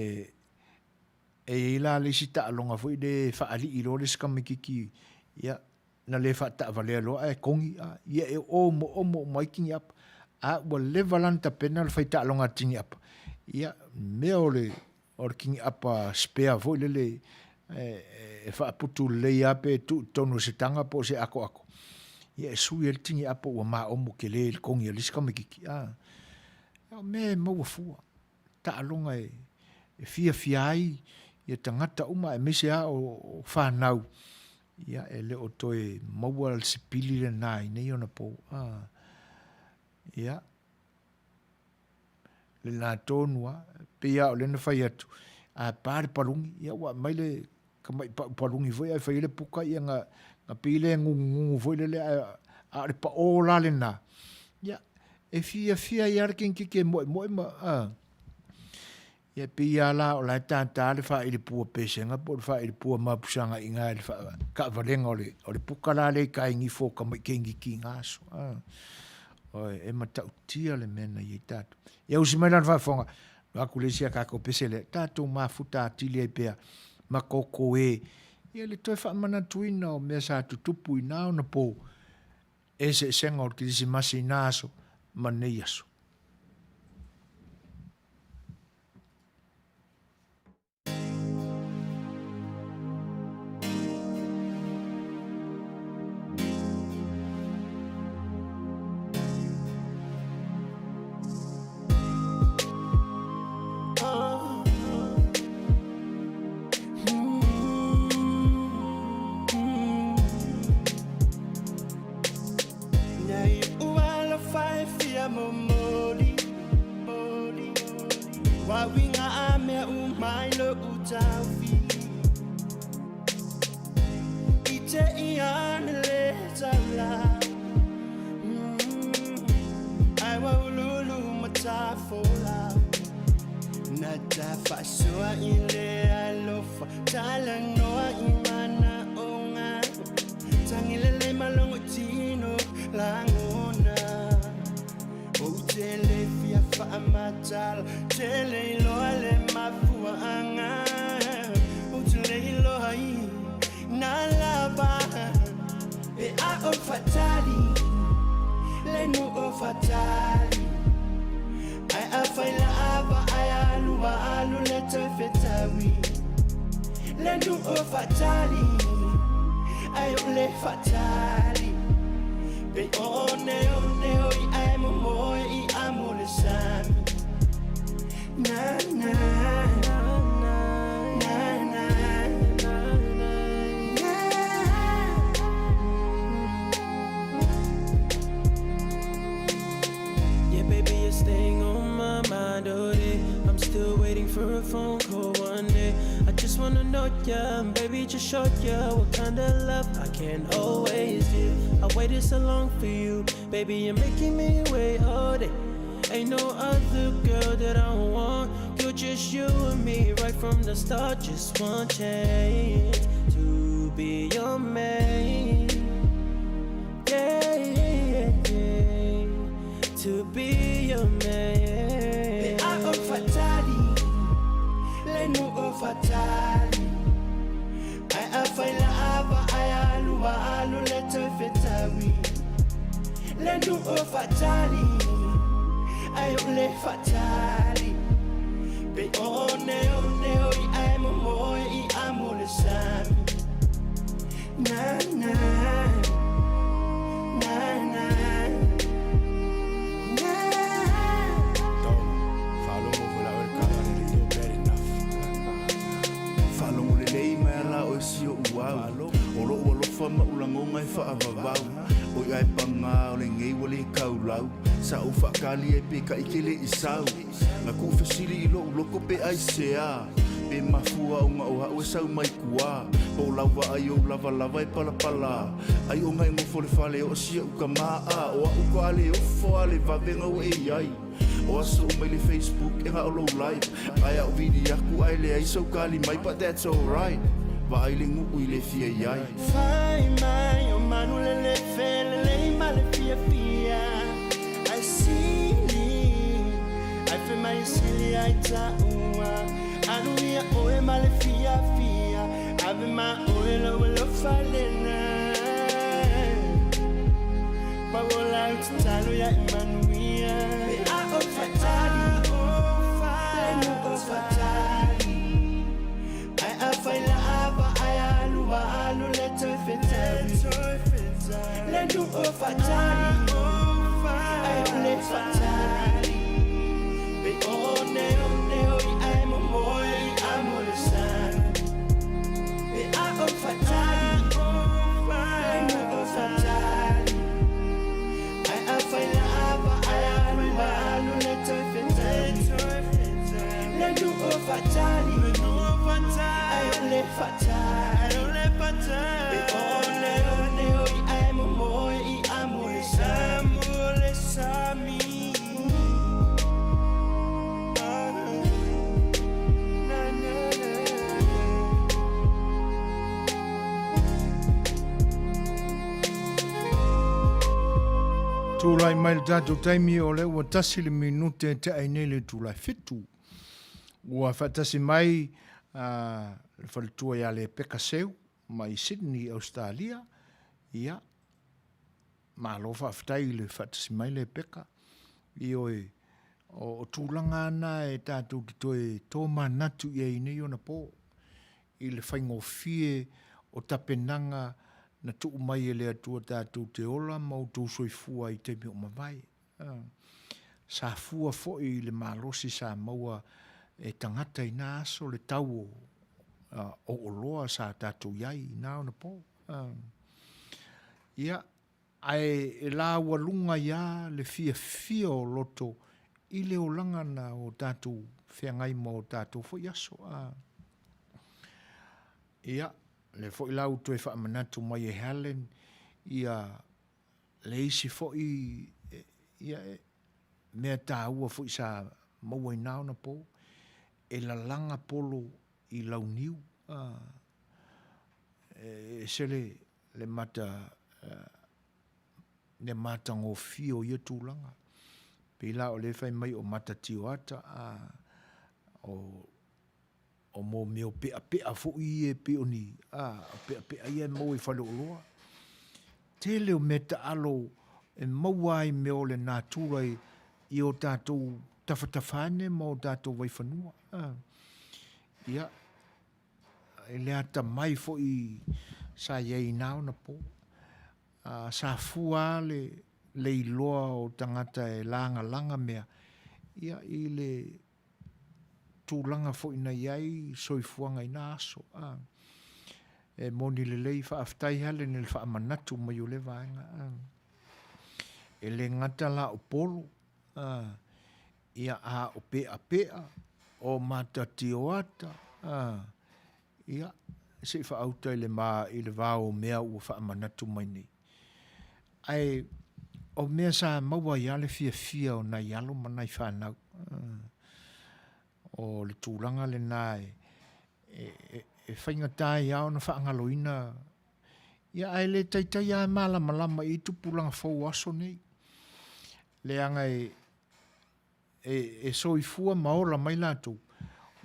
e i ai la le isi taaloga foi lea e faalii loa le isi tamaitiiti, ia, na le faataavalea loa ae togi, a, ia e omoomo uma ai tini'apa. A ua leva la ona tapena le fai taaloga a tini'apa, ia, mea o le o le kini'apa spare foi lele e faaputu lelei lava pe tuu i totonu o se taga po o se atoato, ia e sui ai le tini'apa ua maomo tele i le togi a le isi tamaitiiti, a. O mea e maua fua, taaloga e fiafia ai ia tagata uma aemaise lava o fanau, ia e le o toe maua le sipili lena i nei ona po, a. Ia, lena tonu lava, pei lava o lea na fai atu, a pa le paluni, ia ua aumai le tamai pau paluni foi ae fai ai le puka, ia na, na pei lea e nunununu foi lele, ae, a o le pao la lena, ia, e fiafia ai lava le teineitiiti e moemoe ma, a. Ia e pei lava la o la e tata le faailipua pesega po o le faailipua mapusaga i ina i le faataavalega o le, o le puka la lea i tai nifo o tamai teineiti i na aso. A. Oi, e matautia le mea na i ai tatou. Ia usi mai la le faafofoga, no atu le isi a tatou pese lea, tatou mafuta atili ai pea ma koko e, ia le toe faamanatuina o mea sa tutupu i na ona po, eseesega o le Kerisimasi i na aso ma nei aso. Waiting for a phone call one day. I just wanna know ya, baby, just show ya what kind of love I can always give. I waited so long for you, baby, you're making me wait all day. Ain't no other girl that I want. You're just you and me right from the start. Just one chance to be your man. Yeah, yeah, yeah. To be your man. Pe a o fatali, le nu o fatali. Ai a faila ava ai alu wa alu le te fetawi. Le nu o fatali, ai o le fatali. Pe o ne o ne o i ai mo mo i amo le sami. Na na, na na, na. Faalogo lelei mai ala oe si oʻu au. O loʻu alofa ma ou lagoga e faavavau. Oi ae pagā o lenei ua lē kaulau. Sa ou faakali ai pe kaʻi ke leʻi sau. Na kuʻu fesili i loʻu loko pe aisea. Pe mafua ona o aʻu e sau mai kuā. Po o lau vaai ou lavalava e palapala. Ai ona e nofo le fale o si oʻu kamā a o aʻu ka ale ofo a le vavega ua e iai. O aso uma i le Facebook e na o lou live. Ae a ou vili aku ae leai sou kali mai but that's alright. Vaai le nuu i le fia iai. Fai mai o manu lele felelei ma le fiafia Ai sili Ai fe mai sili ai taua Alu ia oe ma le fiafia Ave ma oe lau alofa lena Paola u tatalo ia e manuia Pe a o fatali Le nu o fatali Ai a fai la ava ai alu a alu le toe fetawi Le nu o fatali Ai o le fatali Pe o ne o ne o i ai mo moe i amo le sami Pe a o fatali Le nu o fatali Ai a fai la ava ai alu a alu le toe fetawi Le nu o fatali Ai o le fatali Pe o ne o ne o i ai mo moe i amo le sami Na na na. Tulai mai le tatou taimi o lea ua tasi le minute e tea nei le itula e fitu. Ua faatasi mai le faletua ia Lepeka Seu mai Sydney, Australia. Ia, malo faafetai i le faatasi mai Lepeka. Ioe, o tulaga lava na e tatou te toe tomanatu i ai i nei ona po, i le faigofie o tapenaga na tuu mai e le Atua tatou te ola ma outou soifua ai i taimi o mavae. Sa fua foi i le malosi sa maua e tagata i na aso le tau o oloa sa tatou i ai i na ona po. Ia, ae e laualuga ai lava le fiafia o loto i le olaga na o tatou feagai ma o tatou foi aso. Ia, lea foi la ua toe faamanatu mai e Helen ia le isi foi ia, mea taua foi sa maua i na ona po, e lalaga polo i launiu, e ese le, le mata, le matagofie o ia tulaga. Pei la o lea e fai mai o mata tioata, a, o, o mo mea o peapea foi ia e pei o ni, a, o peapea ia e maua i faleoloa. Tele o mea taalo e maua ai mea o le natura i, i o tatou tafatafa ane ma o tatou vaifanua. A. Ia, i le atamai foi sa i ai i na ona po. A, sa fua lava le, le iloa o tagata e lagalaga mea, ia, i le tulaga foi na i ai soifuaga i na aso. A, e moni lelei, faafetai Helen i le faamanatu mai o lea vaega. A, e le gata la o polo, a, ia a o peapea, o Matatioata, a, ia, se i faauta i le ma, i le va o mea ua faamanatu mai nei. Ae o mea sa maua ai lava le fiafia o nai alo ma nai fanau. O le tulaga lena e, e, e faigata ai lava ona faagaloina ia ae le taitai lava e malamalama i tupulaga fou o aso nei. Leaga e, e, e soifua ma ola mai latou,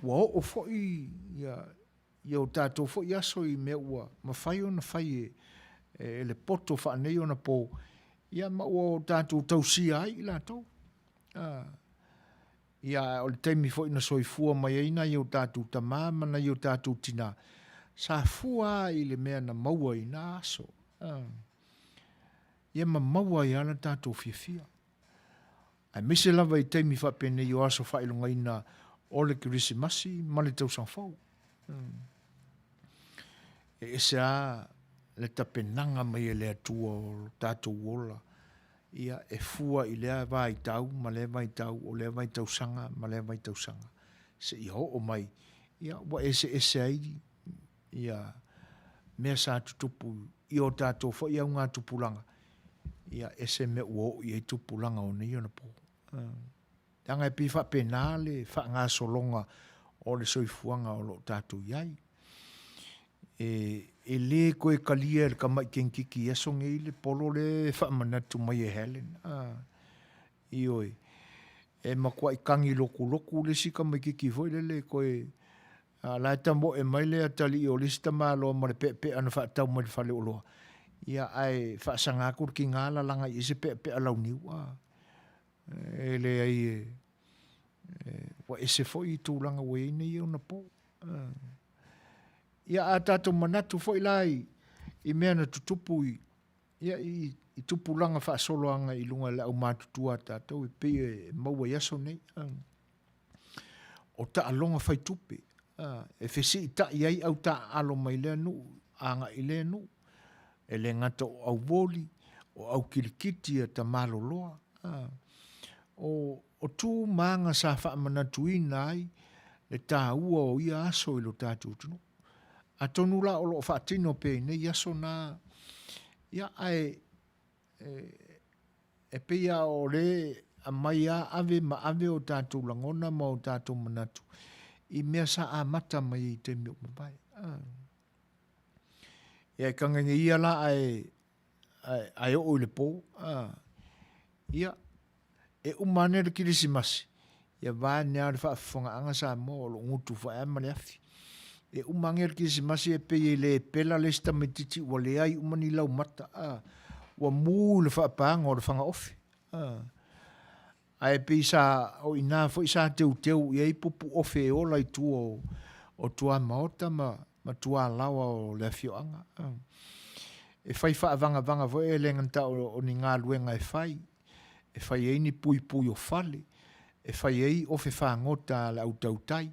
ua oo foi ia, ia o tatou foi aso i mea ua mafai ona fai e, e le poto faaneionapo, ia ma ua o tatou tausia ai i latou. Ah. Ia, o le taimi foi na soifua mai ai nai o tatou tamā ma nai o tatou tinā, sa fua lava i le mea na maua i na aso. Ah. Ia ma maua ai lava le tatou fiafia. Aemaise lava i taimi faapenei o aso faailogaina o le Kerisimasi ma le Tausaga Fou. E ese lava le tapenaga mai e le Atua o lo tatou ola, ia, e fua i lea vaitau ma lea vaitau, o lea vaitausaga ma lea vaitausaga, seia oo mai, ia, ua eseese ai ia mea sa tutupu i o tatou foi augatupulaga, ia ese mea ua oo i ai tupulaga o nei ona po. Leaga e pei faapena le faagasologa o le soifuaga o lo o tatou i ai. E, e le toe talia e le tamai kenikiki i aso nei le polo lea e faamanatu mai e Helen. Ah, ioe. E matuai tagi lotulotu le isi tamaititi foi lele toe A o la e tamoe mai le atalii o le isi tamaloa ma le peapea na faatau mai le faleoloa, ia ae faasaga atu le tiga lalaga i ai se peapea launiu, a. E leai e, e, ua ese foi tulaga ua i ai nei ona po. Ia a tatou manatu foi la i, i mea na tutupu i, ia, i, i tupulaga faasoloaga i luga i le aumatutua a tatou e pei e maua i aso nei. A. O taaloga fai tupe, e fesiitai ai au taaalo mai lea nuu agai i lea nuu. E le gata o au voli, o au kilikiti a tamaloloa. O, o tu ma aga sa faamanatuina ai le taua o ia aso i lo tatou atunuu. Atonu la o lo o faatino pea i nei aso na, ia ae e, E pei a o le aumai a ave ma ave o tatou lagona ma o tatou manatu i mea sa amata mai ai i taimi o mavae. Ia e kagege ia la ae, ae, ae oo i le po. Ia, e uma ane le Kirisimasi, ia vaeane lava le faafofogaaga Samoa o lo o gutu foi lava ma le afi. E uma ane le Kirisimasi e pei e le pela le isi tamaitiiti ua leai uma ni laumata, a, ua mu i le faapaga o le fagaofe. A, ae pei sa, o i ina foi sa teuteu i ai pupu ofe e ola i tua o, o tuamaota ma, ma tualaoa o le afioaga. A, e fai faavagavaga foi e le gata o, o ni galuega e fai, e fai ai ni puipui o fale, e fai ai ofe fagota a le au tautai.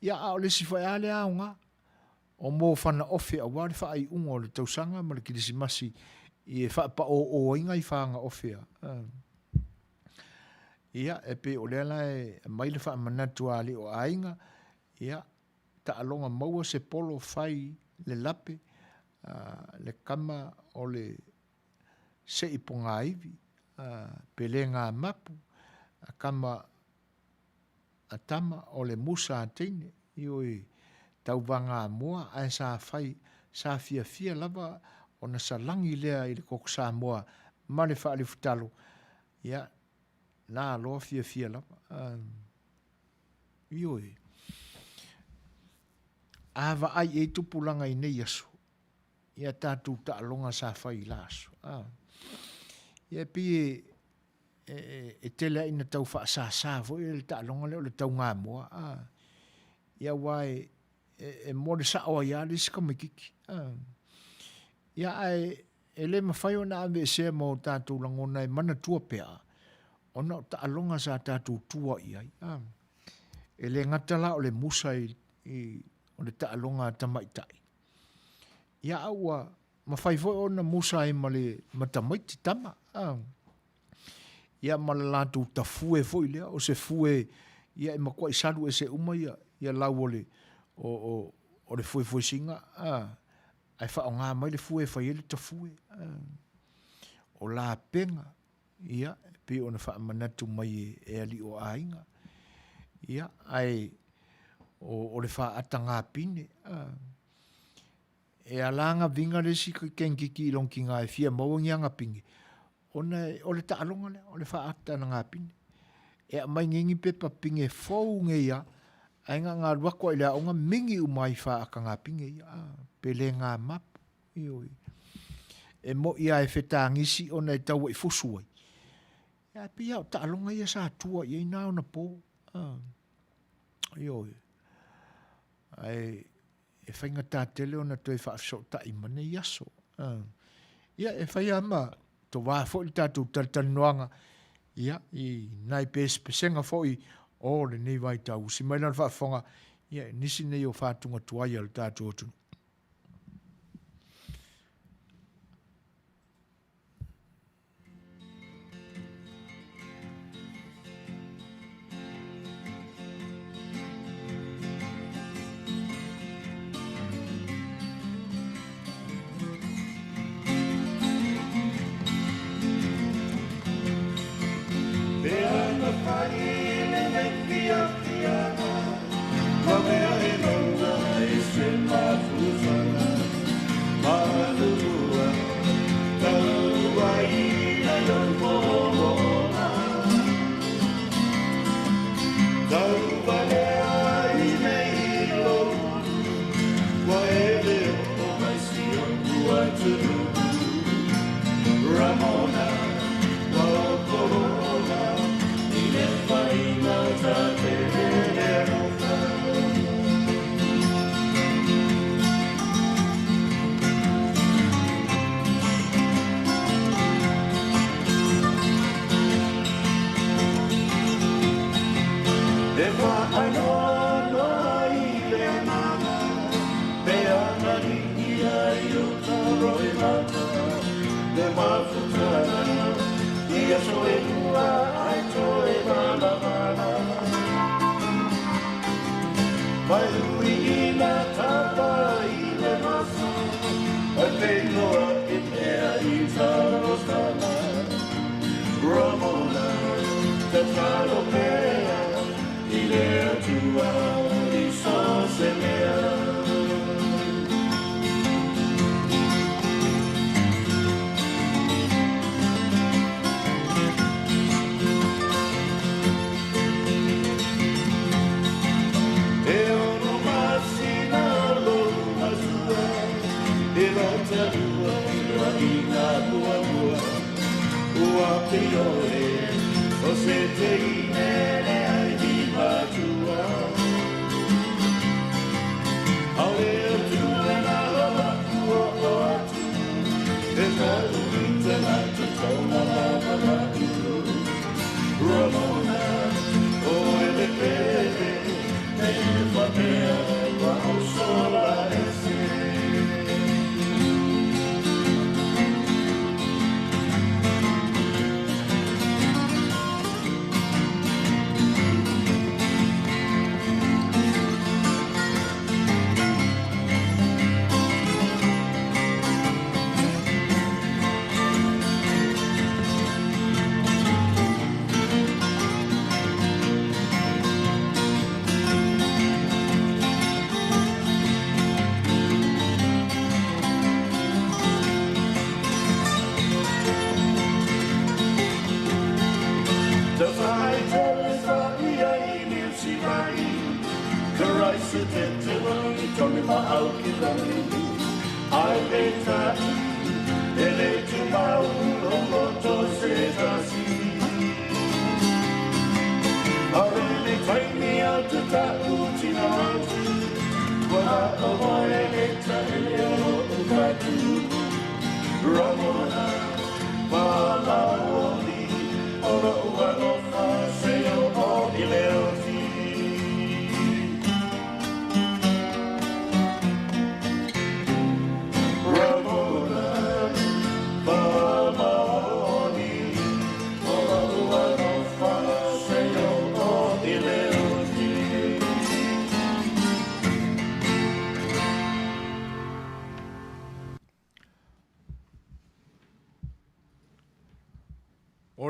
Ia, a o le isi foi lava lea aoga, o mofana ofe aua le faaiuga o le tausaga ma le Kerisimasi i e faapaoō ai nai faga ofe a. Ia, e pei o lea la e aumai le faamanatu a alii o aiga, ia, taaloga maua se polo fai le lape, le kama o le seʻi pogāivi, pelega mapu, a kama a tama o le musa a teine, ioe, tauvaga moa ae sa fai, sa fiafia lava ona salagi lea i le koko Samoa ma le faalifutalo, ia, na loa fiafia lava. Ioe. A vaai i ai tupulaga i nei aso, i a tatou taaloga sa fai i la aso. A. Ia e pei e, e, e tele ai ina tau faasāsā foi le taaloga lea o le taugamoa. A. Ia aua e, e, e mo le sao ai lava le isi tamaitiiti. A. Ia ae e le mafai ona aveesea ma o tatou lagona e manatua pea ona o taaloga sa tatou tua i ai. A. E le gata la o le musa i, i o le taaloga a tamaitai, Ia a ua mafai foi ona musa ai ma le ma tamaiti tama. A. Ia ma le latou tafue foi lea, o se fue Ia e matuai salu ese uma ia ia lau o le o o o le fuefuesiga a ae faaaoga mai le fue e fai ai le tafue a. O lapega ia e pei ona faamanatu mai e e alii o aiga. Ia ae o o le faata gapine a. E ala gaviga le isi kenkiki i lona tiga e fia maua ni ana pine, ona o le taaloga lea, o le faaata ana gapine. E aumai nei ni pepa pine fou nei lava, ae na ona alu atu lava i le aoga migi uma ai i faaata gapine ia, a, pe le gamapu, ioe. E moni lava e fetagisi ona e tau ai fusu ai, ae pei lava o taaloga ia sa tua i ai na ona po, a, ioe. Ae e faigata tele ona toe faafesootai ma nei aso. Ia, e fai lava ma tovā foi le tatou talatalanoaga, ia, i nai pesepesega foi o lenei vaitau. Usi mai la le faafofoga, ia, nisi nei o fatuga tuai a le tatou atunuu.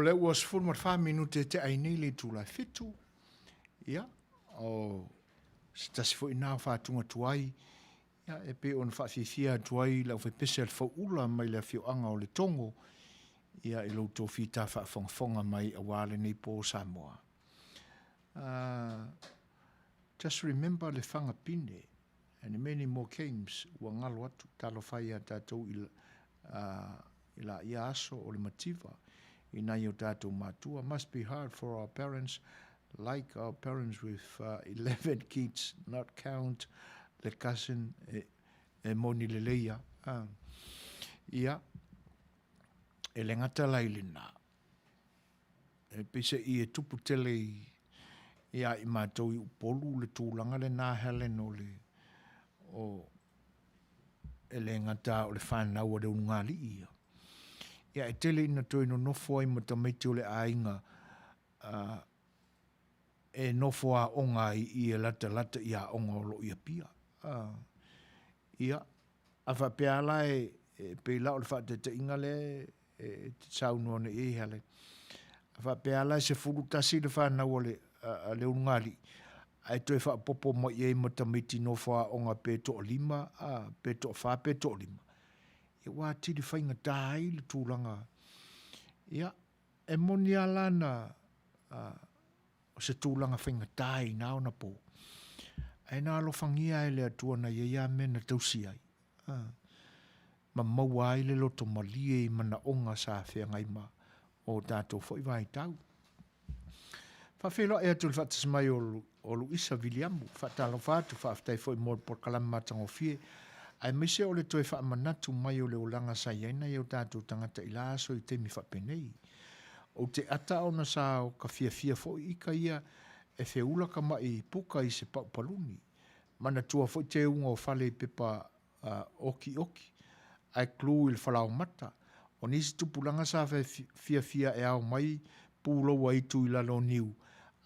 lea ua 14 minute e tea ai nei le itula e 7. Ia, o se tasi foi na o faatuga tuai, ia, e pei ona faafiafia atu ai le aufaipese a le Fauula mai le afioaga o Letogo, ia, i lo outou fita faafogafoga mai aua lenei po Samoa. Just remember Lefaga Pine and many more games ua galo atu, talofa ia tatou i, i la ia aso o le mativa i nai o tatou matua. Must be hard for our parents like our parents with 11 kids not count le cousin e, e moni lelei a. Ia, e le gata la i lena. E peiseai e tupu tele i, ia i matou i Upolu le tulaga lena Helen o le, o, e le gata o le fanau a le ulugalii ia. Ia e tele ina toe nonofo ai ma tamaiti o le aiga a, e nofo aoga ai i e latalata i aoga o lo o i Apia. A, ia, a faapea la e, e pei la o le faataitaiga lea e te saunoa nei i ai Helen. A faapea la e 11 le fanau a le, a, a le ulugalii, ae toe faaopoopo mai i ai ma tamaiti nofo aoga pe toalima, a, pe toafa pe toalima, ia ua atili faigata ai le tulaga. Ia, e moni lava la na, a, o se tulaga faigata i na ona po, ae na alofagia e le Atua na i ai lava mea na tausi ai. A, ma maua ai le loto malie i manaoga sa feagai ma o tatou foi vaitau. Faafeiloai atu i le faatasi mai o, o Luisa Viliamu. Faatalofa atu, faafetai foi mo le polokalame matagofie, aemaise o le toe faamanatu mai o le olaga sa i ai nai o tatou tagata i la aso i taimi faapenei. Ou te ata ona sa o ka fiafia foi ika ia e feula ka maʻi puka i se pau paluni. Manatua foi teuga o fale i pepa okioki, ae glue i le falaomata. O nisi tupulaga sa fiafia e ao mai pulou a itu i lalo o niu,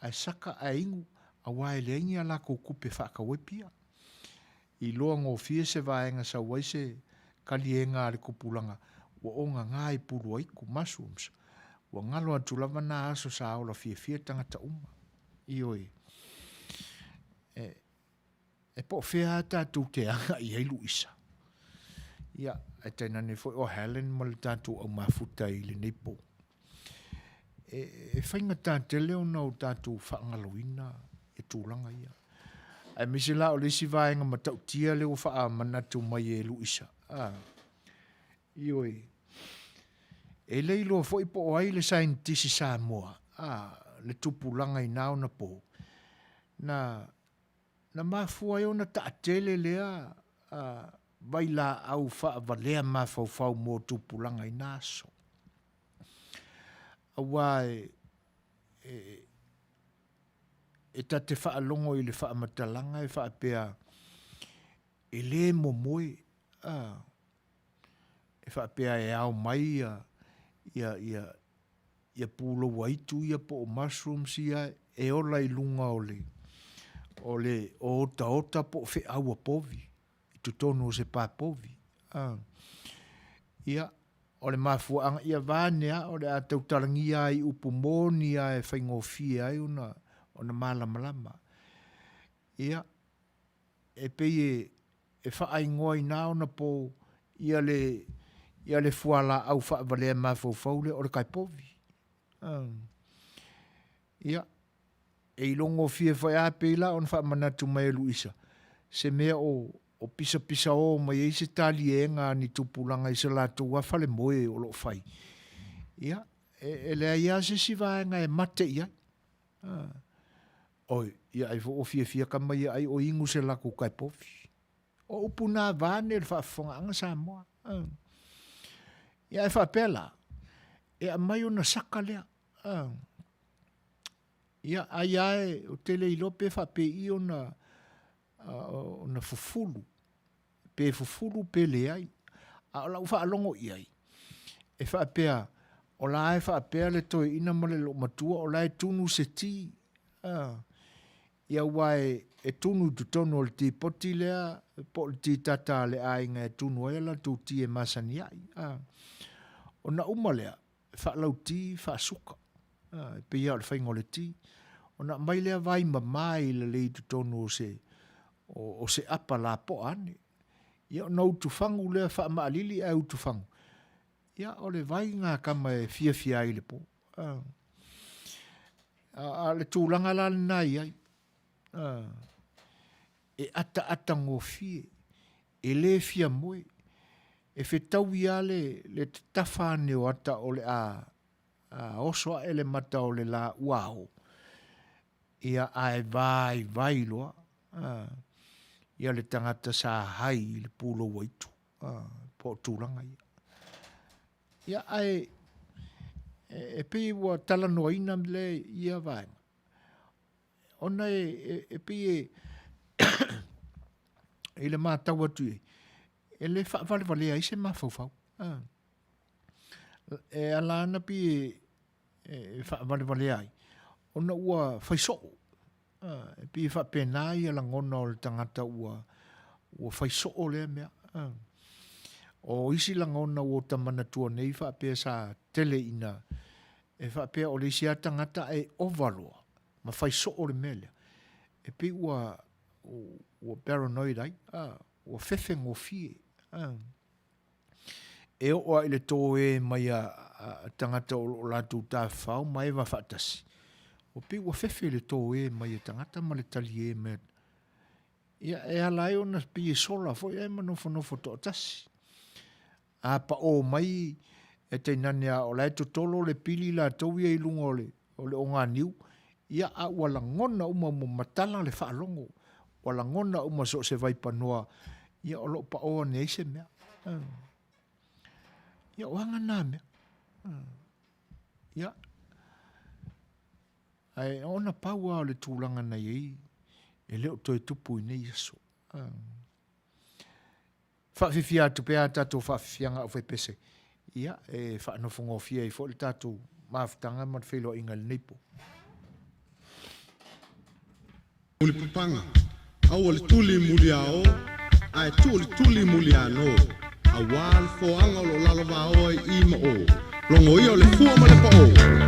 ae saka ae inu, aua e leai ni a lakou kupe e faatau ai pia. I loa gofie se vaega sau ai se kaliega a le kupulaga, ua ogaga i pulu aiku, mushrooms. Ua galo atu lava na aso sa ola fiafia tagata uma. Ioe. E, E po o fea lava tatou te agai ai Luisa. Ia, ae tainane foi o Helen ma le tatou aumafuta i lenei po. E, e faigata tele ona o tatou faagaloina e tulaga ia. Aemaise la o le isi vaega matautia lea ua faamanatu mai e Luisa. Ah, ioe. E le iloa foi po o ai le saienitisi Samoa, ah, le tupulaga i na ona po, na Na mafua ai ona taatele lea vailaau faavalea mafaufau mo tupulaga i na aso. Aua e, e, e ta te faalogo i le faamatalaga e faapea e le momoe, a, e faapea e ao mai ia, ia, ia, ia pulou aitu ia po o mushrooms ia e ola i luga o le o le otaota po o feau a povi i totonu o se pā povi. A. Ia, o le mafuaaga ia vaeane a o le a tautalagia ai upu moni a e faigofie ai ona ona malamalama. Ia, e pei e e faaigoa ina ona po ia le ia le fualaau faavalea mafaufau lea o le kaepovi. Ia, e ilogofie foi a pei la ona faamanatu mai e Luisa, se mea o o pisapisaō mai ai se taliega a ni tupulaga i se latou lava falemoe o lo o fai. Ia, e, e leai lava se isi vaega e mate i ai. Oi, ia ai foi ua fiafia kama ia ai o inu se lakou kaepofi. O upu na vaeane le faafofogaaga Samoa. Ia ae faapea la, e aumai ona saka lea. Ia ai lava e, ou te le iloa pe faapei ona, ona fufulu, pe fufulu pe leai. A o lau faalogo i ai, e faapea, o la e faapea le toeaina ma le loomatua, o la e tunu se ti. Ia aua e, e tunu i totonu o le tipoti lea, po o le titata a le aiga e tunu ai a latou ti e masani ai. Ona uma lea, faalauti faasuka. E pei lava o le faiga o le ti. Ona aumai lea vai mama i lalei i totonu o se, o, o se apa lapoa ane. Ia ona utufagu lea faamaalili ae utufagu. Ia o le vai ngā kama e fiafia ai i le po. A, a, a le tulaga la lena i ai. A, e ataatagofie, e lē fia moe, e fetaui lava le, le tatafa ane o ata o le a, a oso ae le mata o le lā ua ao, ia ae vaivai loa, a, ia le tagata sa hai i le pulou aitu, a, po o tulaga ia. Ia ae e, e pei ua talanoaina le ia vaega, Ona e, e pei e, i le matau atu i ai, e le faavalevalea ai se mafaufau. Ah. E ala ana pei e, e faavalevalea ai, ona ua fai soo. Ah, e pei e faapena ia lagona o le tagata ua, ua fai soo lea mea. Ah. O isi lagona ua ta manatua nei faapea sa tele ina e faapea o le isi lava tagata e ova loa ma fai soo le mea lea, e pei ua, ua paranoid ai, a, ua fefe gofie. A. E oo lava i le toe mai a, a tagata o lo o latou tafafao ma eva faatasi, ua pei ua fefe i le toe mai a tagata ma le talie mai a, ia, e ala ai ona pei e sola foi ae ma nofonofo toatasi. A paʻō mai e tainane a o la e totolo le pili latou ia i luga o le, o le oganiu, ia a ua lagona uma ua matala le faalogo, ua lagona uma so o se vaipanoa, ia o lo o paʻō ane ai se mea. Ia o aga nā mea. Ia. Ae ona pau lava o le tulaga na i ai, e le o toe tupu i nei aso. Faafifia atu pea a tatou faafifiaga aufaipese, ia, e faanofogofie ai foi le tatou mafutaga ma le feiloaiga i lenei po. Mulipapaga, aua le tuli muliaō, ae tuu le tuli muliānō, auā le foaga o lo o lalovaoa i i ma ō, logoia o le fua ma le paō.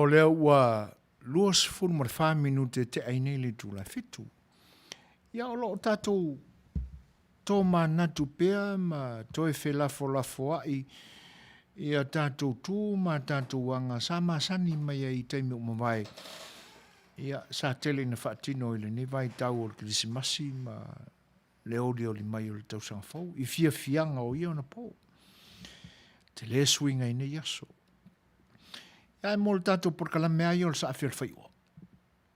lea ua 24 minute e tea ai nei le itula e fitu. Ia o lo o tatou tomanatu pea ma toe felafolafoai i a tatou tu ma a tatou aga sa masani mai ai i taimi ua mavae, ia, sa tele ina faatino i lenei vaitau o le Kerisimasi ma le olioli mai o le tausaga fou i fiafiaga o ia ona po. Tele suiga i nei aso. Ia, ae mo le tatou polokalame lava ia o le saafi o le faioa,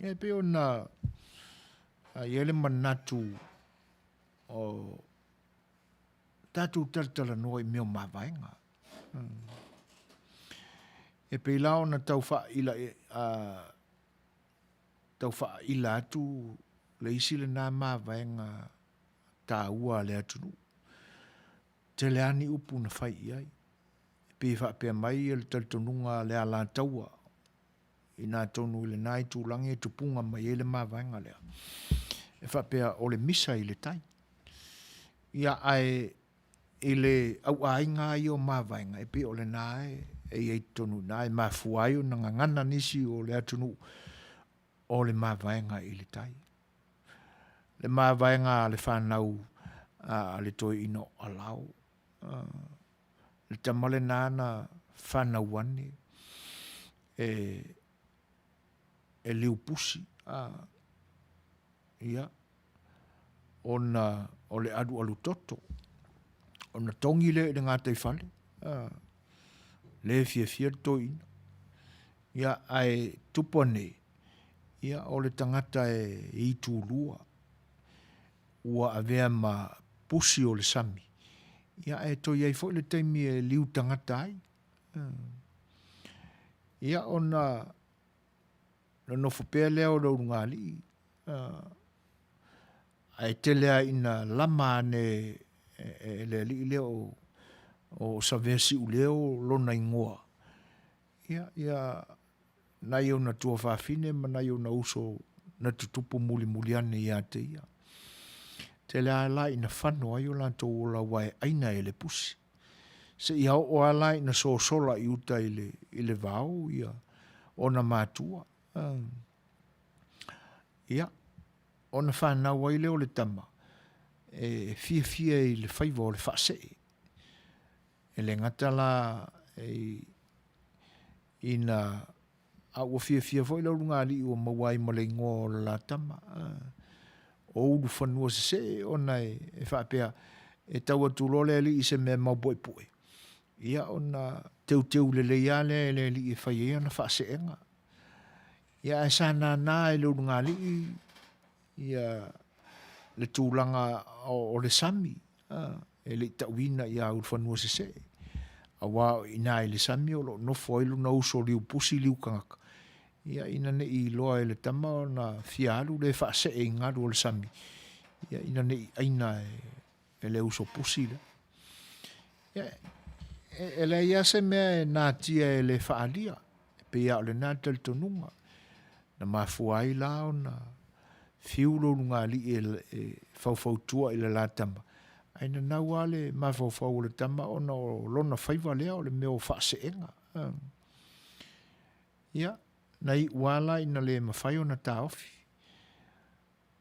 ia e pei ona i ai le manatu o tatou talatalanoa i mea o mavaega. E pei la ona tau faaila, tau faaila atu le isi lena mavaega taua a le atunuu. Tele lava ni upu na fai i ai. E pei e faapea mai le talitonuga a le Alataua inā tonu i lena itulagi e tupuga mai ai le mavaega lea, e faapea o le misa i le tai. Ia, ae i le auaiga lava ia o mavaega, e pei o lena e i ai totonu i ina, e mafua ai ona gagana nisi o le atunuu o le mavaega i le tai. Le mavaega a le fanau a le toeaina o Alao, le tama lena na fanau ane e e liupusi, a, ia, ona o le alualu toto, ona togi lea i le gataifale, a, le fiafia le toeaina. Ia, ae tupu ane, ia, o le tagata e itulua, ua avea ma pusi o le sami, ia ae toe i ai foi le taimi e liu tagata ai. Ia ona nonofo pea lea o le ulugalii, ae tele lava ina lama ane e le alii lea o Savea Siuleo lona igoa, ia, ia nai ona tuafafine ma nai ona uso na tutupu mulimuli ane ia te ia. Tele lava la ina fano ai o latou ola aua e ʻaina e le pusi. Seia oo lava la ina sosola i uta i le, i le vao ia ona matua. Ia, ona fanau ai lea o le tama e fiafia i le faiva o le faasee. E le gata la i, ina a ua fiafia foi le ulugalii ua maua ai ma le igoa o le la tama, o Ulufanua Sesee, ona e faapea e tau atu loa le alii i se mea mau puepue, ia ona teuteu lelei lava lea e le alii e fai ai ana faaseega. Ia ae sa nānā e le ulugalii ia le tulaga o le sami, e le i tauina ia Ulufanua Sesee, aua o i ina i le sami o lo o nofo ai lona uso liu pusi liu tagata, ia ina ne i iloa e le tama ona fia alu lea e faasee i galu o le sami, ia ina ne i aina e le uso pusi lea. Ia, e leai lava se mea e natia e le faaalia, e pei lava o lena talitonuga, na mafua ai la ona fiu le ulugalii e faufautua i le la tama, ae nanau lava le mafaufau o le tama ona o lona faiva lea o le mea o faaseega. Ia, na iu lava la ina le mafai ona taofi.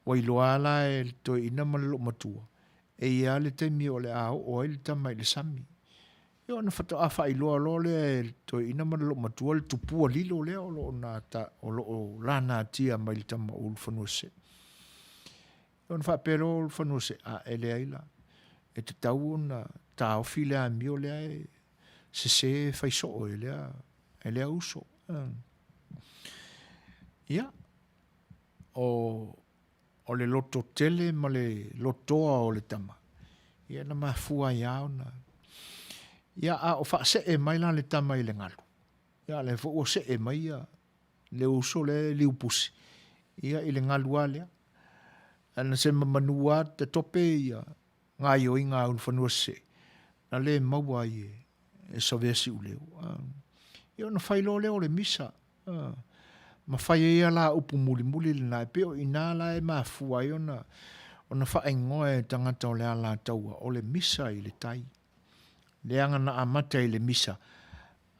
Ua iloa lava la e le toeaina ma le loomatua, e i ai lava le taimi o le a oo ai le tama i le sami. Ia ona faatoa faailoa loa lea e le toeaina ma le loomatua le tupua lilo lea o lo o nata, o lo o lanatia mai le tama o Ulufanuasese. Ia ona faapea loa o Ulufanuasese, a e leai la, e tatau ona taofi le amio lea e sese e fai soo e lea, e lea uso. Ia, o, o le loto tele ma le lotoa o le tama, ia na mafua ai lava ona... Ia, a o faasee mai la le tama i le galu, ia a lea foi ua see mai ia le uso lea e liupusi, ia i le galu lava lea. Ae na sema manu lava tatope ia gaioiga a Ulufanua-sesee, na le maua ai e, e Savea Siuleu. Ia ona fai loa lea o le misa, ma fai ai ia la upu mulimuli lena, e pei o i ina la e mafua ai ona, ona faaigoa e tagata o le Alataua, o le misa i le tai. Leaga na amata i le misa,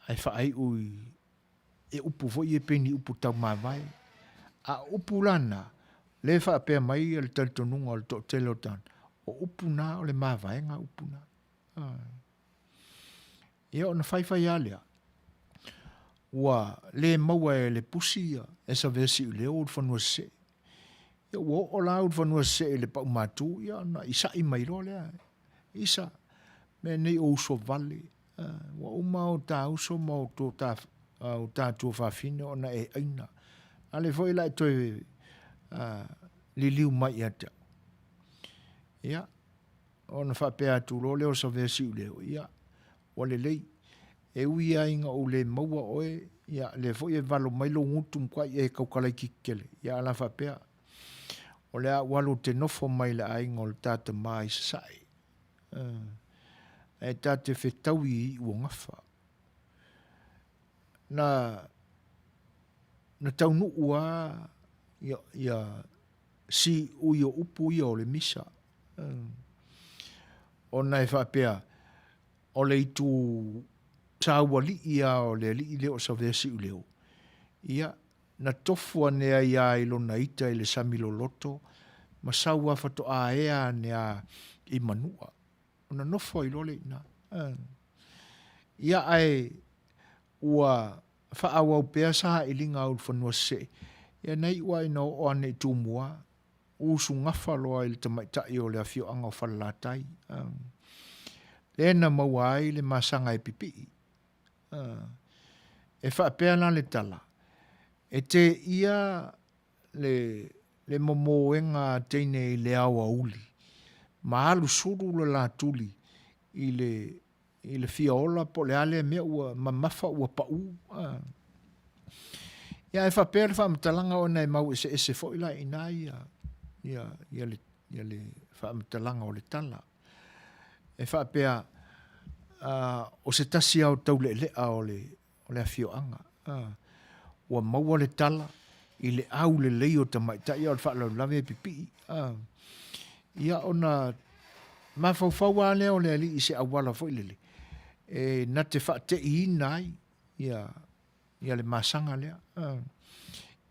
ae faaiu i, e upu foi ia pei ni upu taumavae. A o upu la na, lea e faapea mai le talitonuga o le toatele o tagata, o upu na o le mavaega upu na. Ia ona faifai lava lea, ua le maua e le pusi ia e Savea Siuleo Ulufanua Sesee. Ia ua oo la Ulufanua Sesee i le Paumatu, ia ona isa'i mai loa lea, Isa, mea nei o uso vale, ua uma o ta uso ma o ta tuafafine ona e aina. A lea foi la e toe liliu mai ia te au. Ia, Ona faapea atu loa lea o Savea Siuleo, Ia, ua lelei. E ui lava ina ou le maua oe, ia, lea foi e valo mai lou gutu matuai e taukalaitiiti tele. Ia, a la faapea, O le a ou alu ou te nofo mai i le aiga o le ta tama i Sasae. Ae ta te fetaui i Iuogafa. Na, na taunuu lava ia, ia siui o upu ia o le misa. Ona e faapea, o le itu saualii lava o le alii lea o Savea Siuleo, ia, na tofu ane ai lava i lona ita i le sami loloto ma sau lava faatoa ea ane lava i Manua. Ona nofo ai loa lea i ina. Ia ae ua faaauau pea sailiga a Ulufanua Sesee, ia na iu lava ina oo ane i Tumua, usugafa loa i le tamaitai o le afioaga o Falelatai, lea na maua ai le masaga e pipii. E faapea la le tala, e teia le, le momoega a teine i le aoauli, ma alu sulu le la tuli i le, i le fia ola po o le a lea mea ua mamafa ua pau. Ia ae faapea le faamatalaga ona e mau eseese foi la i ina ia, ia, ia le, ia le faamatalaga o le tala. E faapea, uh, o se tasi lava o taulealea o le, o le afioaga. Uh, ua maua le tala i le aulelei o tamaitai a o le faalavelave e pipii. Uh, ia ona mafaufau lava lea o le alii i se auala foi lele e na te faateiina ai ia, ia le masaga lea. Uh,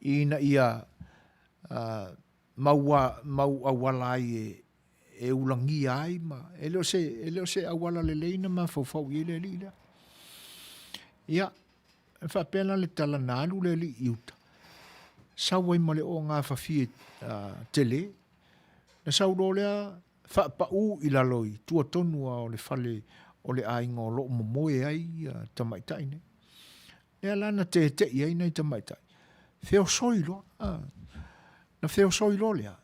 ina ia uh, mau, mau auala ai e, e ulagia ai ma e le o se, e le o se auala lelei na mafaufau i ai le alii lea. Ia, e faapea la le tala na alu le alii i uta, sau ai ma le ogafafie uh, tele, na sau loa lea faapau i lalo i tua tonu lava o le fale o le aiga o lo o momoe ai ia tamaitai nei. Lea la na tete'i ai nai tamaitai, feosoi loa, uh, na feosoi loa lea,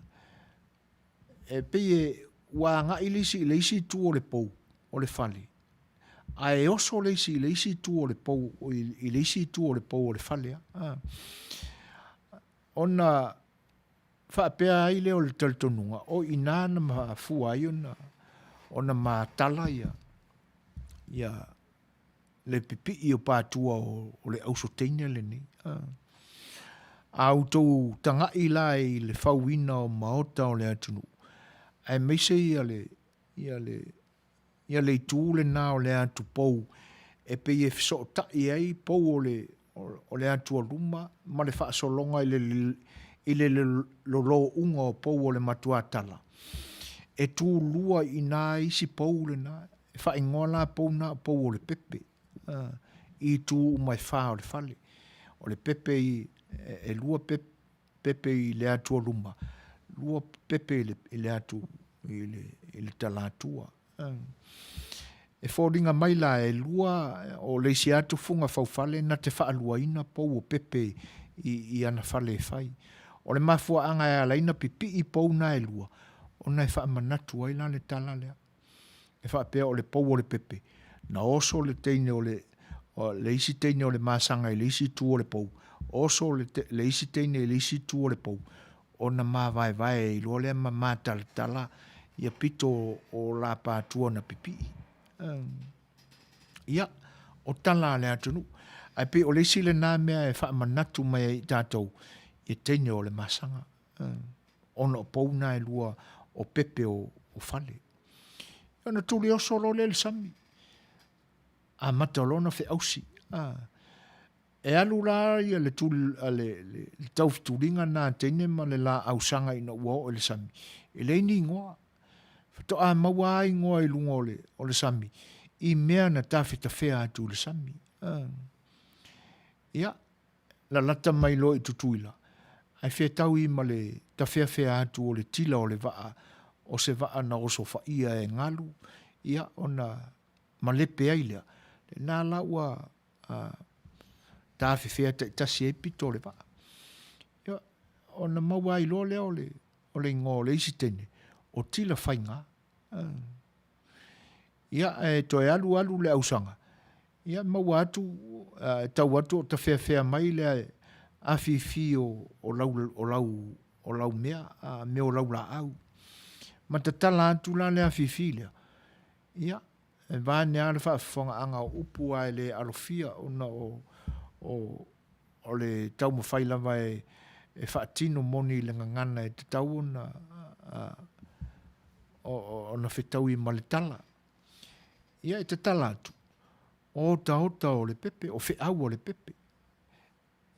E pei e ua agai le isi i le isi itu o le pou o le fale, ae oso le isi i le isi itu o le pou, i le isi itu o le pou o le fale. A. Ona faapea ai lea o le talitonuga, o i inā na mafua ai ona, ona matala ia, ia le pipii o patua o le auso teine lenei. A outou taga'i la i le fauina o maota o le atunuu, aemaise ia le, ia le, ia le itu lena o le atupou e pei e fesootai ai pou o le, o le atualuma ma le faasologa i le, i le lolōuga o pou o le matuatala, e tulua i ina isi pou lena, E faaigoa la pou na o pou o le pepe, i itu uma e fa o le fale. O le pepe i, e lua pepe i le atualuma, lua pepe i le, i le atu, i le, i le talatua. E foliga mai la e lua o le isi atu fuga faufale na te faaluaina pou o pepe i, i ana fale e fai. O le mafuaaga e ala ai na pipii pou na e lua, ona e faamanatu ai la le tala lea. E faapea o le pou o le pepe, na oso le teine o le, le isi teine o le masaga i le isi itu o le pou, oso le, te, le isi teine i le isi itu o le pou, ona mavaevae ai loa lea ma matalatala ia pito o, o Lapaatua na pipii. Um, ia, o tala a le atunuu. Ae pei o le isi lena mea e faamanatu mai ai i tatou, ia teine o le masaga. Um, ona o pou na e lua o pepe o, o fale. Ia ona tuli oso loa lea i le sami. Amata loa ona feausi. A. E alu la ia le tuli, le, le, le taufetuliga na a teine ma le laau saga ina ua oo i le sami, e leai ni igoa. Faatoa maua lava igoa i luga o le, o le sami i mea na tafetafea atu i le sami. Ia, lalata mai loa i Tutuila, ae fetaui ma le tafeafea atu o le tila o le vaa, o se vaa na osofaia e galu, ia, ona malepe ai lea. Lena la ua tafefea taitasi ai pito o le vaa. Ia, ona maua ai loa lea o le, o le igoa o le isi teine, o Tilafaiga. Ia, e toe alu alu le ausaga, ia maua atu, e tau atu o tafeafea mai le afifi o, o lau, o lau, o lau mea, mea o lau laau. Ma tatala atu la le afifi lea, ia, e vaeane lava le faafofogaaga o upu ae le alofia ona o, o, o le taumafai lava e, e faatino moni i le gagana e tatau ona, ona fetaui ma le tala. Ia e tatala atu, o otaota o le pepe, o feau o le pepe.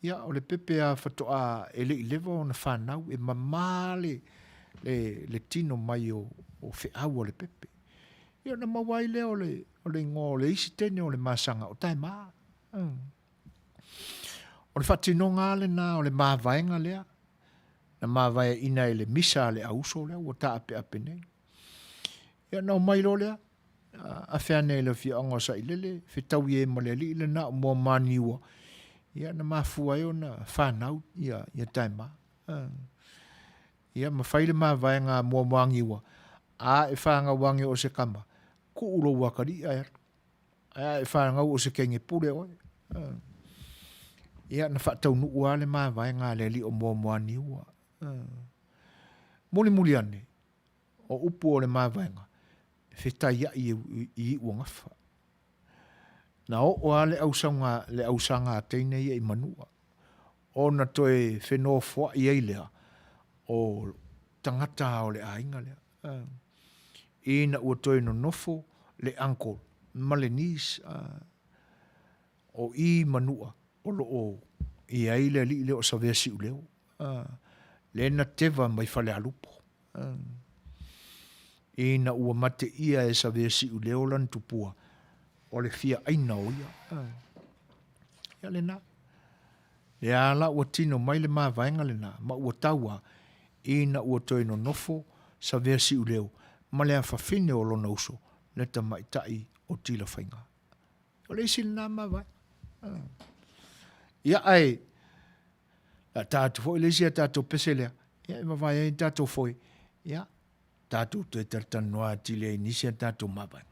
Ia, o le pepe a faatoa e le i leva ona fanau, e mama le, le, le tino mai o, o feau o le pepe. Ia ona maua ai lea o le, o le igoa o le isi teine o le masaga, o Taema. O le faatinoga lava lena o le mavaega lea, na mavaeaina e le misa a le auuso lea ua taapeape nei. Ia ona omai loa lea, afe ane i le afioaga o Sailele, fetaui ai ma le alii lena o Moamaniua, ia na mafua ai ona fanau ia, ia Taema. Ia ma fai le mavaega a Moamoagiua, a e fanau ane o se tama, tuu lou atalii ae alu. Ae a e fanau o se teine pule oe. Ia na faataunuu lava le mavaega a le alii o Moamoaniua. Mulimuli ane, o upu o le mavaega, e fetaiai i Iuagafa. Na oo lava le ausauga, le ausaga a teine ia i Manua, ona toe fenofoai ai lea o tagata o le aiga lea. Ina ua toe nonofo le uncle ma le niece o i Manua o lo o i ai le alii lea o Savea Siuleo, lea na teva mai Falealupo. Ina ua mateia e Savea Siuleo lana tupua, o le fiaaina o ia. Ia lena. Lea la ua tino mai le mavaega lena, ma ua tau a, ina ua toe nonofo Savea Siuleo ma le afafine o lona uso, le tamaitai o Tilafaiga. O le isi lena mavaega. Ia ae, la ta atu foi le isi a tatou pese lea, ia e vavae ai tatou foe, ia, tatou toe talatalanoa atili ai i nisi a tatou mavaega.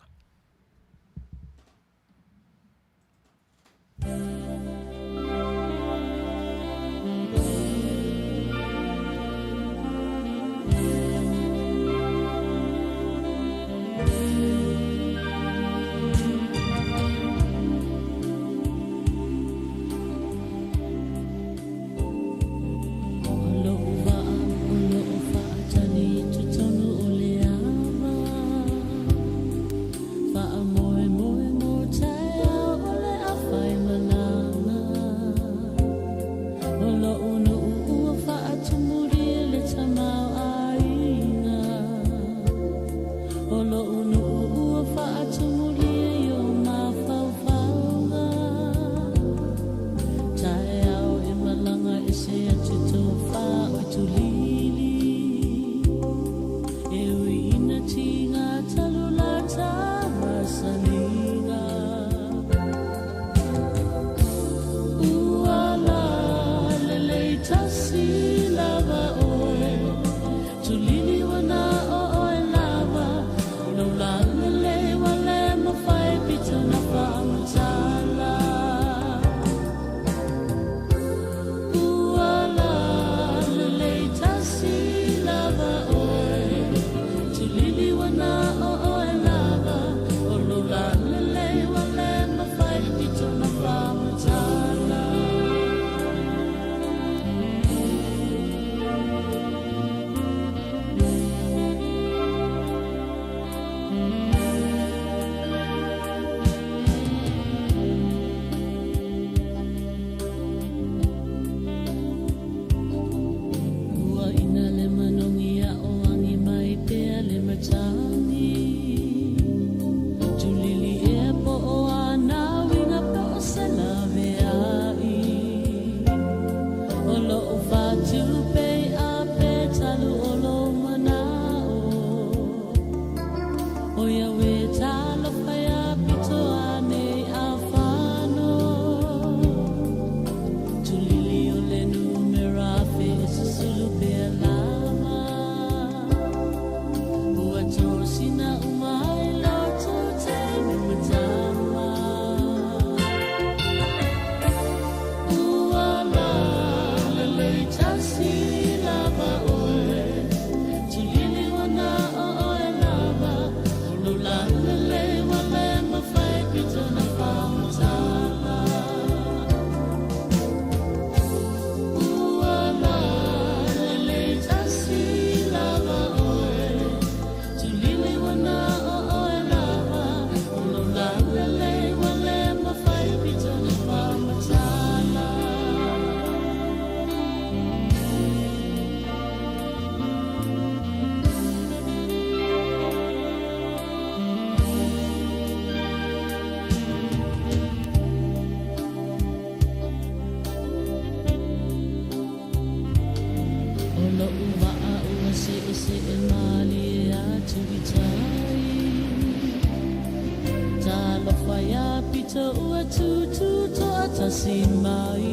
pito ua tūtū toatasi mai.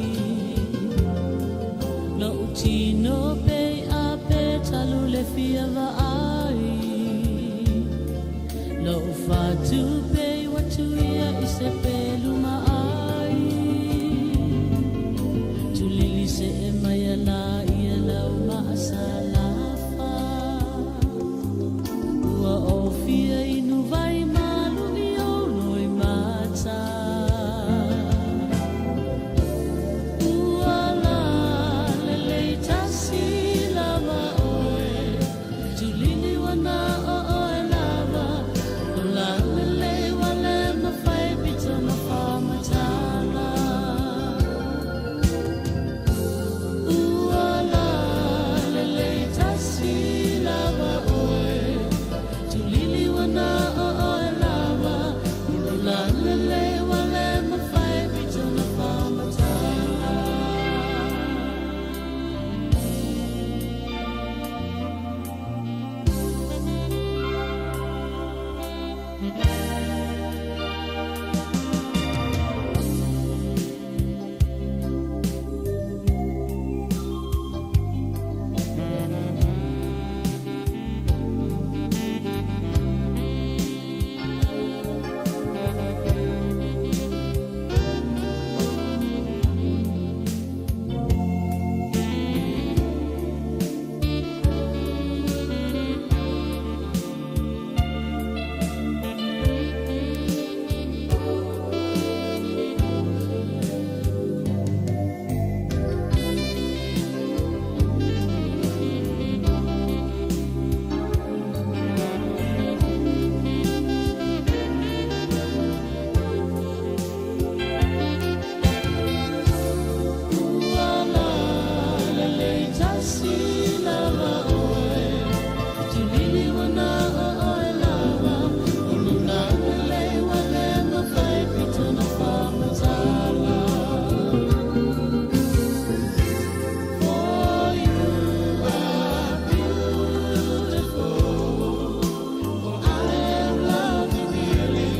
Lo'u tino pei a pe talu le fia vaai. Lo'u fatu pei ua tuia i se pelu maai. Tulili se'e mai ala ia lau maasalafa. Ua ofia inu vai malu i ou loimata. Ua lalelei tasi lava oe, tulili ua na o oe lava. Ua lalelei ua le mafai pito na faamatala. Ua lalelei tasi lava oe, tulili ua na o oe lava. Ua lalelei ua le mafai pito na faamatala. Ua lalelei tasi lava oe, tulili ua na o oe lava. Ua lalelei ua le mafai pito na faamatala. For you are beautiful, for I am loving dearly,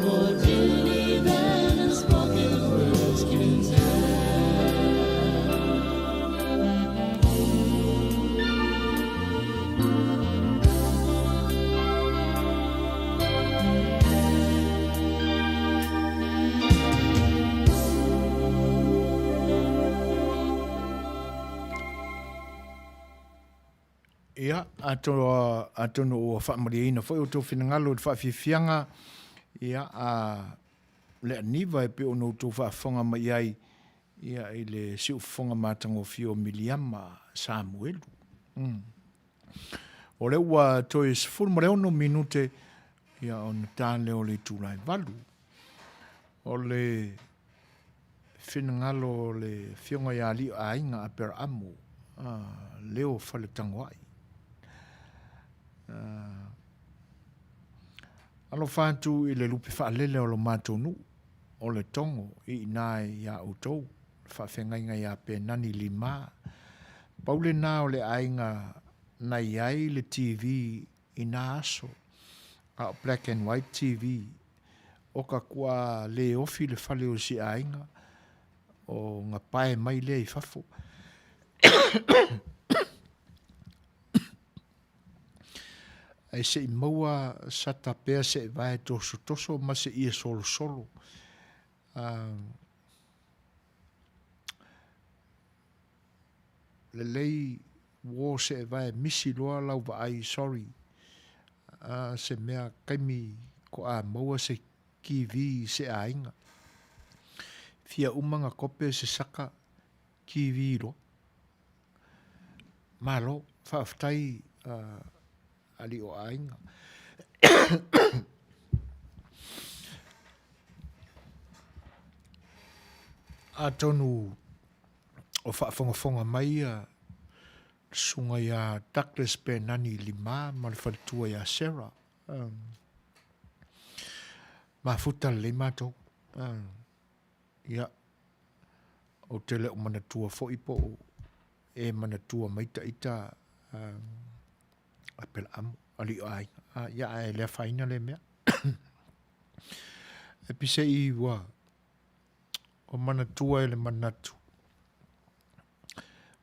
more dearly than unspoken words can tell. Ia, atonu ua faamalieina foi outou finagalo i le faafiafiaga, ia, a le aniva e pei ona outou faafofoga mai ai, ia, i le siufofoga matagofie o Miliama Samuelu. O lea ua toe 16 minute, ia, ona ta lea o le itula e 8. O le finagalo o le Afioga ia Alii Aiga Aperaamu, Leo Faletagoai. Alofa atu i le lupe faalele o lo matou nuu, o le Togo i ina iā outou, le faafeagaiga ia Penani Lima. Pau lena o le aiga na i ai le TV i nā aso, a o black and white TV, o ka kua le ofi le fale o si aiga, o nga pae mai lea i fafo. Ae se i maua sa tapea se i vae tosotoso ma se ie solosolo. Lelei uo se e vae misi loa lau vaai sorry se mea kaimi ko a maua se kivi se aiga. Fia uma nga kope se saka kivi loa. Malo, faafetai alii o aiga. Atonu o faafogafoga mai ia le susuga ia Douglas Penani Lima ma le faletua ia Sarah. Mafuta lelei matou. Ia, ou te le o manatua foi po o e manatua mai taita Apelaamu, alii o aiga. Ia, ae le afaina lea mea. E pisei ua o manatua e le manatu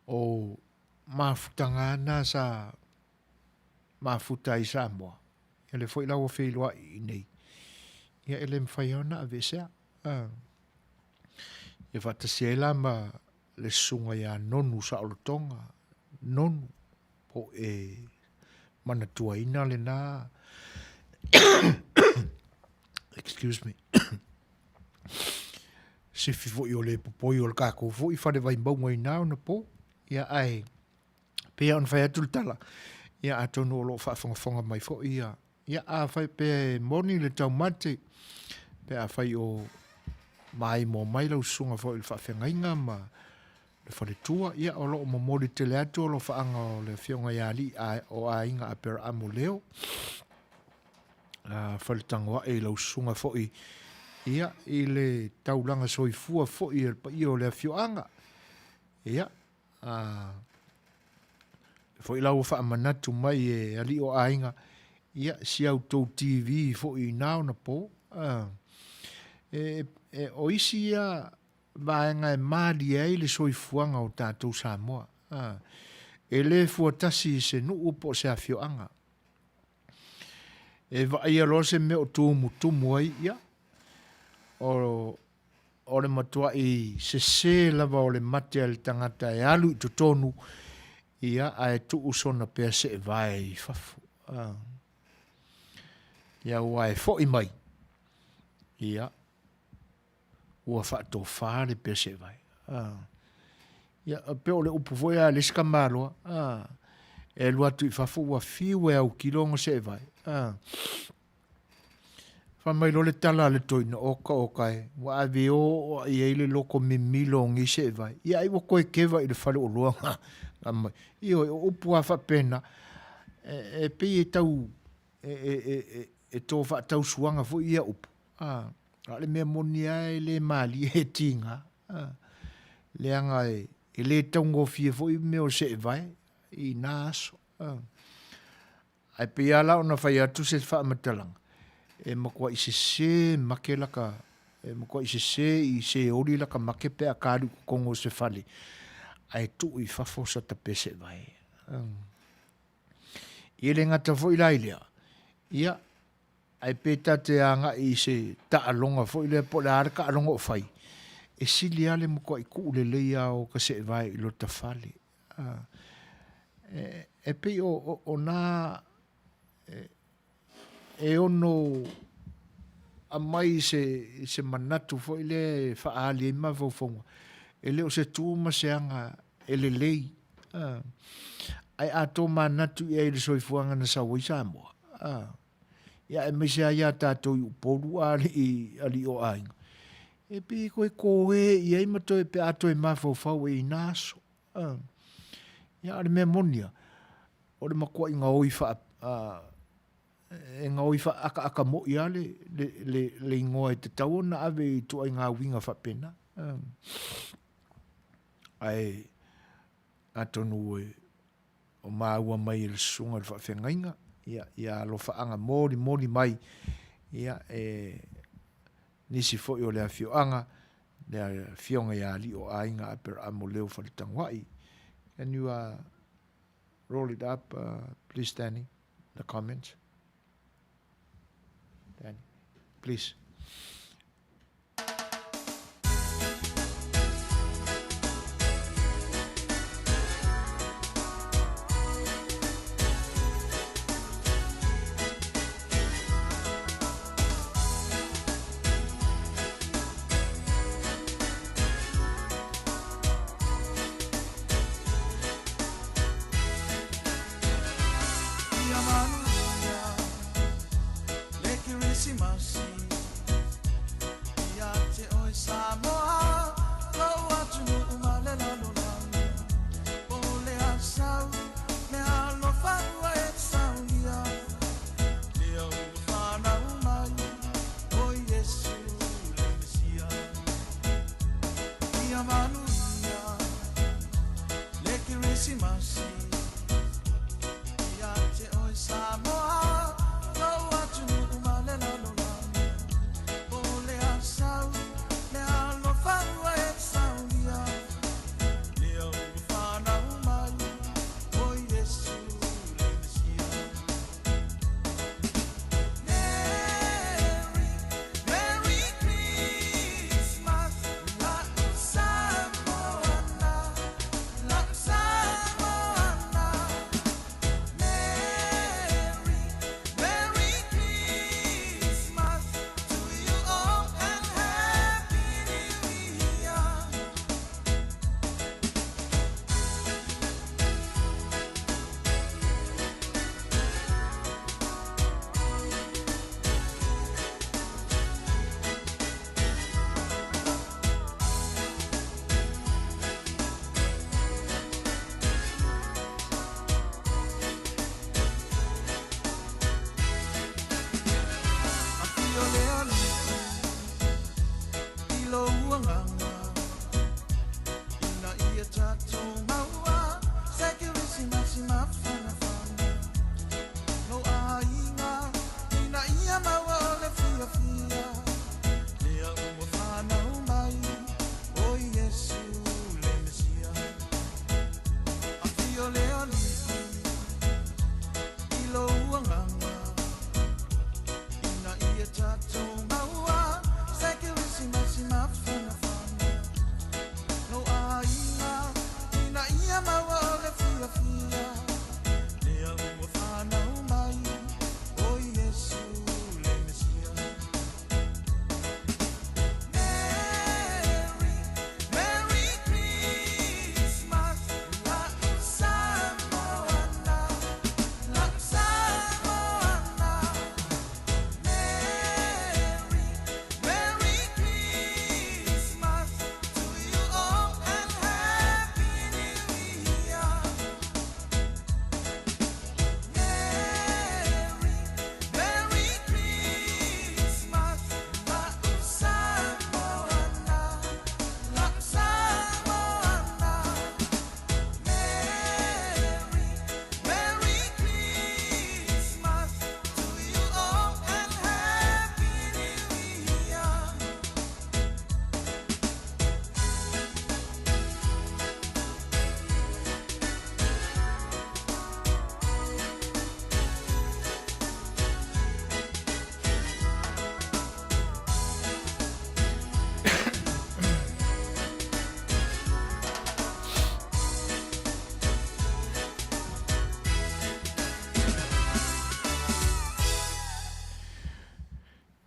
o mafutaga na sa mafuta ai Samoa. Ia lea foi la ua feiloai i inei. Ia e le mafai ona aveesea. Ia faatasi ai la ma le susuga ia Nonu Saolotoga, Nonu, po o e manatuaina lena excuse me sifi foi o le popoi o le kākou foi fale vaimauga i nā ona pō. Ia ae pei ona fai atu le tala, ia atonu o lo o faafogafoga mai foi ia, ia afai pe moni le taumate, pe afai o maimoa mai lau susuga foi i le faafeagaiga ma le faletua, ia o lo o momoli tele atu alofaaga o le afioga ia Alii o Aiga Aperaamo Leo, Faletagoae i lau susuga foi ia i le taulaga soifua foi e le paia o le afioaga. Ia, a foi la ua faamanatu mai e alii o aiga, ia, si a outou TV foi i na ona po. E, e, o isi ia vaega e malie ai le soifuaga o tatou Samoa. A, e le fuatasi i se nuu po o se afioaga. E vaaia loa se mea o tumutumu ai, ia, o, o le matuaʻi sesē lava o le mate a le tagata e alu i totonu, ia, ae tuu sona pea seevae i fafo. A. Ia, aua e foʻi mai, ia, ua faatofa le pea seevae. A. Ia, pei o le upu foi a le isi tamaloa, a, e alu atu i fafo ua fiu e autilo ona seevae. A. Fai mai loa le tala a le toeaina, oka oka e, ua ave o i ai le loko mimilo o nei seevae. Ia ai ua toe keva i le fale oloa na, na mai. Ioe, o upu lava faapena, e, e pei e tau, e, e, e, e, e tō faatausuaga foi ia upu. A, a o le mea moni lava e le malie e tiga. A, leaga e, e le taugofie foi mea o seevae i na aso. A. Ae pei lava la ona fai atu se faamatalaga, e matuai sesē make laka, e matuai sesē i seoli laka make pe a ka alu i totonu o se fale, ae tuu i fafo sata pesevae. Ia e le gata foi la i lea, ia, ae pe ta te agai i se taaloga foi lea po o le a le taaloga o fai, e sili lava le matuai tuu lelei lava o ta seevae i lota fale. E pei o nā e ono aumai i se manatu foi lea e faaali ai mafaufauga, e le o se tu ma se aga e lelei, ae a tomanatu i ai i le soifuaga na sau ai Samoa, ia aemaise lava ia tatou i Upolu a alii o aiga, e pei e toe koe i ai ma toe pe a toe mafaufau ai i na aso. Ia, a o le mea moni lava, o le matuai gaoi faa, e gaoi faaakaaka moi lava le, le, le, le igoa e tatau ona ave i ituaiga uiga faapena. Ae atonu e o maua mai e le susuga i le faafeagaiga, ia, ia alofaaga molimoli mai, ia, e nisi foi o le afioaga, le afioga ia Alii o Aiga Aperaamo Leo Faletagoai. Can you uh, roll it up, uh, please, Danny, the comments? Danny, please.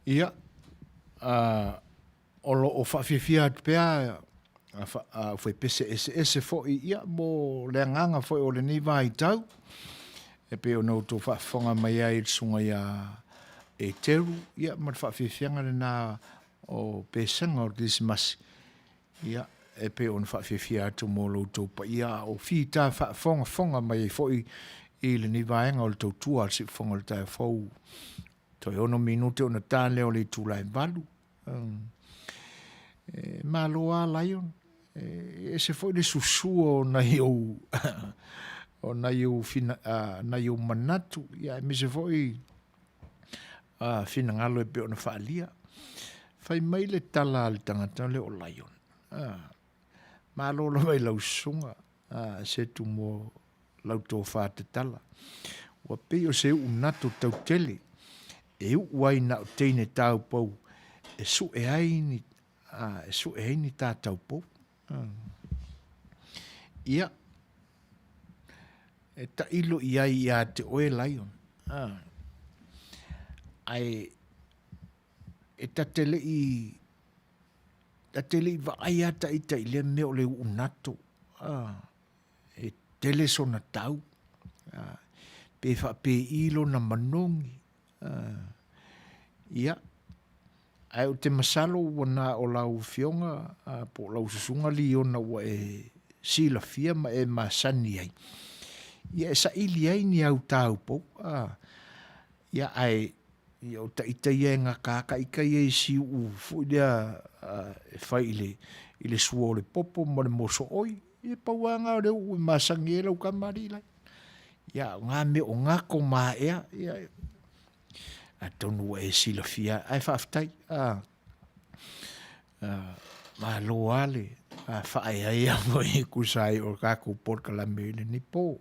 Ia, o lo o faafiafia atu pea a faipese eseese foi ia mo le agaga foi o lenei vaitau e pei ona outou faafofoga mai ai i le susuga ia Eteru ia ma le faafiafiaga lena o Pesega o le Kerisimasi ia e pei ona faafiafia atu mo lo outou paia a o fita faafogafoga mai ai foi i lenei vaega o le tautua a le Siufofoga o le Taeao Fou. Toe 6 minute ona ta lea o le itula e 8. E malo lava Lion, e ese foi le susua o nai ou o nai ou fina, nai ou manatu, ia aemaise foi finagalo e pei ona faaalia. Fai mai le tala a le tagata lea o Lion, malo lava i lau susuga Setu mo lau tofa tatala. Ua pei o se uu nato tautele e uu ai na o teine taupou e sue ai ni, a, e sue ai ni tā taupou. Ia, e tailo i ai ia te oe Lion. Ae e ta te le i ta te le i vaai a ta ita i lea mea o le uu nato. E tele sona tau, pe faapei lona manogi, ia, ae ou te masalo ua na o lau afioga po o lau susuga Liona ua e silafia ma e masani ai, ia e saili ai ni au taupou, ia ae ia o ta ita ia e gata lava ita ia i si uu foi lea e fai i le sua o le popo ma le mosooi, Ia pau lava lena o le uu e masani ai lau tama alii lai. Ia o na mea o gato maea, ia atonu ua e silafia, ae faafetai. Malo lava le faaeaea foi e tusa ai o le tatou polokalame i lenei po.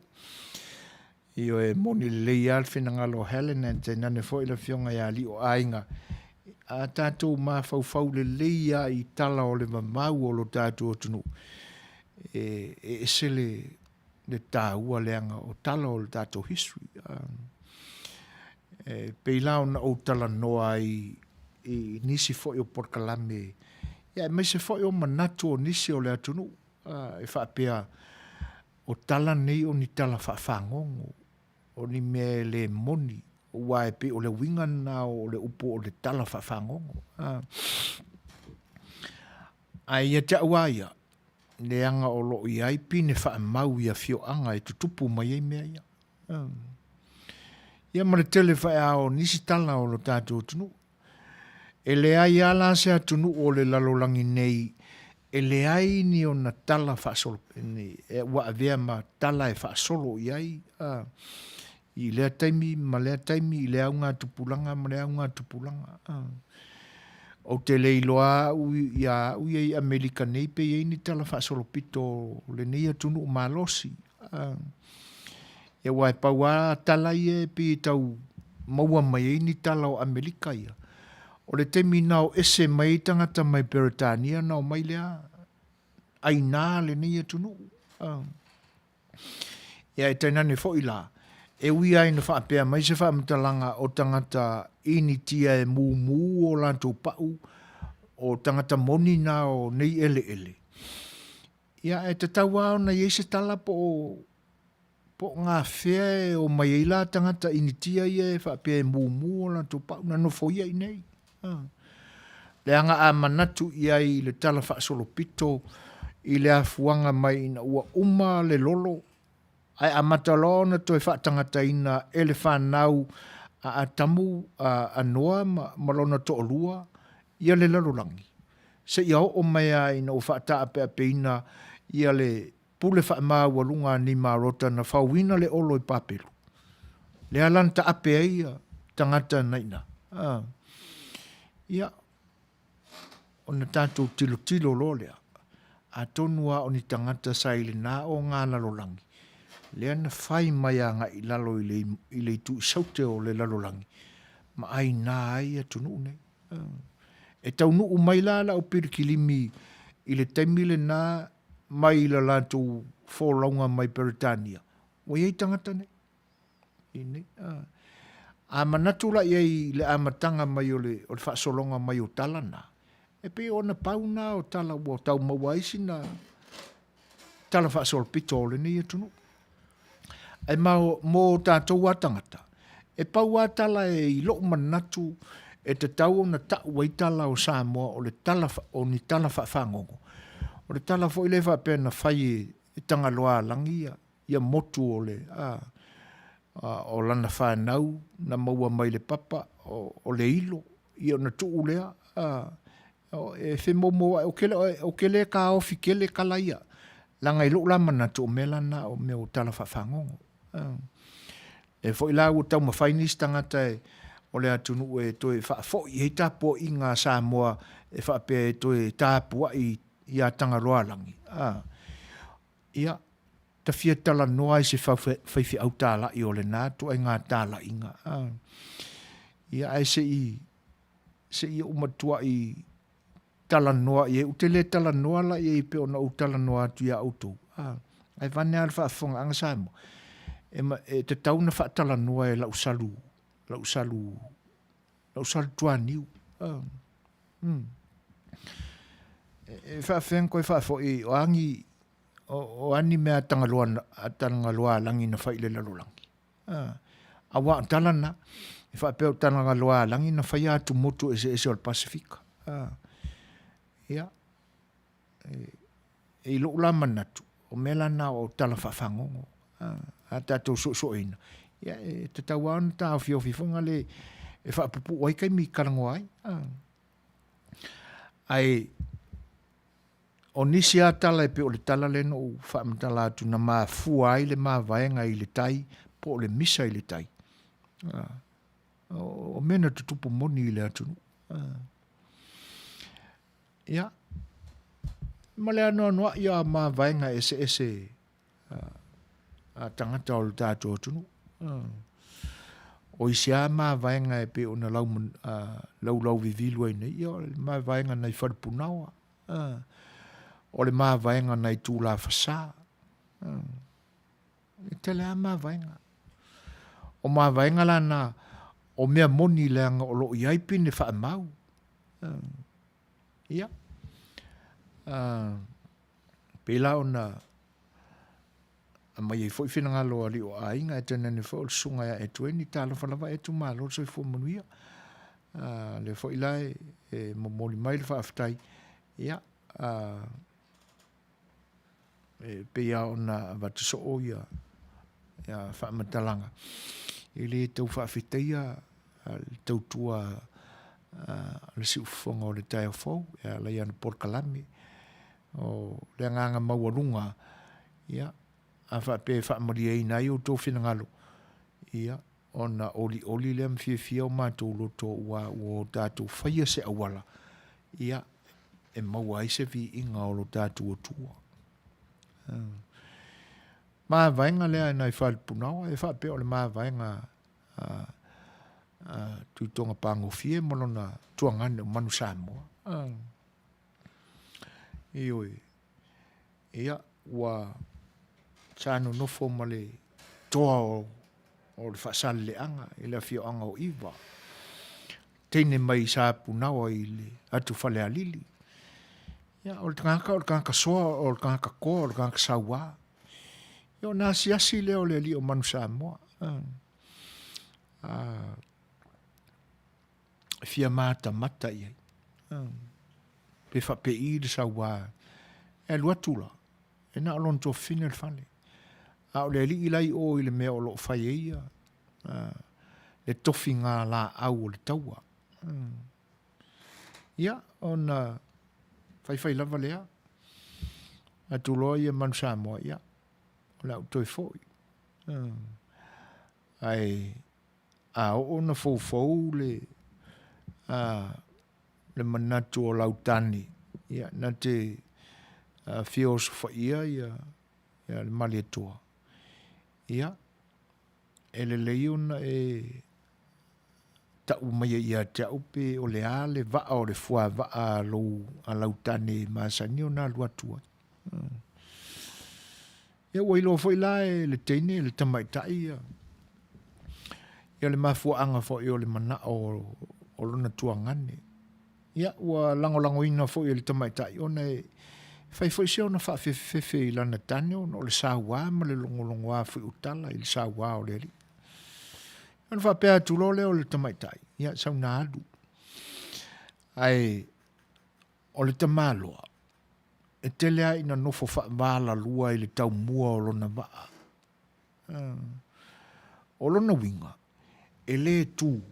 Ioe, e moni lelei lava le finagalo o Helen ae tainane foi le Afioga ia Alii-o-Aiga, a tatou mafaufau lelei lava i tala o le vavau o lo tatou atunuu, e ese le, le taua leaga o tala o le tatou history. E pei la ona ou talanoa ai i nisi foi o polokalame, ia aemaise foi o manatu o nisi o le atunuu, e faapea, O tala nei o ni tala faafagogo, o ni mea e le moni, aua e pei o le uiga lena o le upu o le tala faafagogo. Ae ia te au lava ia, leaga o lo o i ai pine faamau i afioaga e tutupu mai ai mea ia. Ia ma le tele faeao o nisi tala o lo tatou atunuu. E leai lava la se atunuu o le lalolagi nei e leai ni ona tala faasolo, ni, ua avea ma tala e faasolo i ai a, i lea taimi ma lea taimi, i lea augatupulaga ma lea augatupulaga. A. Ou te le iloa au ia au ia i Amerika nei pe i ai ni tala faasolopito o lenei atunuu malosi. A. Ia aua e pau lava tala ia e pei e tau maua mai ai ni tala o Amerika ia. O le taimi na o ese mai ai tagata mai Peretania na omai lea aina lenei atunuu. Ia e tainane foi la, e ui lava ina faapea mai se faamatalaga o tagata Initia e mumu o latou pau, o tagata moni na o nei eleele, Ia, e tatau lava ona i ai se tala po o, po o gafea e omai ai la tagata Initia ia e faapea e mumu o latou pau na nofoia i inei. Leaga a manatu i ai i le tala faasolopito i le afuaga mai ina ua uma le lolo ae amata loa ona toe faatagataina e le fanau a Atamu, a Noa ma, ma lona toalua ia le lalolagi, seia oo mai lava ina ua faataapeapeina ia le pule faamaualuga a Nimarota na faoina le olo i Papelu, lea la na taape ai ia tagata na i ina. Ia, ona tatou tilotilo loa lea, atonu lava o ni tagata sa i lena oga lalolagi, lea na fai mai agai i lalo i le, i le itu i saute o le lalolagi, ma aina ai atunuu nei. E taunuu mai la le au pilikilimi i le taimi lena mai la latou folauga mai Peretania, ua i ai tagata nei. I nei, a. A manatu la i ai i le amataga mai o le, o le faasologa mai o tala na, e pei ona pau na o tala ua tau maua ai sina tala faasolopito o lenei atunuu. Ae ma mo tatou a tagata, e pau a tala e i lou manatu e tatau ona tau ai tala o Samoa o le tala, o ni tala faafagogo. O le tala foi lea faapea na fai e Tagaloaalagi ia, ia motu o le, a, o lana fanau na maua mai le papa o, o le ilo, ia ona tuu lea, a, e femoumouai, ou te le, ou te le taofi tele tala ia, leaga i lou la manatu o mea la na o mea o tala faafagogo. E foi la ua taumafai nisi tagata e, o le atunuu e toe faafoi i ai tapuaiga a Samoa e faapea e toe tapuai iā Tagaloaalagi, a, ia, ta fia talanoa i se faifeau talai o lena ituaiga talaiga, a, ia, ae se i, se i ou matuai talanoa i ai, ou te le talanoa la i ai pei ona ou talanoa atu iā outou, a, ae vaeane lava le faafofogaaga Samoa, e, e tatau ona faatalanoa e lau salu, lau salu, lau salu tuaniu, a, mm. E, e faafefea ona toe faafoi, o a ni, o, o a ni mea a Tagaloa, a Tagaloaalagi na fai i le lalolagi? Aua o tala na, e faapea o Tagaloaalagi na faia atumotu eseese o le Pasefika. Ia, e, e i lou la manatu, o mea la na o tala faafagogo. A tatou suesueina, ia, e tatau lava ona taofiofi foi na le e faapupuu ai taimi talanoa ai. Ae O nisi lava tala e pei o le tala lea na ou faamatala atu na mafua ai le mavaega i le tai po o le misa i le tai. O mea na tutupu moni i le atunuu. Ia, ma le anoanoai o mavaega eseese a tagata o le tatou atunuu. O isi lava mavaega e pei ona laulauvivilu ai nei, ia o le mavaega nai Falepunaoa, o le mavaega nai Tulafasā. E tele lava mavaega. O mavaega la na, o mea moni leaga o lo o i ai pine faamau. Ia, pei la ona aumai ai foi finagalo o alii o aiga, ae tainane foi o le susuga ia Etueni, talofa lava Etu, malo le soifua manuia. O lea foi la e momoli mai le faafetai, ia, e pei lava ona avatu soo ia faamatalaga, e le tau faafetaia le tautua a le siufofoga o le taeao fou e ala i ana polokalame. O le agaga maualuga, ia, a faapea e faamalieina ai outou finagalo, ia, ona olioli lea ma fiafia o matou loto ua o tatou faia se auala, ia, e maua ai se viiga o lo tatou Atua. Mavaega lea nai Falepunaoa, e faapea o le mavaega a Tuitoga Pagofie ma lona tuagane o Manu Samoa. Ioe. Ia, ua sa nonofo ma le toa o, o le Faasaleleaga i le afioaga o Iva, teine mai i Sapunaoa i le atu Falealili. Ia, o le tagata o le tagata soa, o le tagata toa, o le tagata sauā. Ia, ona asiasi lea o le alii o Manu Samoa. E fia matamata i ai. Pe faapei le sauā. E alu atu la, e na o lona tuafafine le fale. A o le alii la i o i le mea o lo o fai ai ia, le tofiga laau o le taua. Ia, ona faifai lava lea, atu loa ia Manu Samoa, ia, o le a ou toe foi. Ae a oo ona foufou le, a, le manatu o Lautani, ia, na te fia osofaia ia, ia le Malietoa, ia, e lelei ona e tau mai ai ia te au pe o le a le vaa o le fuavaa a lou, a lau tane e masani ona alu atu ai. Ia ua iloa foi la e le teine, le tamaitai ia, Ia le mafuaaga foi o le manao o lona tuagane. Ia ua lagolagoina foi e le tamaitai ona e fai foi se ona faafefefefe i lana tane ona o le saua ma le logologoa foi o tala i le saua o le alii. Ona faapea atu loa lea o le tamaitai, ia sau ina alu. Ae o le tamaloa, e tele lava ina nofo faavalalua i le taumua o lona vaa. O lona uiga, e le tu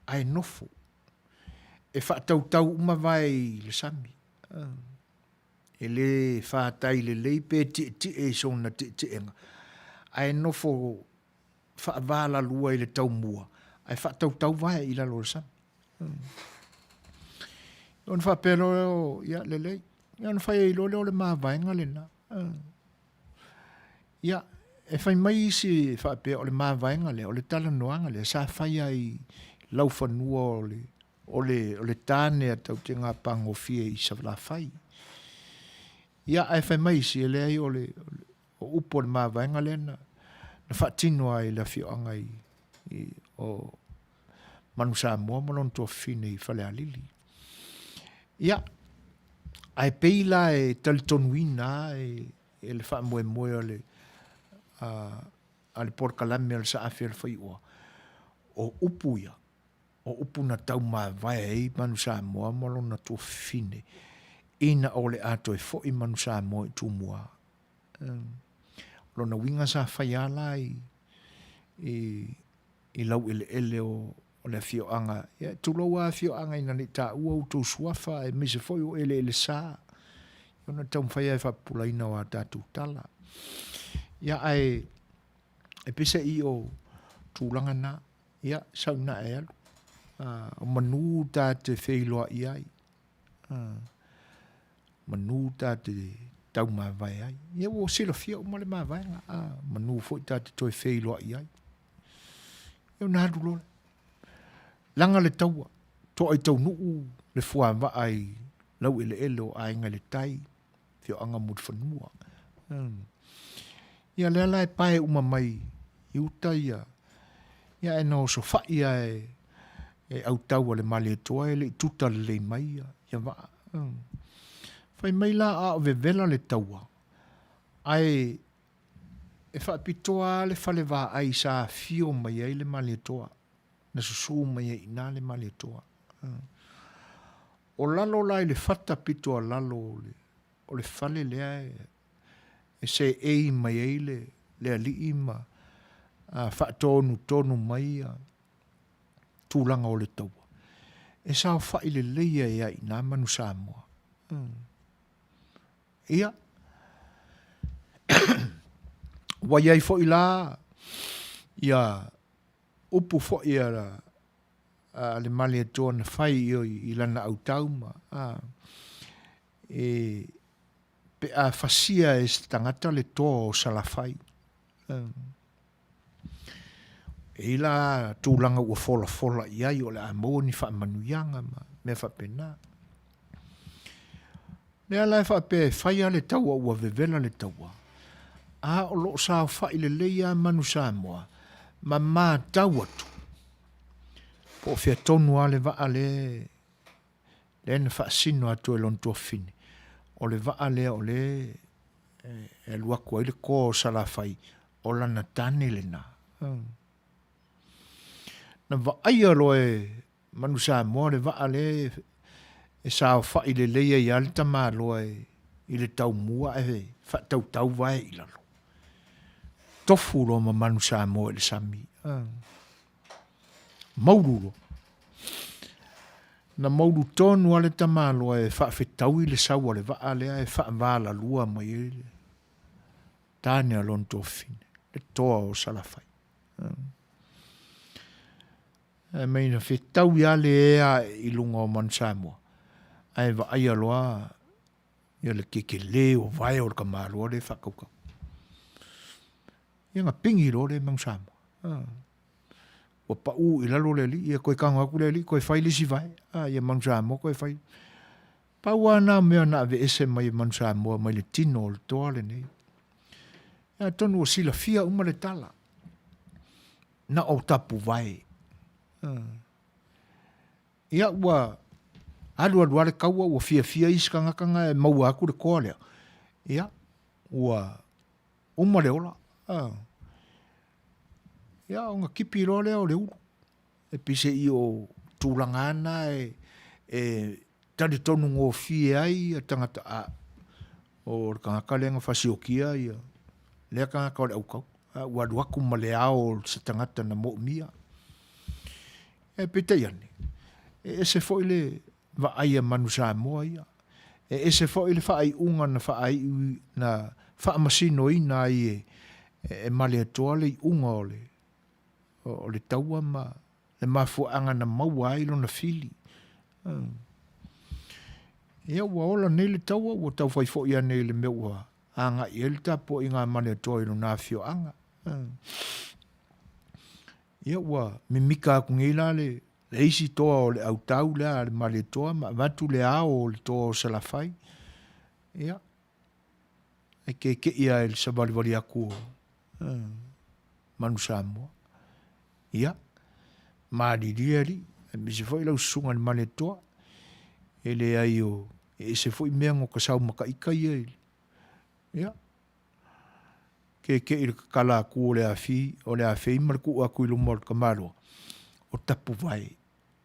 ae nofo. E faatautau uma vae i le sami. E le fatai lelei pe tietie i sona tietiega, ae nofo faavalalua i le taumua ae faatautau vae i lalo o le sami. Ona faapea loa lea, ia lelei. Ia ona fai ai loa lea o le mavaega lena. Ia, e fai mai isi e faapea o le mavaega lea, o le talanoaga lea sa fai ai i laufanua o le, o le, o le tane a Tautegapagofie i Salafai. Ia, ae fai mai isi, e leai o le, o upu o le mavaega lea na, na faatino ai i le afioaga i, i, o Manusamoa ma lona tuafafine i Falealili. Ia, ae pei la e talitonuina e, e le faamoemoe o le, a, a le polokalame o le Saafi o le Faiua, o upu ia, o upu na taumavae ai Manusamoa ma lona tuafafine ina o le a toe foi Manusamoa i Tumua. O lona uiga sa fai lava la i, i, i laueleele o, o le afioaga. Ia, tulou lava afioaga ina ne i taua outou suafa aemaise foi o eleele sa, ona taumafai lava e faapupulaina o a tatou tala. Ia, ae e peiseai o tulaga na, ia, sau ina e alu. O manu ta te feiloai ai. Manu ta te taumavae ai. Ia ua silafia uma le mavaega, a, manu foi ta te toe feiloai ai. Ia ona alu loa lea. Laga le taua, toa i taunuu le fuavaa i laueleele o Aiga i le Tai, afioaga Mulifanua. Ia lea la e pae uma mai i uta ia, ia ae na osofai lava e, e autau a le Malietoa e le i tuta lelei mai ia, ia vaa. Fai mai la a o vevela le taua, ae e faapitoa lava le fale vaai sa afio mai ai le Malietoa, na susu mai ai i ina le Malietoa. O lalo la i le fata pito a lalo o le, o le fale lea e, e seei mai ai le, le alii ma a, faatonutonu mai ia tulaga o le taua. E saofai lelei ai lava i ina manu Samoa. Ia, ua i ai foi la ia upu foi a, a le Malietoa na fai i, i lana autau ma, a, e, pe a fasia e se tagata le toa o Salafai. E i la tulaga ua folafola i ai o le a maua ni faamanuiaga ma mea faapena. Lea la e faapea e fai lava le taua ua vevela le taua, a o lo o saofai lelei lava manu Samoa ma matau atu po o fea tonu lava le vaa lea lea na faasino atu e lona tuafafine, o le vaa lea o lea e alu atu ai le koa o Salafai, o lana tane lena. Na vaaia loa e Manu Samoa le vaa lea e saofai lelei ai lava le tamaloa i le taumua ae faatautau vae i lalo. Tofu loa ma Manu Samoa i le sami. Maulu loa. Na maulu tonu lava le tamaloa e faafetaui le sau a le vaa lea e faavalalua mai ai le tane a lona tuafafine, le toa o Salafai. Ae mai na fetaui lava le ea i luga o Manu Samoa, ae vaaia loa ia le kekele o vae o le tamaloa lea e faatautau. Ia na pigi loa le Manu Samoa. Ua pau i lalo le alii, ia toe tago atu le alii toe fai le isi vae. Ia Manu Samoa toe fai. Pau lava na mea na aveese mai e Manu Samoa mai le tino o le toa lenei. Ia atonu ua silafia uma le tala. Na o tapuvae. Ia ua alualu lava le taua ua fiafia isi tagata na e maua atu le toa lea, ia ua uma le ola. Ia ona tipi loa lea o le ulu. E pei se i o tulaga lava na e talitonu gofie ai ia tagata a o le tagata lea na fasiokia ia lea tagata o le autau a ua alu atu ma le ao o se tagata na moomia. E peitai ane, e ese foi le vaai a Manu Samoa ia. E ese foi le faaiuga na faaiu na faamasinoina ai e e Malietoa le iuga o le o le taua ma le mafuaaga na maua ai lona fili. Ia ua ola nei le taua ua tau fai foi ane i le mea ua agai ai le tapuaiga a Malietoa i lona afioaga. Ia ua mimika atu nei la le le isi toa o le autau lea a le Malietoa ma avatu le ao o le toa o Salafai. Ia, e keke'i lava i le savalivali atu o Manu Samoa. Ia, malilie alii, aemaise foi lau susuga i le Malietoa, e leai o, e ese foi mea no ka sau maka ika ia i, ia, keke'i i le tatala atu o le afi, o le afei ma le tuu atu i luma o le tamaloa, o Tapuvae.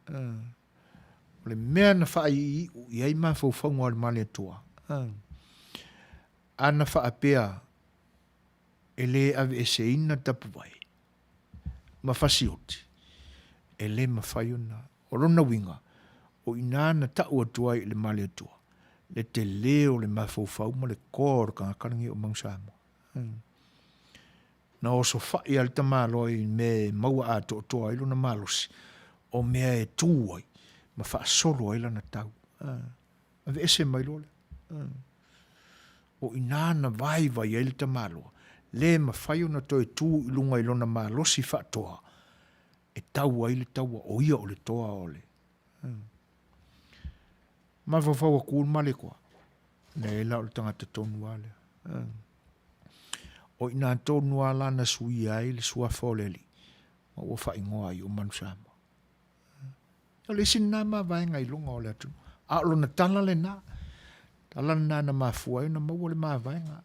O le mea na faaiiu i ai mafaufauga o le Malietoa, ana faapea e le aveeseina Tapuvae ma Fasioti, e le mafai ona, o lona uiga, o i ina na tau atu ai i le Malietoa le tele o le mafaufau ma le toa o le tagata lenei o Manu Samoa. Na osofai lava le tamaloa i mea e maua atoatoa ai lona malosi, o mea e tu ai ma faasolo ai lana tau. Aveese mai loa lea. O i ina na vaivai ai le tamaloa, le mafai ona toe tu i luga i lona malosi faatoa e tau ai le taua, o ia o le toa o le. Mafaufau atu le Malietoa, leai la o le tagata tonu lava lea. O i ina tonu lava la na suia ai le suafa o le alii, ma ua faaigoa ai o Manu Samoa. O le isi lena mavaega i luga o le atunuu. A o lona tala lena, tala lena na mafua ai ona maua le mavaega.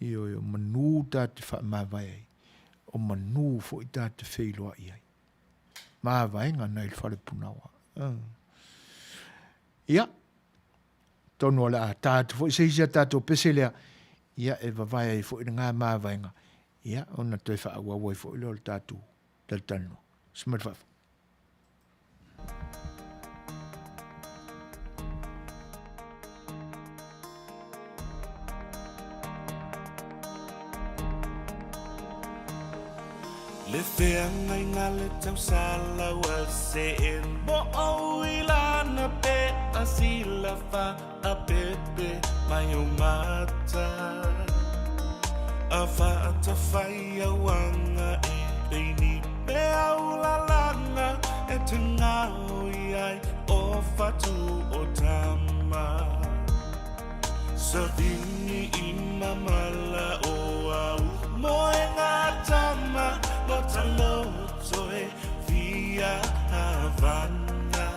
Ioe, o manu ta te faamavae ai, o manu foi ta te feiloai ai. Mavaega nai le fale punaoa. Ia, tonu o le a ta atu foi se isi a tatou pese lea, ia e vavae ai foi lena mavaega, ia ona toe faaauau ai foi lea o le tatou talatalanoa. Se mai le faafofoga. Le feagaiga le tausalau a se mo o i lana pe a sila fa a pepe mai o mata a faatafai auanga e peini pe au lalanga e te ngao i ai o fatu o tama Savini i mamala o au moe ngā tama lo taloto e fia havana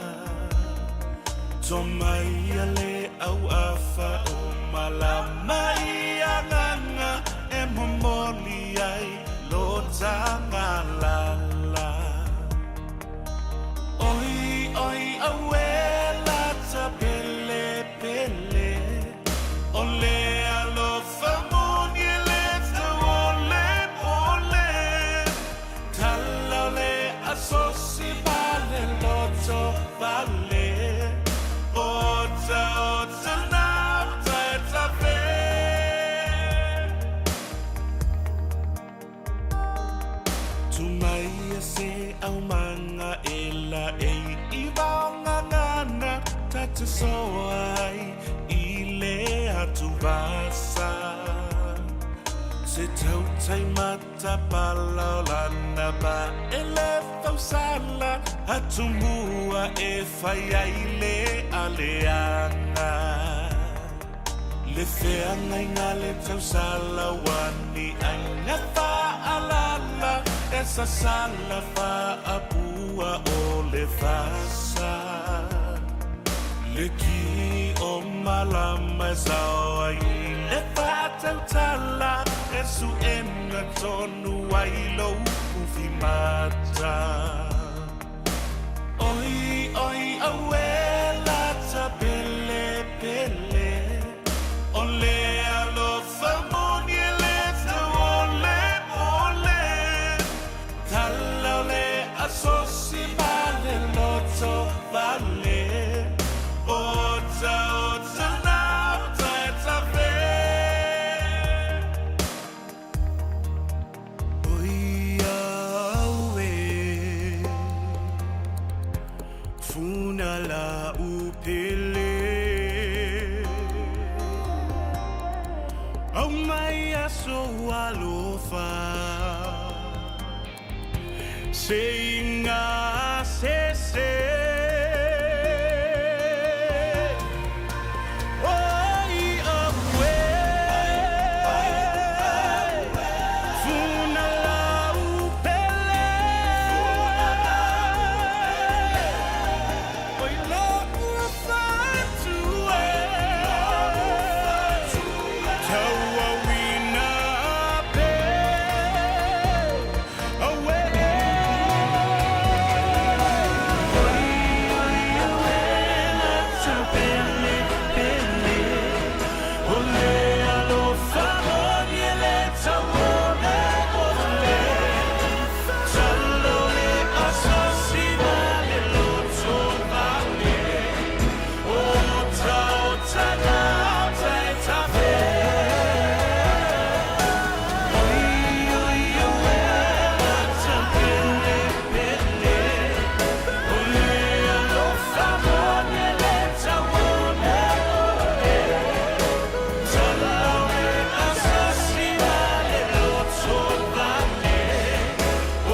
To mai a le au afa o malama i anganga e momoli ai lo tangalala Oi oi aue lata pele pele O le alofa moni e le tau o le pole Tala o le asosi ma le loto vale Ota ota na uta e tafe Tu mai a se aumanga e la e i vaongangana ta te soa ai i le atu vasa Se tautai matapala o lana pa e le fausala Atumua e fai ai le aleaga Le feagaiga le tausala ua ni aiga faalala. E sasala faapua o le fasa Le ki o malama e sao ai le faatautala E suʻena tonu ai lou ufi mata Oi oi auē lata pelepele O le alofa moni e le tauole ole Tala o le asosi ma le loto vale Ota ota na ota e tafe Oi auē Funa la upele Aumai aso alofa Se inga se se Oi auē Funa la upele Oi lo'u fatu e Tauauina pe Auē Oi oi auē lata pelepele O le alofa moni e le tauoleole Tala o le asosi ma le loto vale Ota ota na ota e tafe Oi oi auē lata pelepele O le alofa moni e le tauoleole Tala o le asosi ma le loto vale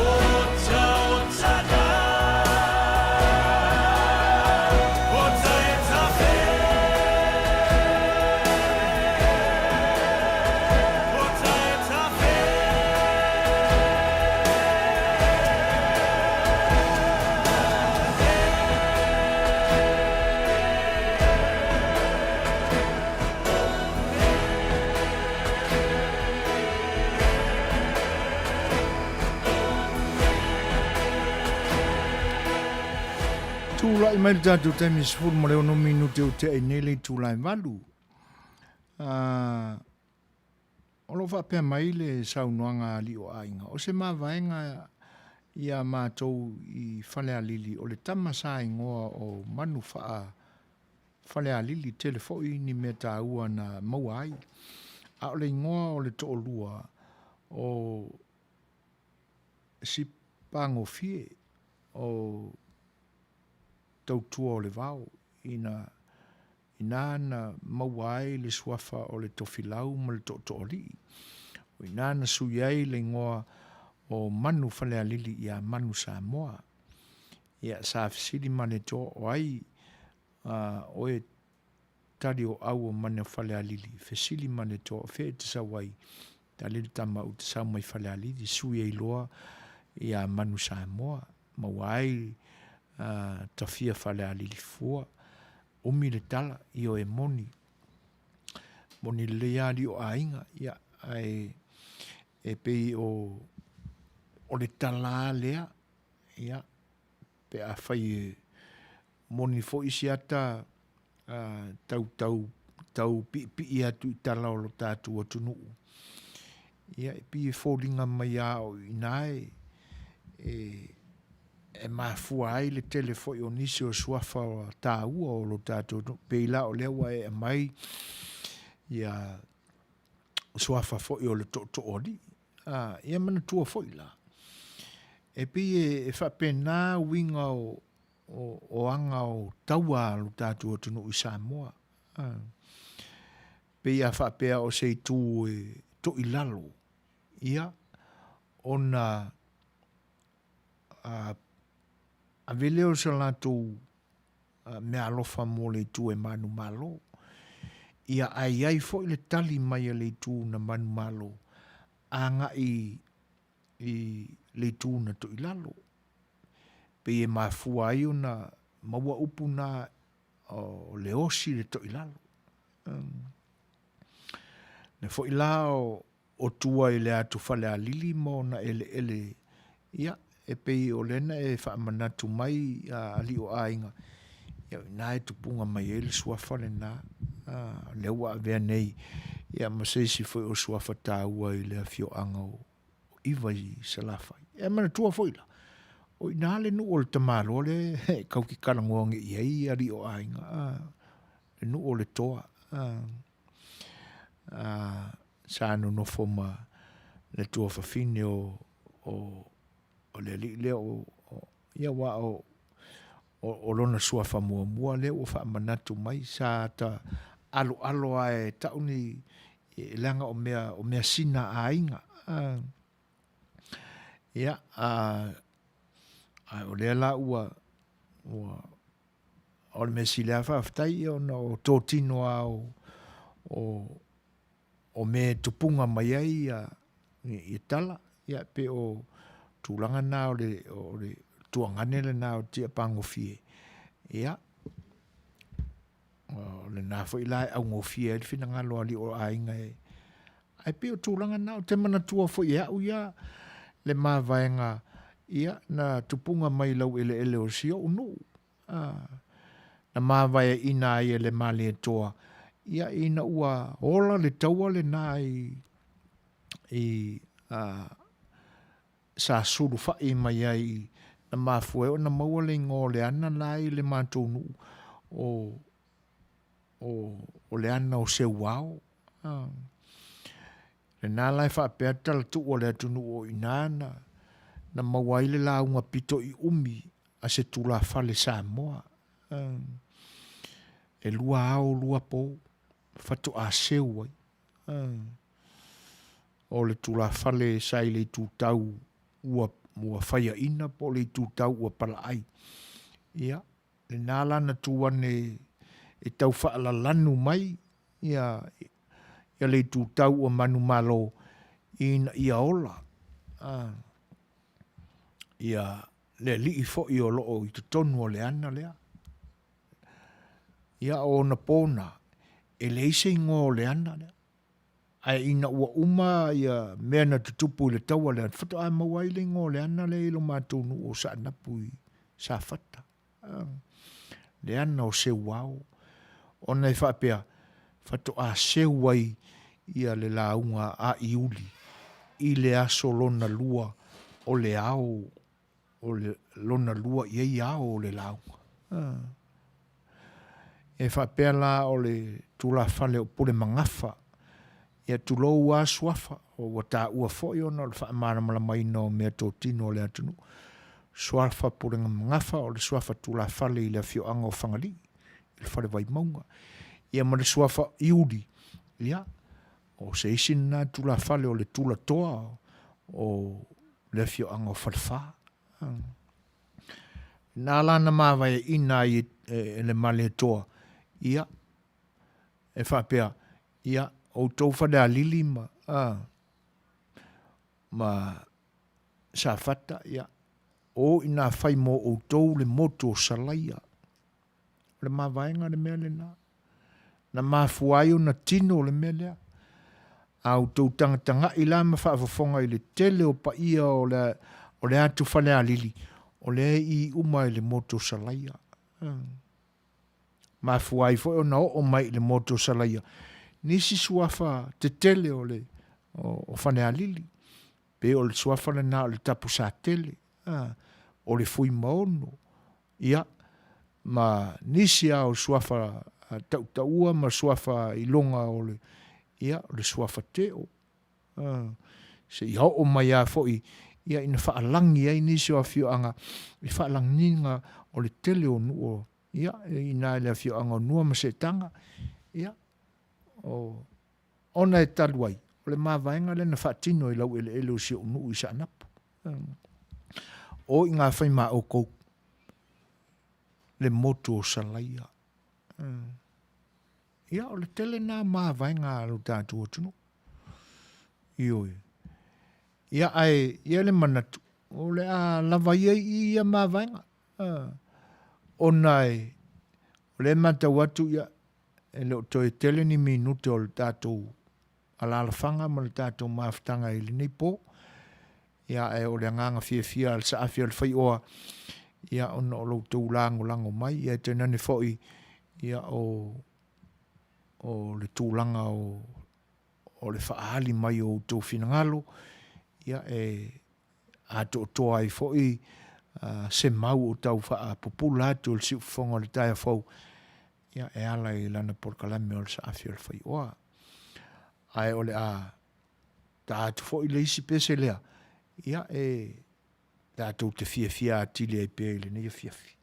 Ota ota na ota e tafe Ota e tafe Tulai mai le tatou taimi e 16 minute o tea i nei le itula e valu. O lo o faapea mai le saunoaga a alii o aiga, o se mavaega iā matou i Falealili o le tama sa igoa o Manufaa Falealili, tele foi ni mea taua na maua ai. A o le igoa o le toalua o Sipagofie o Tautua o le Vao ina Inā na maua ai le suafa o le Tofilau ma le Tootooalii. O inā na sui ai le igoa o Manu Falealili iā Manu Samoa. Ia, sa fesili Malietoa, o ai oe tali o au o Manu Falealili? Fesili Malietoa, o fea e te sau ai? Tali le tama, u te sau mai Falealili, sui ai loa iā Manu Samoa. Maua ai tafia Falealili fua. Umi le tala, ioe moni. Moni lelei lava alii o aiga, ia, ae e pei o, o le tala lava lea, ia, pe afai e moni foi se ata tau, tau, tau piipii atu i tala o lo tatou atunuu, ia, e pei e foliga mai lava o i ina e, e, e mafua ai le tele foi o nisi o suafa taua o lo tatou atunuu, pei la o lea ua e aumai ia suafa foi o le tootooalii. A, ia manatua foi la, e pei e, e faapena uiga o, o, o aga o taua a lo tatou atunuu i Samoa. A, pei a faapea o se itu e toilalo, ia, ona ave lea o se latou meaalofa mo le itu e manumalo. Ia ae i ai foi le tali mai a le itu na manumalo agai i le itu na Toilalo. Pei e mafua ai ona maua upu na o le osi le Toilalo. Le foi la o o tua i le atu Falealili ma ona eleele, ia, e pei o lea na e faamanatu mai a alii o aiga, ia o i ina e tupuga mai ai le suafa lena, a, lea ua avea nei, ia ma se isi foi o suafa taua i le afioaga o ʻIva i Salafai. E manatua foi la, o i ina le nuu o le tamaloa lea e kau ke talanoa nei i ai alii o aiga, a, le nuu o le toa, a, a, sa nonofo ma le tuafafine o, o, o le alii lea o, o, ia aua o, o, o lona suafa muamua lea ua faamanatu mai, sa ta aloalo lava e tau ni, leaga o mea, o mea sina aiga. A, ia, a, a o lea la ua, ua, o le mea sili lava faafetai ia ona o totino lava o, o, o mea e tupuga mai ai ia, ia tala, ia pei o tulaga na o le, o le tuagane lena o Tiapagofie, ia, o lena foi la e augofie ai le finagalo o alii o aiga e, ae pei o tulaga na, ou te manatua foi e au ia le mavaega, ia, na tupuga mai i laueleele o si ou nuu, a, na mavaeaina ai e le Malietoa, ia, ina ua ola le taua lena i, i, a, sa sulufai mai ai, na mafua ai ona maua le igoa o le ana la i le matou nuu, o, o, o le ana o Seuao. A. Lena la e faapea talatuu a le atunuu o i ina na, na maua ai le lauga pito i umi a se tulafale Samoa. A. E lua ao lua po, faatoa seu ai. A. O le tulafale sa i le itutau ua, ua faiaina po o le itutau ua palaai. Ia, lena la na tu ane e tau faalalanu mai ia, ia le itutau ua manumalo ina ia ola. A, ia le alii foi o lo o i totonu o le ana lea. Ia, o ona pō na, e leai se igoa o le ana lea. Ae ina ua uma ia mea na tutupu i le taua lea, faatoa maua ai le igoa o le ana lea i lo matou nuu o Saanapu i Safata. Le ana o Seuao. Ona e faapea, faatoa seu ai ia le lauga a Iuli i le aso lona lua o le ao o le lona lua i ai ao o le lauga. E faapea la o le tulafale o Pulemagafa, ia tulou lava suafa, ua taua foi ona o le faamalamalamaina o meatotino a le atunuu. Suafa Pulemagafa o le suafa tulafale i le afioaga o Fagalii, i le fale Vaimauga. Ia ma le suafa Iuli, ia, o se isi lena tulafale o le tulatoa o le afioaga o Falefa. Na la na mavaeaina ai e le Malietoa, ia, e faapea, ia, outou Falealili ma, a, ma Safata, ia, o ina fai mo outou le motu o Salaia. O le mavaega le mea lena. Na mafua ai ona tino le mea lea. A outou tagatagai la ma faafofoga i le tele o paia o le, o le atu Falealili, o lea e i uma i le motu o Salaia. Mafua ai foi ona oo mai i le motu o Salaia nisi suafa tetele o le o, o Falealili. Pe o le suafa lena o le Tapusatele, a, o le Fuimaono, Ia, ma nisi lava o suafa tautaua ma suafa iloga o le, ia, o le suafa teo. Seia oo mai lava foi, ia, ina faalagi ai nisi o afioaga i faalagiga o le tele o nuu o, ia, i ina i le afioaga o Nua ma Setaga, ia, o, ona e talu ai, o le mavaega lea na faatino i laueleele o si ou nuu i Saanapu. O i ngā whai mā oukou, le motu o Salaia. Ia, o le tele nā mavaega a lo tātou atunuu. Ioe. Ia, ae i ai le manatu, o le a lava ia i ia mavaega. Ona e, o lea e matau atu, ia, e le o toe tele ni minute o le tatou alaalafaga ma le tatou mafutaga i lenei po. Ia, ae o le agaga fiafia a le saafi o le faioa, ia, ona o lo outou lagolago mai, ia, e tainane foi, ia, o, o le tulaga o, o le faaali mai o outou finagalo, ia, e atoatoa ai foi se mau o tau faapupula atu o le siufofoga o le taeao fou, ia, e ala i lana polokalame o le saafi o le faioa. Ae o le a ta atu foi le isi pese lea, ia, e tatou te fiafia atili ai pea i lenei afiafi.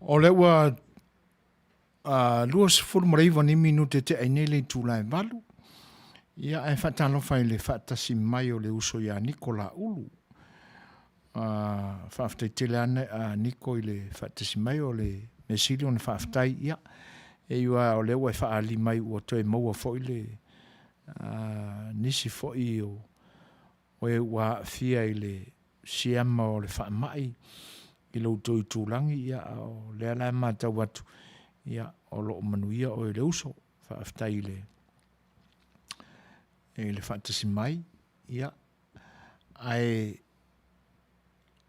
O lea ua 29 ni minute tea i nei le itula e 8. Ia, ae faatalofa i le faatasi mai o le uso ia Niko Laulu. Faafetai tele ana a Niko i le faatasi mai o le mea sili ona faafetai. Ia, e ui lava o lea ua e faaali mai ua toe maua foi le nisi foi o e ua aafia i le siama o le faamai i lo outou itulagi, ia, a o lea la e matau atu, ia, o lo o manuia oe le uso. Faafetai i le i le faatasi mai, ia, ae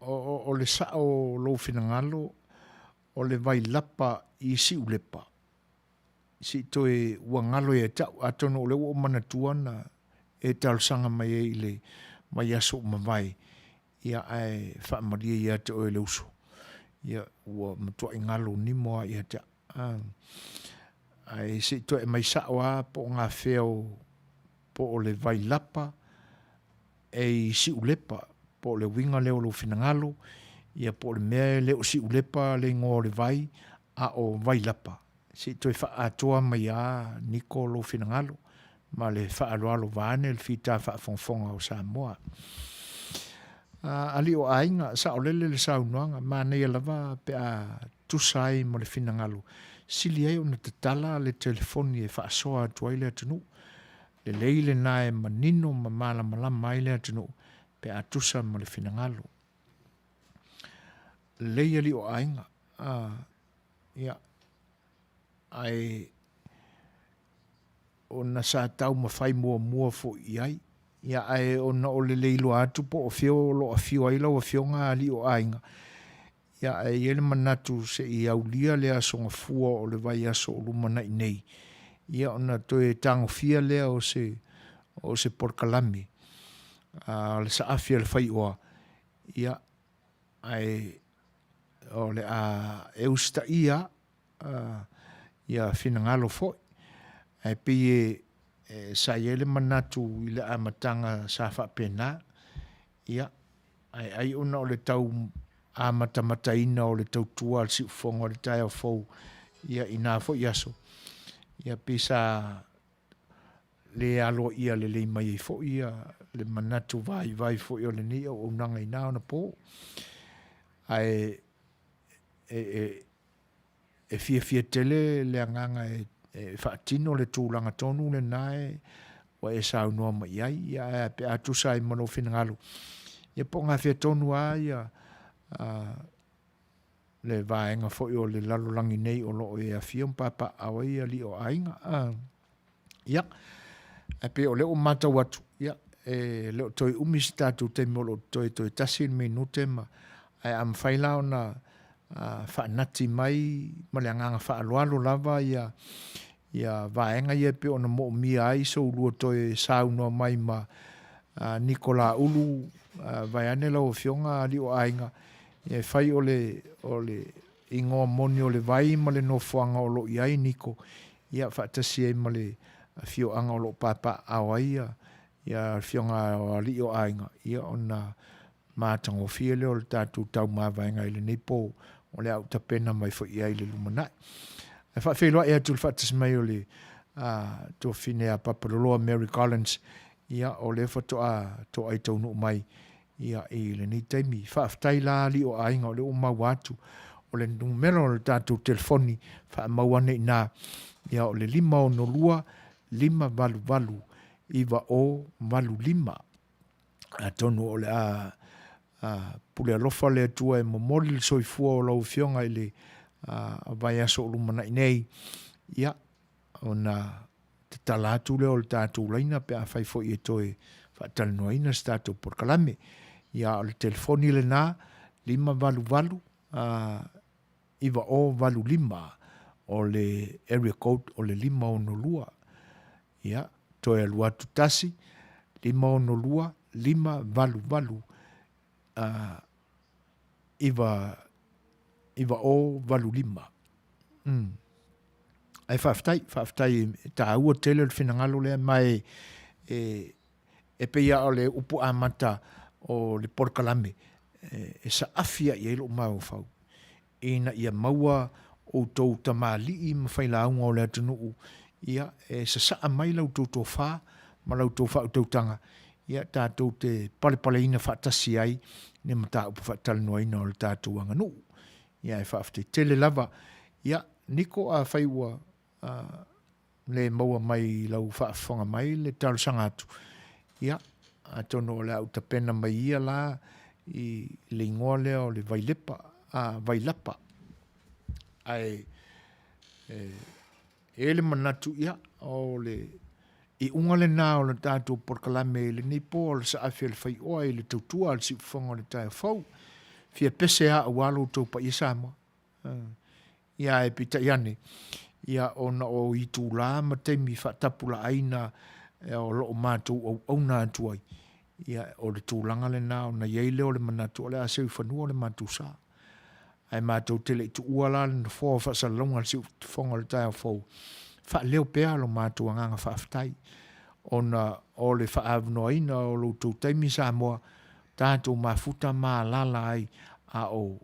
o, o, o le sao o lou finagalo, o le vailapa i Siulepa, se i toe ua galo ia te au, atonu o lea ua ou manatua na e talosaga mai ai i le vaiaso ua mavae, ia ae faamalie ia te oe le uso, ia ua matuai galo nimo lava ia te au. Ae se i toe aumai sao lava po o gafea o po o le vailapa e i Siulepa, po o le uiga lea o lou finagalo, ia po o le mea e le o Siulepa le igoa o le vai, a o Vailapa. Se i toe faaatoa mai lava Niko lou finagalo ma le faaaloalo vaeane le fita faafogafoga o Samoa. Alii o aiga, saolele le saunoaga, manaia lava pe a tusa ai ma le finagalo, sili ai ona tatala le telefoni e faasoa atu ai le atunuu. Lelei lena e manino ma malamalama ai le atunuu pe a tusa ma le finagalo. Lelei alii o aiga, a, ia, ae ona sa taumafai muamua foi i ai, ia ae ona o le le iloa atu po o fea o lo o afio ai lau Afioga alii o aiga, ia ae i ai le manatu se i aulia le Aso Gafua o le vaiaso o lumanai nei, ia ona toe tagofia lea o se o se polokalame a le saafi a le faioa, ia ae o le a e usitaia ia finagalo foi. Ae pei e sa i ai le manatu i le amataga sa faapena, ia, ae ai ona o le tau amatamataina o le tautua a le siufofoga o le taeao fou, ia i na foi aso, ia pei sa le aloaia lelei mai ai foi ia le manatu vaivai foi o lenei auaunaga i na ona po. Ae e, e, e fiafia tele le agaga e, e faatino le tulaga tonu lena e ua e saunoa mai i ai, ia ae pe a tusa ai ma lou finagalo, ia po o gafea tonu lava ia a, le vaega foi o le lalolagi nei o lo o e afio ma papaaao ai alii o aiga. A, ia, ae pei o lea ua matau atu, ia, e le o toe umi se tatou taimi o lo o toe toe tasi le minute ma, ae a mafai la ona faanati mai ma le agaga faaaloalo lava ia ia vaega ia e pei ona moomia ai so ulua toe saunoa mai ma Nikola Ulu, vaeane lau Afioga alii o aiga, ia e fai o le o le igoa moni o le vai ma le nofoaga o lo o i ai Niko, ia faatasi ai ma le afioaga o lo o papaaao ai ia ia afioga o alii o aiga, ia ona matagofie lea o le tatou taumavaega i lenei po o le a ou tapena mai foi i ai i le lumanai. Ae faafeiloai atu i le faatasi mai o le tuafafine ia Papaloloa Mary Collins, ia o lea faatoa toai taunuu mai ia i lenei taimi. Faafetai la alii o aiga o lea ua maua atu o le numera o le tatou telefoni faamau ane i ina ia o le 562 588 9085. Atonu o le a pule alofa le Atua e momoli le soifua o lau Afioga i le vaiaso o lumanai nei, ia, ona tatala atu lea o le tatou laina pe afai foi e toe faatalanoaina se tatou polokalame. Ia, o le telefoni lena, 588 9085, o le area code o le 562. Ia, toe alu atu 1, 562, 588, 9, 9085. Mm. Ae faafetai, faafetai e tāua tele le finagalo lea, ma e, e, e pei lava o le upu amata o le polokalame, e, e saafi ai i ai lou mafaufau, ina ia maua outou tamalii ma failauga o le atunuu, ia, e sasaa mai la outou tofa ma la outou faautautaga, ia, tatou te palepaleina faatasi ai le mataupu faatalanoaina o le tatou aganuu. Ia, ae faafetai tele lava. Ia, Niko, afai ua le maua mai i lau faafofoga mai le talosaga atu, ia, atonu o le a ou tapena mai ia la i le igoa lea o le Vailepa, a, Vailapa. Ae e i ai le manatu, ia, o le iuga lena o le tatou polokalame i lenei po o le saafi a le faioa i le tautua a le siufofoga o le taeao fou. Fia pese lava aua lo outou paia Samoa. Ia ae peitai ane, ia ona o itulā ma taimi faatapulaaina o lo o matou auauna atu ai, ia o le tulaga lena ona i ai lea o le manatu o le a seu i fanua le matou sa. Ae matou te le i tuua la le nofoa o faasalalauga a le Siufofoga o le Taeao Fou, faaleo pea lo matou agaga faafetai ona o le faaavanoaina o lo outou taimi Samoa, tatou mafuta ma alaala ai a o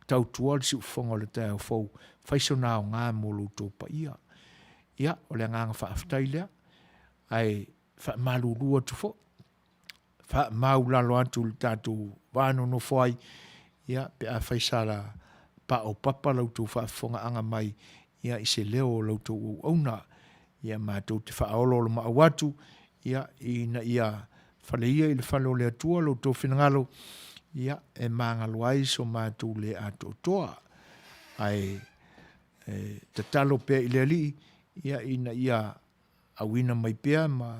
tautua le siufofoga o le taeao fou, fai sona aoga mo lo outou paia. Ia, o le agaga faafetai lea, ae faamalulu atu foi, faamaulalo atu i le tatou va nonofo ai, ia, pe afai sa paopapa la outou faafofogaaga mai, ia, i se leo o la outou auauna. Ia, matou te faaoloolomaau atu, ia, ina ia fale ia i le fale o le Atua lo outou finagalo, ia, e magalo ai so matou le atoatoa. Ae e tatalo pea i le Alii, ia, ina ia auina mai pea ma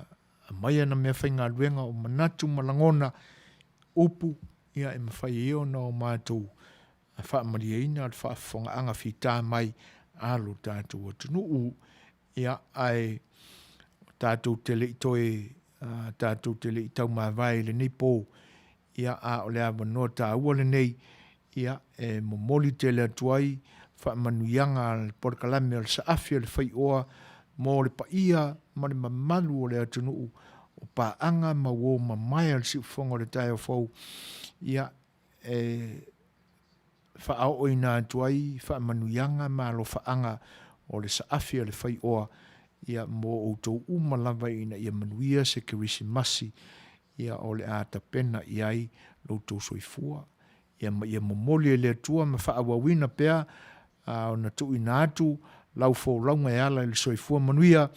aumai ana meafaigaluega o manatu ma lagona, upu, ia, e mafai ai ona o matou faamalieina le faafofogaaga fita mai a lo tatou atunuu. Ia, ae tatou te le i toe, tatou te le i taumavae i lenei po, ia, a o le avanoa taua lenei, ia, e momoli tele atu ai faamanuiaga a le polokalame o le Saafi o le Faioa mo le paia ma le mamalu o le atunuu o paaga ma uo mamae a le Siufofoga o le Taeao Fou, ia, e faaooina atu ai faamanuiaga ma alofaaga o le saafi a le faioa ia mo outou uma lava ina ia manuia se Kerisimasi ia o le a tapena i ai lo outou soifua ia ma ia momoli e le Atua ma faaauauina pea ona tuuina atu lau folauga e ala i le soifua manuia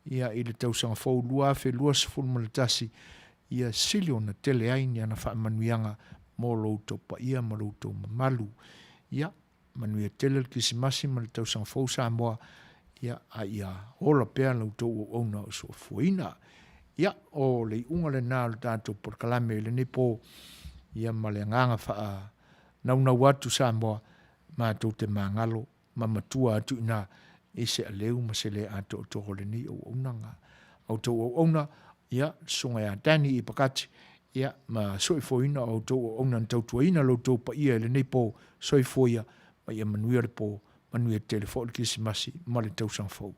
ia i le tausaga fou 2021 ia sili ona tele ai ni ana faamanuiaga mo lo outou paia ma lo outou mamalu. Ia, manuia tele le Kerisimasi ma le tausaga fou Samoa, ia, a ia ola pea la outou auauna o soifuaina. Ia, o le iuga lena o le tatou polokalame i lenei po, ia ma le agaga faanaunau atu Samoa, matou te magalo ma matua atu i ina i se aleu ma se le atoatoa o lenei auaunaga. A outou auauna, ia, le Susuga ia Danny Ipakati, ia, ma soifuaina o outou auauna na tautuaina lo outou paia i lenei po, soifua ia, ma ia manuia le po, manuia tele foi le Kerisimasi ma le tausaga fou.